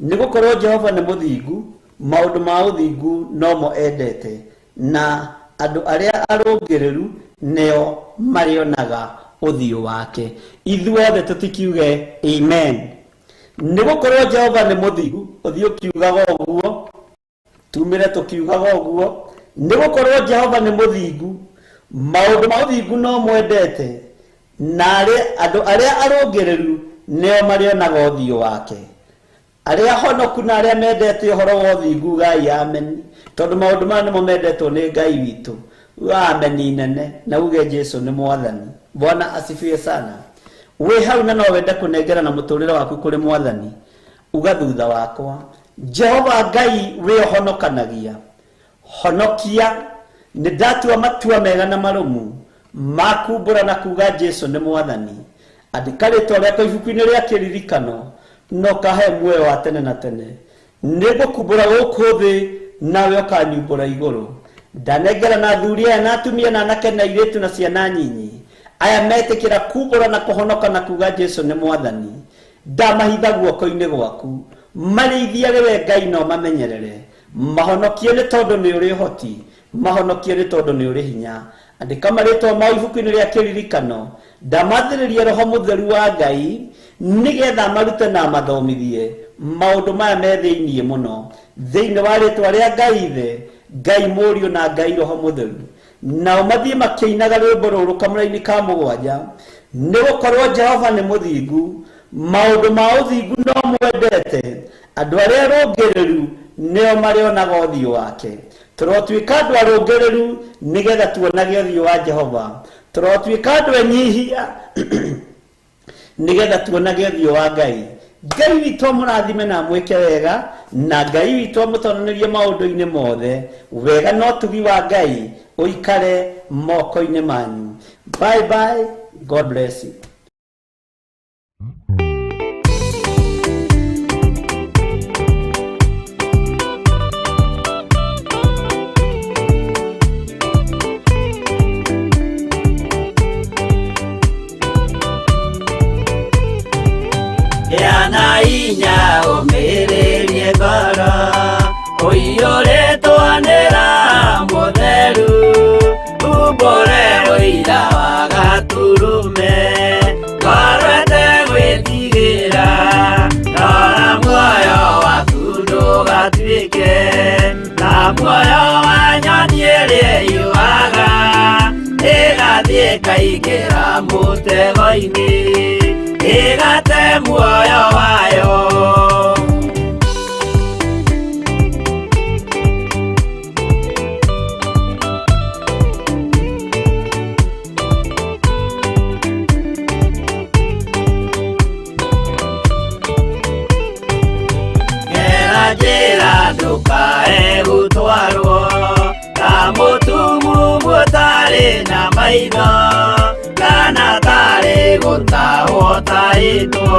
Nĩ gũkorwo Jehova nĩ mũthingu, maũndũ ma ũthingu nomo endete, na andũ arĩa arũngĩrĩru nĩo marĩonaga ũthiũ wake. Ithuothe tũtikiuge amen. Nĩ gũkorwo Jehova nĩ mũthingu, ũthiũ ũkiugaga ũguo, tumĩre tũkiugaga ũguo. Nĩ gũkorwo Jehova nĩ mũthingu, maũndũ ma ũthingu no mwendete, na andũ arĩa arũngĩrĩru nĩo marĩonaga ũthiũ wake. Arĩa honoku na arĩa mendete ũhoro wa ũthingu, gai amen, tondũ maũndũ maya nĩmo mendetwo nĩ Ngai witũ. Ameni nene na uge Jesu nĩ Mwathani. Bwana asifiwe sana. Wĩ hau na no wende kũnengera na mũtũrĩre waku kũrĩ Mwathani, uga thutha wakwa, Jehova Ngai wĩ ũhonokanagia, honokia, nĩ ndatua matua mega na marũmu makumbũra na kuga Jesu nĩ Mwathani. Andĩka rĩtwa rĩakwa ibuku-inĩ rĩa kĩririkano na ũkahe muoyo wa tene na tene. Nĩngũkumbũra gũkũ thĩ nawe ũkanyumbũra igũrũ. Ndanengera na athuri aya na atumia na anake na airĩtu na ciana nyinyi aya metĩkĩra kumbũra na kũhonoka na kuga Jesu nĩ mwathani. Ndamahitha guoko-inĩ gwaku, marĩithiage we Ngai na ũmamenyerere. Mahonokie nĩ tondũ nĩ ũrĩ ũhoti, mahonokie nĩ tondũ nĩ ũrĩ hinya. Andĩka marĩtwa mao ibuku-inĩ rĩa kĩririkano. Ndamathĩrĩria Roho Mũtheru wa Ngai nĩgetha marute na mathomithie maũndũ maya me thĩiniĩ mũno, thĩinĩ wa rĩtwa rĩa Ngai Ithe, Ngai Mũriũ na Ngai Roho Mũtheru. Nao mathiĩ makĩinaga rwĩmbo rũrũ kamũra-inĩ ka mũgwanja, nĩ gũkorwo Jehova nĩ mũthingu, maũndũ ma ũthingu no mwendete, andũ arĩa arũngĩrĩru nĩo marĩonaga ũthiũ wake. Tũrotuĩka andũ arũngĩrĩru nĩgetha tuonage ũthiũ wa Jehova. Tũrotuĩka andũ enyihia nĩgetha tuonage ũthiũ wa Ngai. Ngai witũ amũrathime na amwĩke wega, na Ngai witũ amũtonanĩrie maũndũ-inĩ mothe. Wega na ũtugi wa Ngai ũikare moko-inĩ manyu. Bye bye, God bless you. Yana inya ũmĩrĩrie ngoro, ũiyũrĩtwo nĩ Roho Mũtheru, umbũre ũira wa Gatũrũme, ngoro ĩtegwĩtigĩra, rora muoyo waku ndũgatuĩke ta muoyo wa nyoni ĩrĩa ĩyũaga, ĩgathiĩ ĩkaingĩra mũtego-inĩ, ĩgate muoyo wayo. Gera njĩra ndũkae gũtwarwo ta mũtumumu ũtarĩ na maitho, kana tarĩ gũtahwo tahĩtwo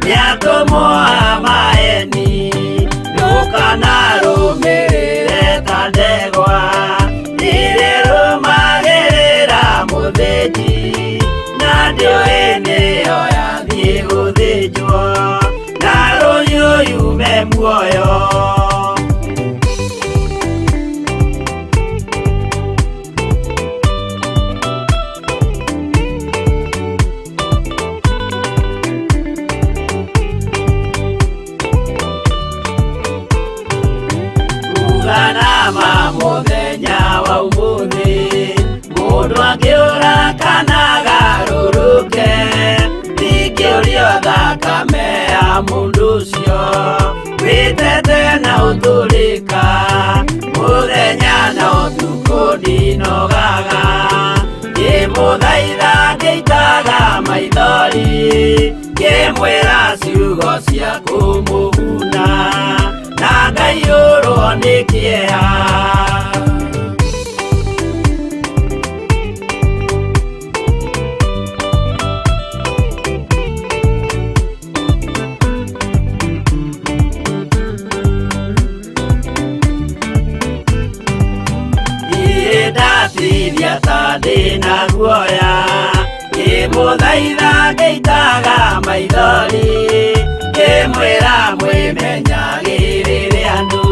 nĩ atũmwo a maeni. Ndũkanarũmĩrĩre ta ndegwa ĩrĩa ĩrũmagĩrĩra mũthĩnji, na ndĩũĩ nĩyo yathiĩ gũthĩnjwo, na rũhiũ yume muoyo. Uganama mũthenya wa ũmũthĩ, mũndũ angĩũra kana agarũrũke, ndingĩũrio thakame ya mũndũ ũcio wĩtete na ũtũrĩka, mũthenya na ũtukũ ndinogaga, ngĩmũthaitha ngĩitaga maithori, ngĩmwĩra ciugo cia kũmũguna, na ngaiyũrwo nĩ kĩeha. Ndatithia ta ndĩna guoya, ngĩmũthaitha ngĩitaga maithori, ngĩmwĩra mwĩmenyagĩrĩre andũ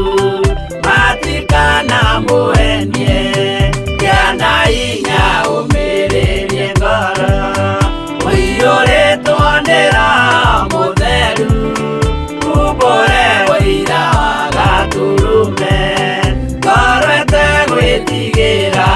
matikanamũhenie, kĩana hinya ũmĩrĩrie ngoro, ũiyũrĩtwo nĩ Roho Mũtheru, umbũre ũira wa Gatũrũme, ngoro ĩtegwĩtigĩra.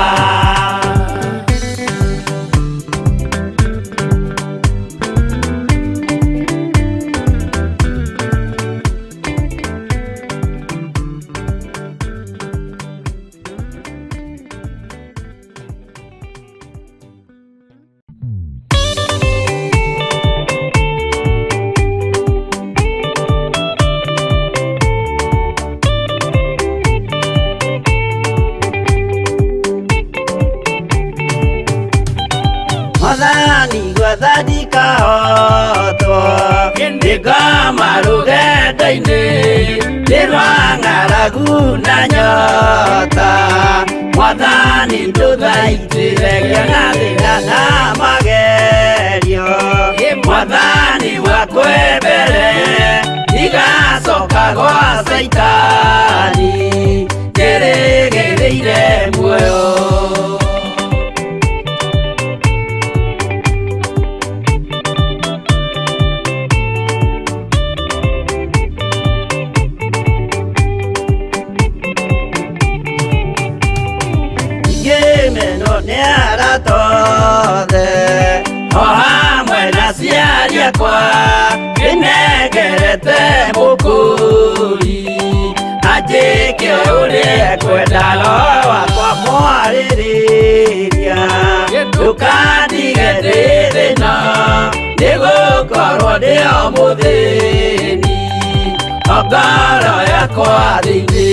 ndikahotwo Nĩngoma rũgendo-inĩ nĩ rwa ng'aragu na nyota Mwathani ndũthaitĩre ngĩona thĩna na magerio Mwathani wakwe mbere ndigacoka gwa Caitani njĩrĩgĩrĩire muoyo. Ngĩmenwo nĩ arata othe o hamwe na aciari akwa ndĩnengerete mũkũri anjĩke ũrĩa ekwenda roho wakwa mwarĩrĩria ndũkandige ndĩ thĩna nĩgũkorwo ndĩ o mũthĩni o ngoro yakwa thĩinĩ.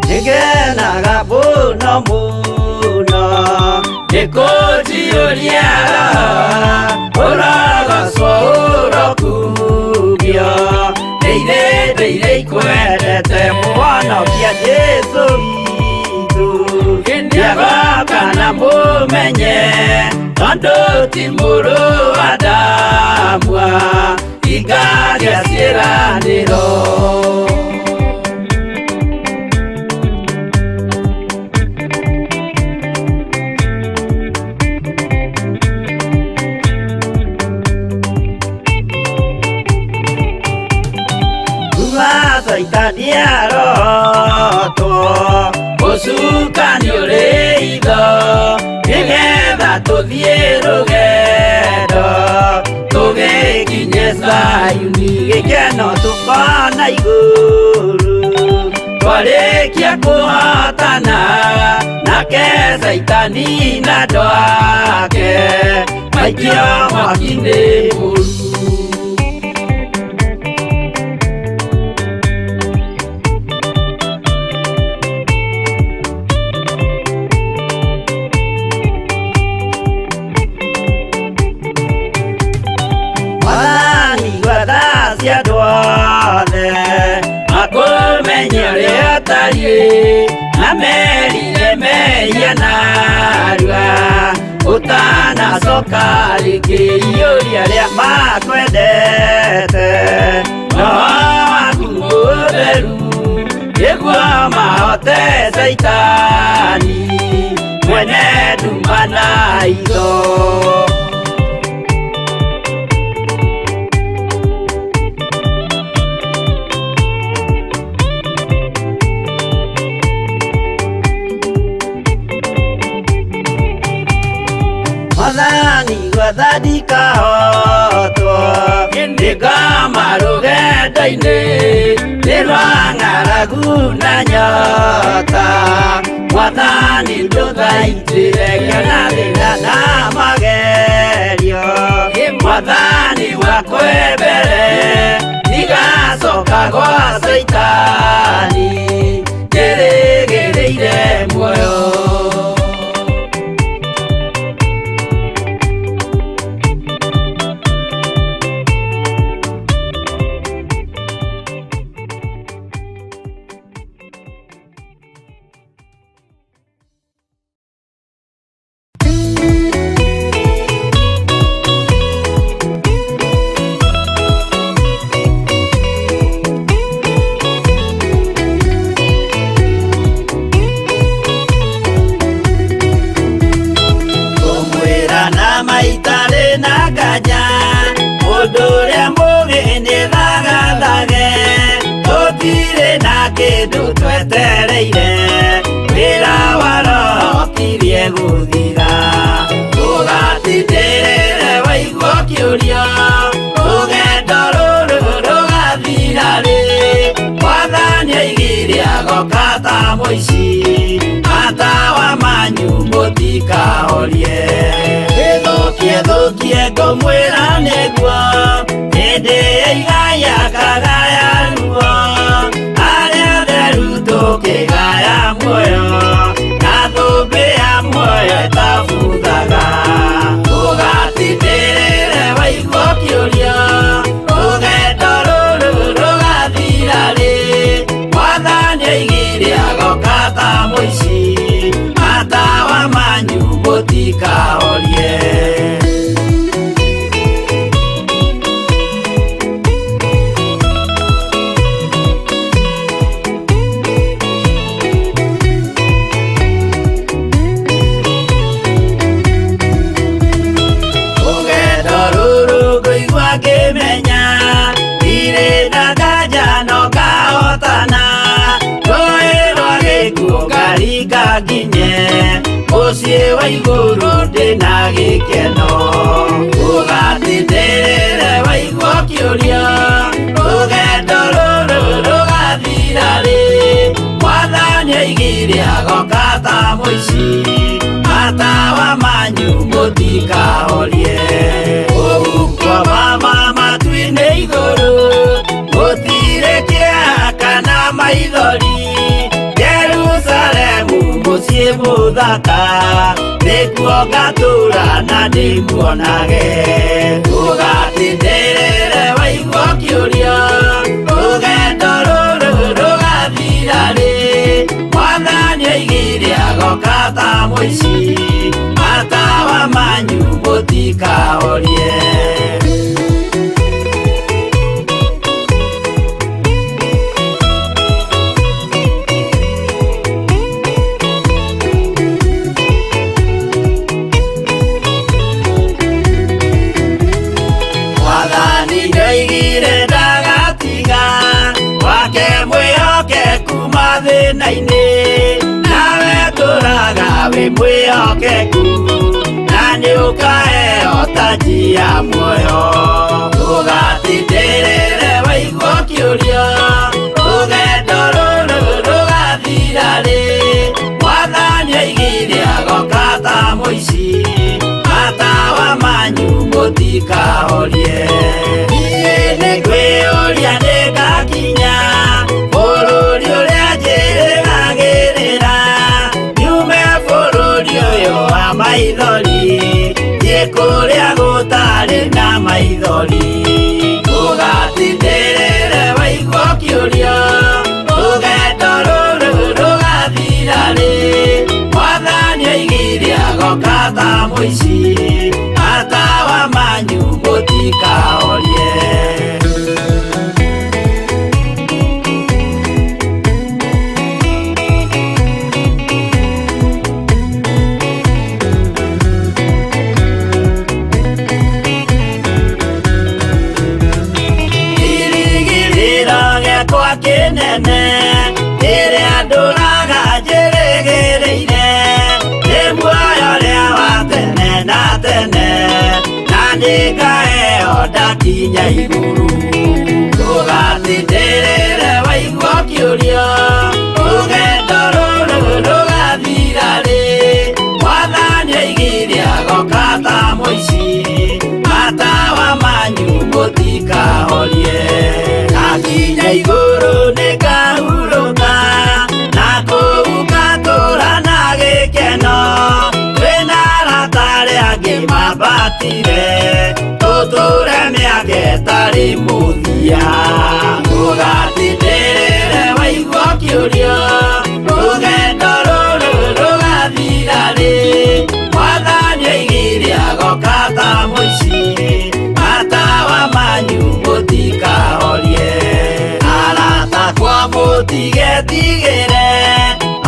Nĩngenaga mũno mũno nĩkũnjiyũria roho ũrogocwo ũrokumio ndĩire ndĩire ikwendete mũhonokia Jesũ witũ nĩagoka na mũmenye tondũ ti mũrũ wa Adamu ingagia ciĩranĩro. Caitani arotwo ũcukani ũrĩ itho nĩgetha tũthiĩ rũgendo tũgĩkinye Zayuni gĩkeno tũkona igũrũ twarĩkia kũhotana nake Caitani na andũ ake maikio mwaki-inĩ mũru. Andũ othe makũmenye ũrĩa ũtariĩ na merire mehia narua ũtanacoka rĩngĩ iyũria arĩa makwendete roho waku mũtheru nĩguo mahote Caitani mwene nduma na itho. Mwathani gwatha ndikahotwo nĩngoma rũgendo-inĩ nĩ rwa ng'aragu na nyota Mwathani ndũthaitĩre ngĩona thĩna na magerio Mwathani wakwe mbere ndigacoka gwa Caitani njĩrĩgĩrĩire muoyo. Kĩndũ twetereire wĩra wa roho kirie gũthira ũgatindĩrĩre waigua kĩũria rũgendo rũrũ rũgathira rĩ Mwathani aigire agoka ta mũici matawa manyu mũtikahorie. Gĩthũkio Thũkie thũkie ngũmwĩra nĩguo hĩndĩ ĩigaya kagaya ruo arĩa atheru tũkĩgaya muoyo na thũmbĩ ya muoyo ĩtabuthaga ũgatindĩrĩre waigua ũkĩũrio rũgendo rũrũ rũgathira rĩ mwathani oigire agoka ta mũici matawa manyu mũtikahorie. Rũgendo rũrũ ngũigua ngĩmenya ndirĩ na nganja no ngahotana rũĩ rwa gĩkuũ ngaringa nginye mũciĩ wa igũrũ ndĩna gĩkeno ũgatindĩrĩre waigua ũkĩũrio rũgendo rũrũ rũgathira rĩ mwathani oigire agoka ta mũici matawa manyu mũtikahorie ũguo mama matu-inĩ igũrũ gũtirĩ kĩeha kana maithori Jerusalemu mũciĩ mũthaka nĩkuo ngatũũra na ndĩmuonage ũgatindĩrĩre waigua ũkĩũrio rũgendo rũrũ rũgathira rĩ mwathani oigire agoka ta mũici matawa manyu mũtikahorie. Mwathani nĩoigire ndagatiga wake mwĩhokeku mathĩna-inĩ nawe tũraga wĩ mwĩhokeku na nĩũkaheo taji ya muoyo ũgatindĩrĩre waigua ũkĩũrio rũgendo rũrũ rũgathira rĩ mwathani oigire agoka ta mũici matawa manyu mũtikahorie. Niĩ nĩngwĩyũria nĩngakinya bũrũri ũrĩa njĩrĩgagĩrĩra nyume bũrũri ũyũ wa maithori thiĩ kũrĩa gũtarĩ na maithori ũgatindĩrĩre waigua ũkĩũrio rũgendo rũrũ rũgathira rĩ mwathani oigire agoka ta mũici matawa manyu mũtikahorie. Kĩrĩgĩrĩro gĩakwa kĩnene kĩrĩa ndũraga njĩrĩgĩrĩire nĩ muoyo ũrĩa wa tene na tene na nĩngaheo ndakinya igũrũ ũgatindĩrĩre waigua ũkĩũrio rũgendo rũrũ rũgathira rĩ mwathani oigire agoka ta mũici matawa manyu mũtikahorie. Ndakinya igũrũ nĩngahurũka na kũu ngatũũra na gĩkeno twĩna arata arĩa angĩ mambatire tũtũũre mĩaka ĩtarĩ mũthia ũgatindĩrĩre waigua ũkĩũrio rũgendo rũrũ rũgathira rĩ mwathani oigire agoka ta mũici matawa manyu mũtikahorie. Arata akwa mũtigetigĩre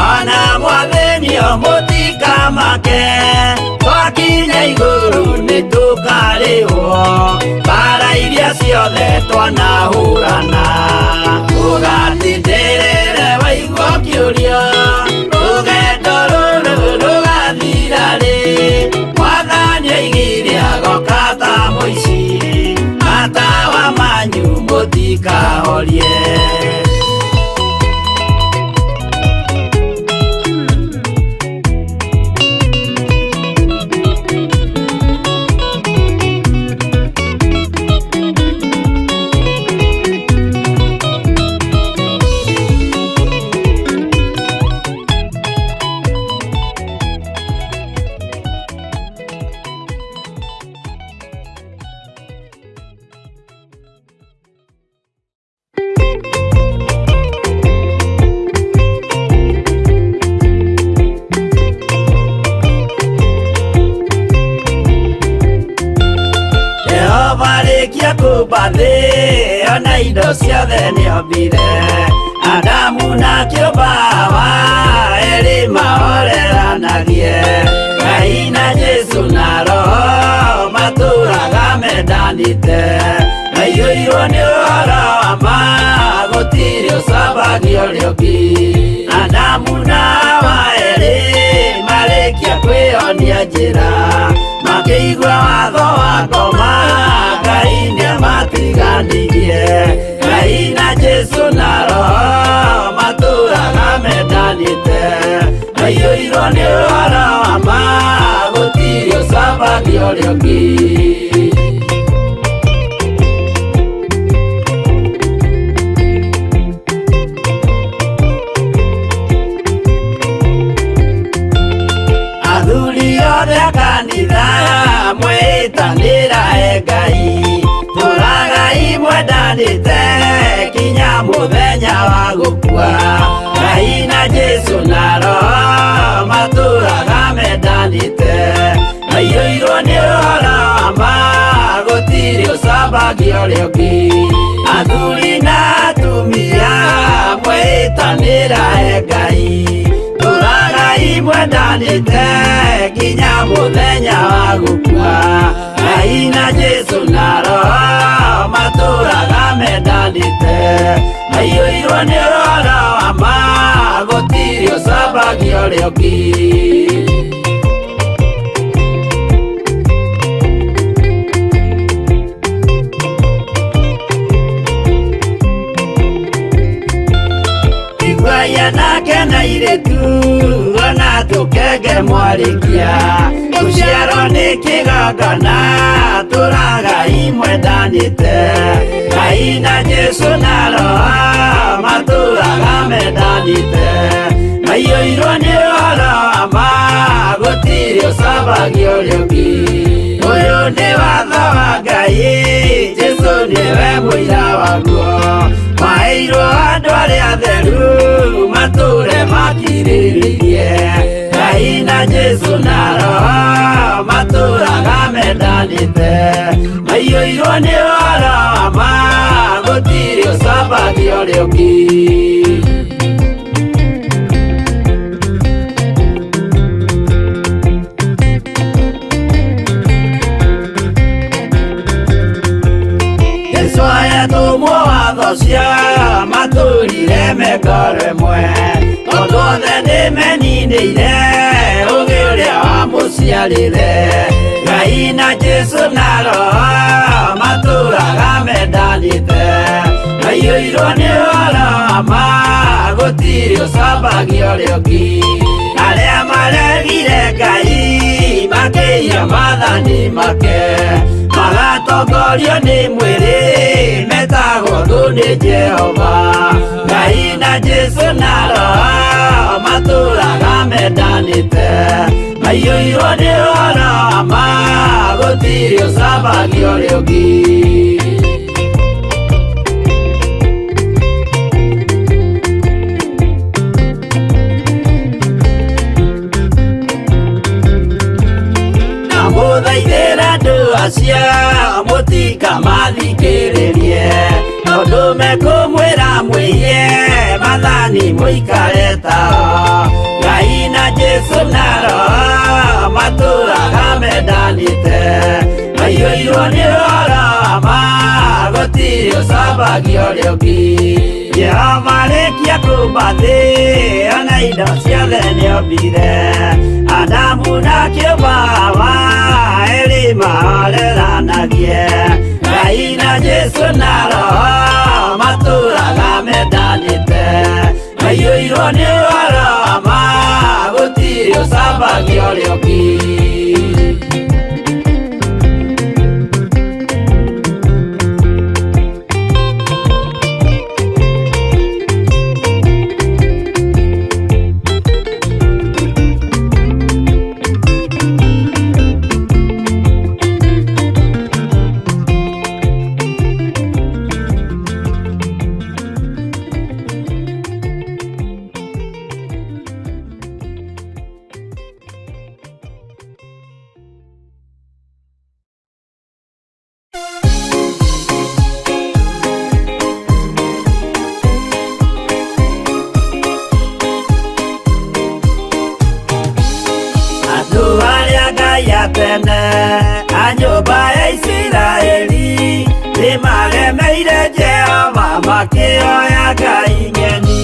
ona mwathĩnio mũtikamake twakinya igũrũ nĩtũkarĩhwo mbara iria ciothe twanahũrana ũgatindĩrĩre waigua ũkĩũrio rũgendo rũrũ rũgathira rĩ mwathani oigire agoka ta mũici matawa manyu mũtikahorie. Ona indo ciothe nĩombire Adamu na kĩũmba Hawa erĩ mahoreranagie Ngai na Jesu na Roho matũraga mendanĩte maiyũirwo nĩ ũhoro wa ma gũtirĩ ũcambagia ũrĩa ũngĩ Adamu na Hawa erĩ marĩkia kwĩyonia njĩra makĩigua watho wa ngoma Ngai nĩamatiganirie Ngai na Jesu na Roho matũraga mendanĩte maiyũirwo nĩ ũhoro wa ma gũtirĩ ũcambagia ũrĩa ũngĩ. Athuri othe a kanitha mwĩtanĩra e Ngai tũragai mwendanĩte kinya mũthenya wa gũkua Ngai na Jesu na Roho matũraga mendanĩte maiyũirwo nĩ ũhoro wa ma gũtirĩ ũcambagia ũrĩa ũngĩ Athuri na atumia mwĩtanĩra e Ngai tũragai mwendanĩte kinya mũthenya wa gũkua Ngai na Jesu na Roho matũraga mendanĩte maiyũirwo nĩ ũhoro wa ma gũtirĩ ũcambagia ũrĩa ũngĩ. Iguaia nake na airĩtu ona tũkenge mwarĩkia gũciarwo nĩ kĩgongona tũragai mwendanĩte Ngai na Jesu na Roho matũraga mendanĩte maiyũirwo nĩ ũhoro wa ma gũtirĩ ũcambagia ũrĩa ũngĩ Ũyũ nĩ watho wa Ngai Jesu nĩwe mũira waguo maheirwo andũ arĩa atheru matũre makirĩrĩirie Ngai na Jesu na Roho matũraga mendanĩte maiyũirwo nĩ ũhoro wa ma gũtirĩ ũcambagia ũrĩa ũngĩ. Jesu ayatũmwo watho cia matũrire mengoro ĩmwe tondũ othe nĩmeninĩire ũgĩ ũrĩa wamũciarire Ngai na Jesu na Roho matũraga mendanĩte maiyũirwo nĩ ũhoro wa ma gũtirĩ ũcambagia ũrĩa ũngĩ Arĩa maregire Ngai makĩiya maathani make magatongorio nĩ mwĩrĩ metagwo thũ nĩ Jehova Ngai na Jesu na Roho matũraga mendanĩte maiyũirwo nĩ ũhoro wa ma gũtirĩ ũcambagia ũrĩa ũngĩ. Ndamũthaithĩra andũ acio mũtikamathikĩrĩrie tondũ mekũmwĩra mwĩiye maathani mũikare tao Ngai na Jesu na Roho matũraga mendanĩte maiyũirwo nĩ ũhoro wa ma gũtirĩ ũcambagia ũrĩa ũngĩ Jehova arĩkia kũũmba thĩ ona indo ciothe nĩombire Adamu na kĩũmba Hawa erĩ mahoreranagie Ngai na Jesu na Roho matũraga mendanĩte maiyũirwo nĩ ũhoro wa ma gũtirĩ ũcambagia ũrĩa ũngĩ. tene a nyũmba ya Isiraeli nĩmaremeire Jehova makĩoya ngai ng'eni.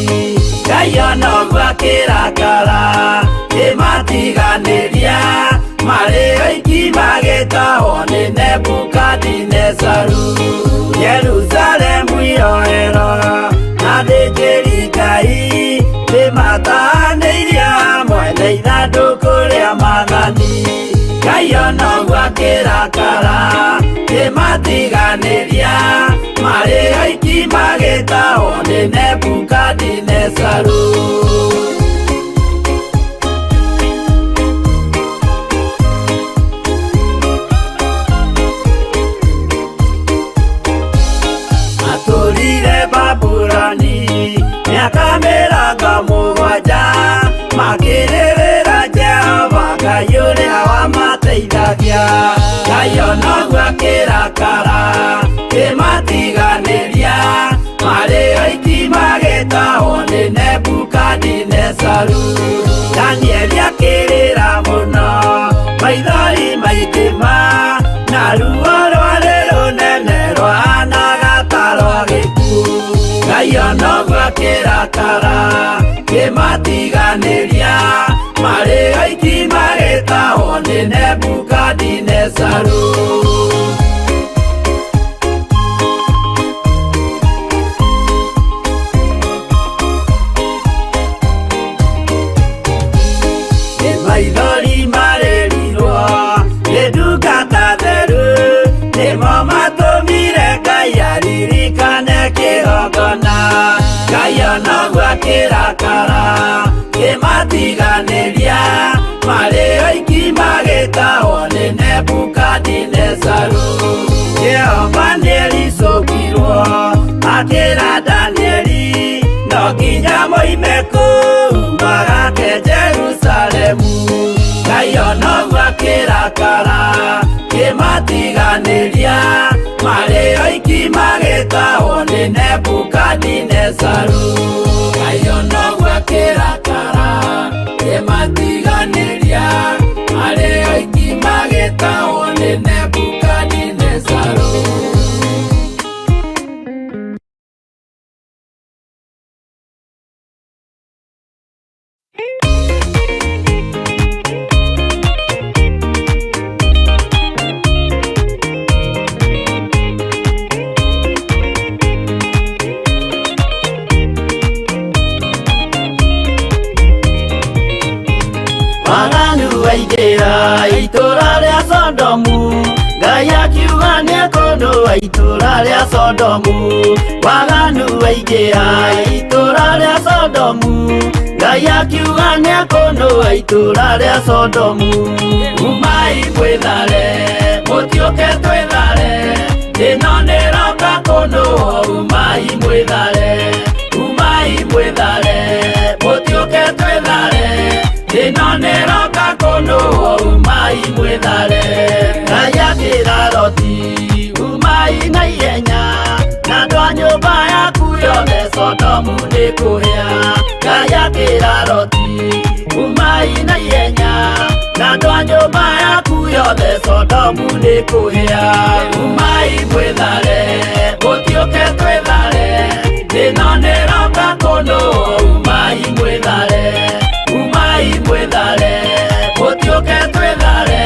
Ngai ona ũguo akĩrakara kĩmatiganĩria marĩ oiki magĩtahwo nĩ Nebukadinezaru. Yerusalemu iroero na athĩnjĩri Ngai nĩmatahanĩirio hamwe na ithandũkũ rĩa maathani. Ngai ona ũguo akĩrakara kĩmatiganĩria marĩ oiki magĩtahwo nĩ Nebukadinezaru. Matũrire Babuloni mĩaka 70 makĩrĩrĩra Jehova Ngai ũrĩa wamateithagia. Ngai ona ũguo akĩrakara kĩmatiganĩria marĩ oiki magĩtahwo nĩ Nebukadinezaru. Danieli akĩrĩra mũno maithori maingĩ na ruo rwarĩ rũnene rwahanaga ta rwa gĩkuũ. Ngai ona ũguo akĩrakara kĩmatiganĩria marĩ oiki magĩtahwo nĩ Nebukadinezaru. Maithori marĩrirwo nĩ ndungata theru nĩmo matũmire Ngai aririkane kĩgongona. Ngai ona ũguo akĩrakara kĩmatiganĩria marĩ oiki magĩtahwo nĩ Nebukadinezaru. Jehova nĩericũkirwo akĩra Danieli no nginya moime kũu magake Jerusalemu. Ngai ona ũguo akĩrakara kĩmatiganĩria marĩ oiki magĩtahwo nĩ Nebukadinezaru. Ngai ona ũguo akĩrakara kĩmatiganĩria marĩ oiki magĩtahwo nĩ Nebukadinezaru. Waganu waingĩra itũũra rĩa Sodomu, Ngai akiuga nĩekũnũa itũũra rĩa Sodomu. Waganu waingĩra itũũra rĩa Sodomu, Ngai akiuga nĩekũnũa itũũra rĩa Sodomu. Umai mwĩthare, mũtiũke twĩthare, ĩno nĩroka kũnũo. Umai mwĩthare, umai mwĩthare, mũtiũke twĩthare, ĩno nĩroka kũnũo. Umai mwĩthare. Ngai akĩra Loti, umai na ihenya, na andũ a nyũmba yaku yothe Sodomu nĩkũhĩa. Ngai akĩra Loti, umai na ihenya, na andũ a nyũmba yaku yothe Sodomu nĩkũhĩa. Umai mwĩthare, mũtiũke twĩthare, ĩno nĩroka kũnũo. Umai mwĩthare, umai mwĩthare, mũtiũke twĩthare,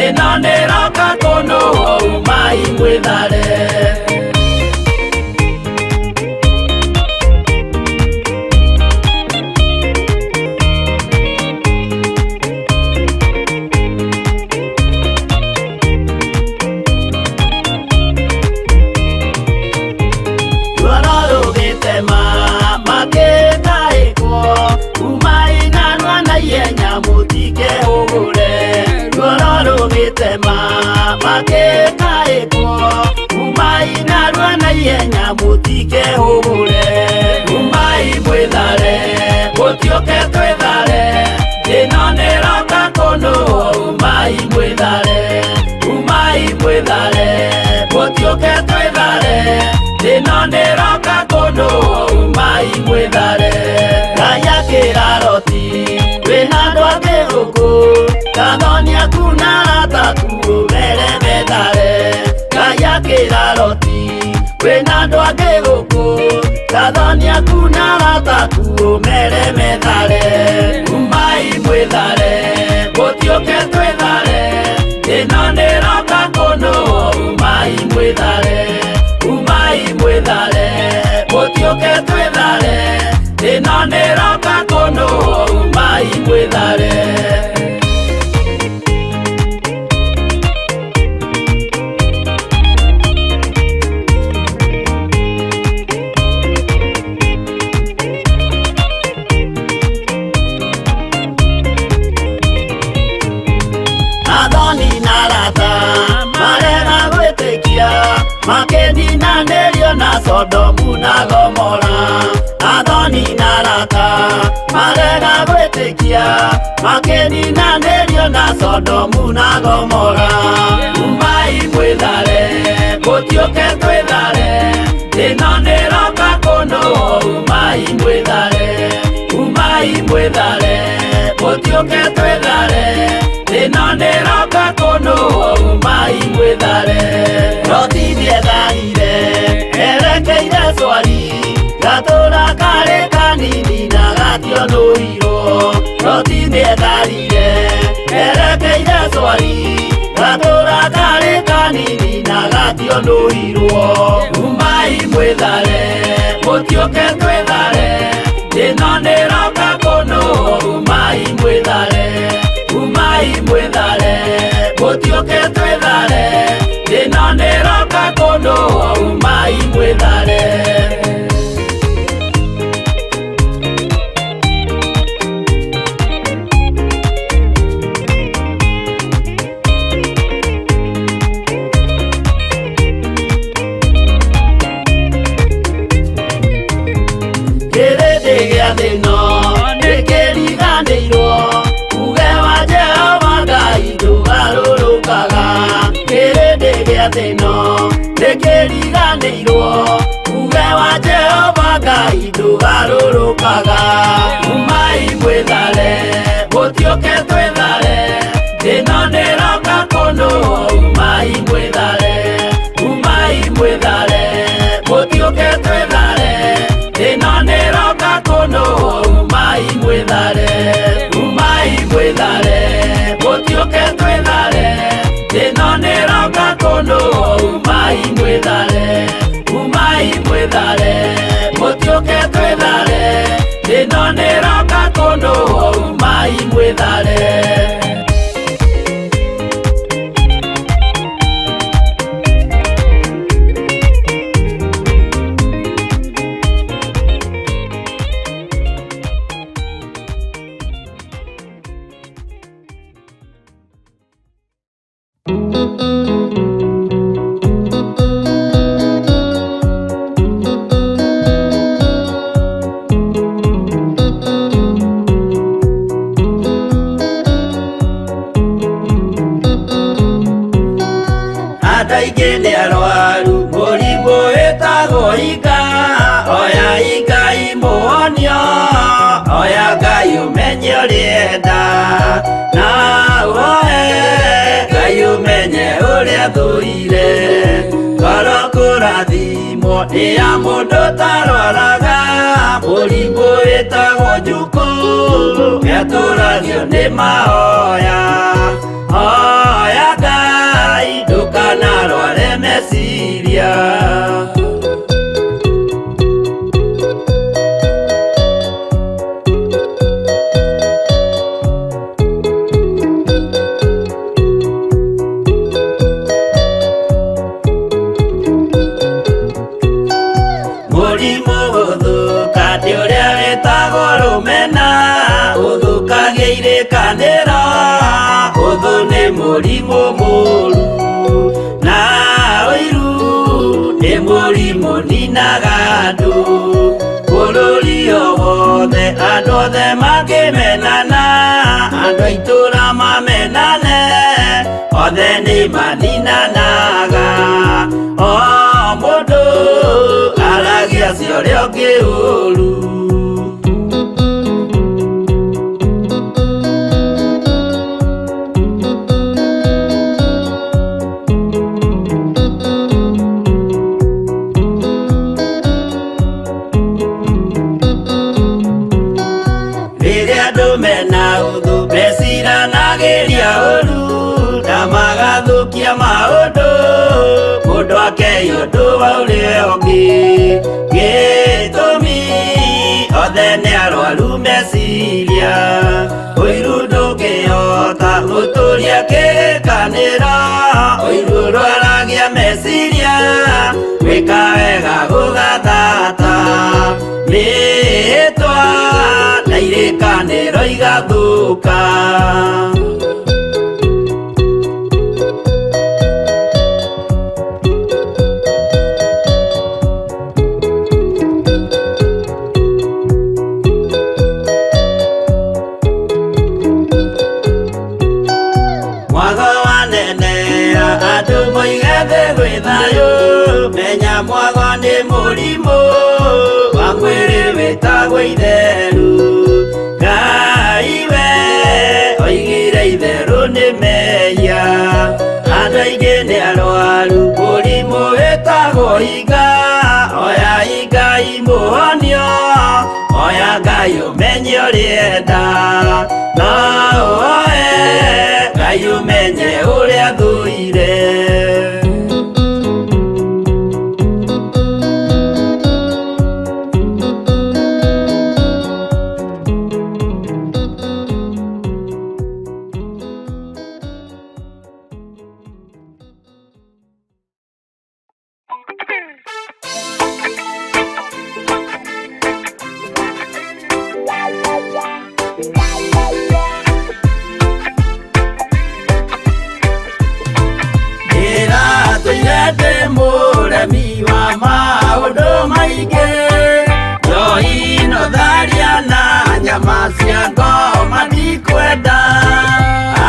ĩno nĩroka kũnũo. Umai mwĩthare. Ruoro rũgĩtema makĩtaĩkwo, umai narua na ihenya mũtikehũgũre. Ruoro rũgĩtema makĩtaĩkwo, umai narua na ihenya mũtikehũgũre. Umai mwĩthare, mũtiũke twĩthare, ĩno nĩroka kũnũo. Umai mwĩthare, umai mwĩthare, mũtiũke twĩthare, ĩno nĩroka kũnũo. Umai mwĩthare. Ngai akĩra Loti, wĩna andũ angĩ gũkũ, Kathoni aku na arata aku na arata aku ũmere methare. Umai mwĩthare, mũtiũke twĩthare, ĩno nĩroka kũnũhwo. Umai mwĩthare, umai mwĩthare, mũtiũke twĩthare, ĩno nĩroka kũnũhwo. Umai mwĩthare. Athoni na arata marega gwĩtĩkia, makĩninanĩrio na Sodomu na Gomora. Athoni na arata marega gwĩtĩkia, makĩninanĩrio na Sodomu na Gomora. Umai mwĩthare, mũtiũke twĩthare, ĩno nĩroka kũnũhwo. Umai mwĩthare, umai mwĩthare, mũtiũke twĩthare, ĩno nĩroka kũnũhwo. Umai mwĩthare. Loti nĩetharire erekeire Swari, gatũra karĩ kanini na gationũirwo. Loti nĩetharire erekeire Swari, gatũra karĩ kanini na gationũirwo. Umai mwĩthare, mũtiũke twĩthare, ĩno nĩroka kũnũhwo. Umai mwĩthare, umai mwĩthare, mũtiũke twĩthare, ĩno nĩroka kũnũhwo. Umai mwĩthare. Kĩrĩndĩ gĩa thĩ ĩno nĩkĩriganĩirwo, uge wa Jehova Ngai ndũgarũrũkaga. Kĩrĩndĩ gĩa thĩ ĩno nĩkĩriganĩirwo, uge wa Jehova Ngai ndũgarũrũkaga. Umai mwĩthare, mũtiũke twĩthare, ĩno nĩroka kũnũhwo. Umai mwĩthare, umai mwĩthare, mũtiũke twĩthare, ĩno nĩroka kũnũhwo. Umai mwĩthare, umai mwĩthare, mũtiũke twĩthare, ĩno nĩroka kũnũhwo. Umai mwĩthare, umai mwĩthare, mũtiũke twĩthare, ĩno nĩroka kũnũhwo. Umai mwĩthare. Andũ aingĩ nĩ arwaru mũrimũ wĩtagwo ika, oya Ngai mũhonio, oya Ngai ũmenye ũrĩa enda, na ũhoe Ngai ũmenye ũrĩa thũire. Ngoro kũrathimwo nĩ ya mũndũ ũtarwaraga, mũrimũ wĩtagwo njukũ, nĩatũragio nĩ mahoya. Hoya Ngai ndũkanarware meciria. Mũrimũ gũthũka nĩ ũrĩa wĩtagwo rũmena, ũthũkagia irĩkanĩro, ũthũ nĩ mũrimũ mũru, na ũiru nĩ mũrimũ ninaga andũ. Bũrũri o wothe andũ othe makĩmenana, andũ a itũũra mamenane, othe nĩ maninanaga. O mũndũ aragia cia ũrĩa ũngĩ ũru. Maranagĩria ũru na magathũkia maũndũ mũndũ akei ũndũ wa ũrĩa ũngĩ gĩtũmi othe nĩ arwaru meciria ũiru ndũngĩhota gũtũria kĩrĩkanĩro ũiru ũrwaragia meciria gwĩka wega gũgathata mĩĩtwa na irĩkanĩro igathũka. Mwago wanenea andũ moige thĩ gwĩ thayũ menya mwago nĩ mũrimũ wa mwĩrĩ wĩtagwo itheru Ngai we oigire itherũ nĩ mehia andũ aingĩ nĩ arwaru mũrimũ wĩtagwo iga oya Ngai mũhonio oya Ngai ũmenye ũrĩenda no ũoe Ngai ũmenye ũrĩa thũire. Ndĩratũire ndĩ mũremi wa maũndũ maingĩ njohi no tharia na nyama cia ngoma ndikwenda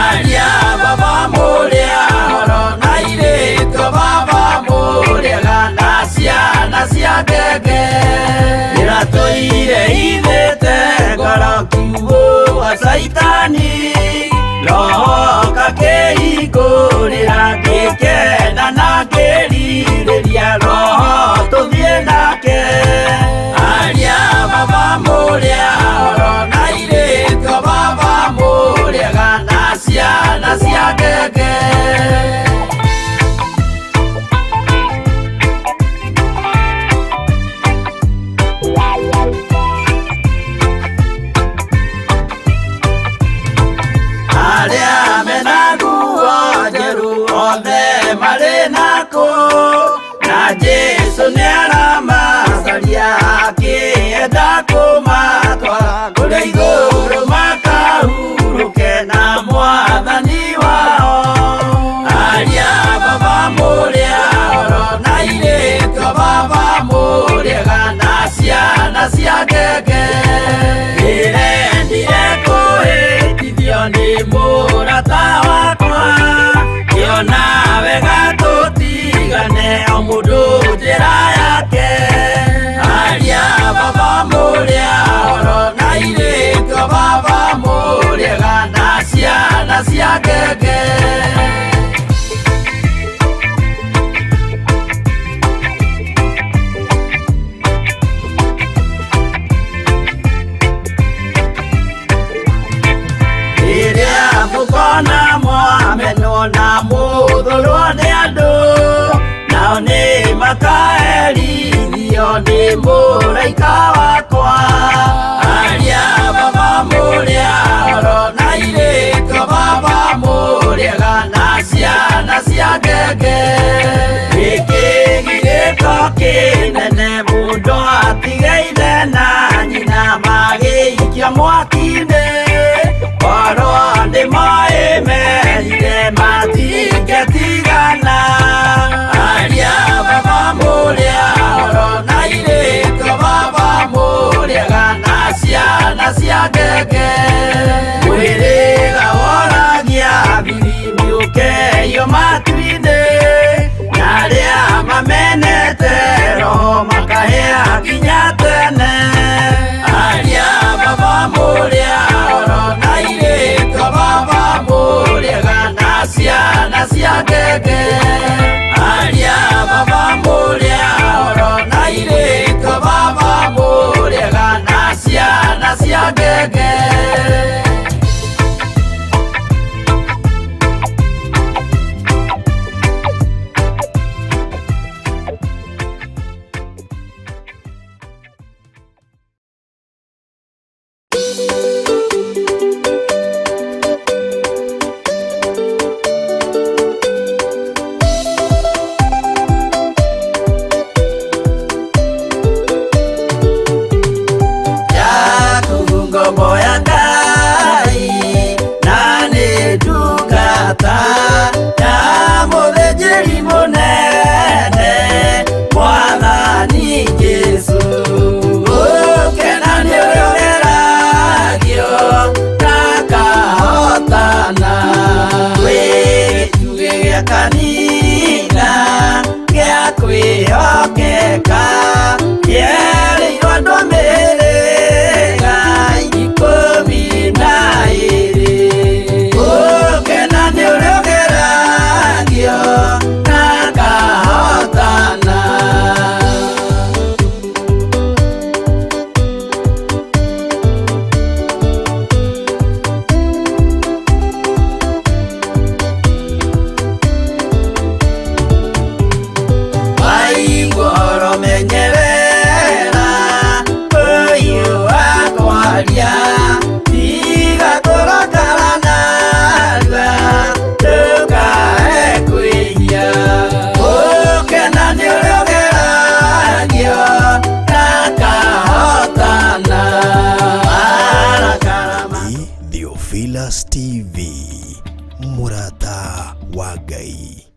aria baba mũrĩa horo na irĩtwo baba mũrĩega na ciana cia ngenge ndĩratũire ithĩte ngoro kiugũ wa caitani roho kakĩhingũrĩra ngĩkena na ngĩrirĩria roho tũthiĩ nake aria baba mũrĩa horo na irĩtwo baba mũrĩega na ciana cia ngenge. Arĩa mena nguo njerũ othe marĩ nakũ na Jesũ nĩaramacaria akĩenda kũmatwara kũrĩa igũrũ makahurũke na mwathani wao aria baba mũrĩa horo na irĩtwo baba mũrĩega na ciana cia ngenge ndĩrendire kũhĩtithio nĩ mũrata wakwa ngĩona wega tũtigane o mũndũ njĩra yake aria baba mũrĩa horo na irĩtwo baba mũrĩega na ciana cia ngenge. Rĩrĩa mũkona mwamenwo na mũthũrwo nĩ andũ nao nĩ makaherithio nĩ mũraika wakwa aria baba mũrĩa horo na irĩtwo baba mũrĩega na ciana cia ngenge gĩkĩ gĩgĩko kĩnene mũndũ atige ithe na nyina magĩikio mwaki-inĩ korwo nĩ moĩ merire matingĩtigana aria baba mũrĩa horo na irĩtwo baba mũrĩega na ciana cia ngenge mwĩrĩga woragia biri mĩũkeio matu-inĩ na arĩa mamenete roho makahĩa nginya tene aria baba mũrĩa horo na irĩtwo baba mũrĩega na ciana cia ngenge aria baba mũrĩa horo na irĩtwo baba mũrĩega na ciana cia ngenge. Tiga kũrakara narua, ndũkae kwĩhia. Ũkena nĩ ũrĩa ũgeragio, ndakahotana. Marakara Nĩ Theophilus TV, mũrata wa Ngai.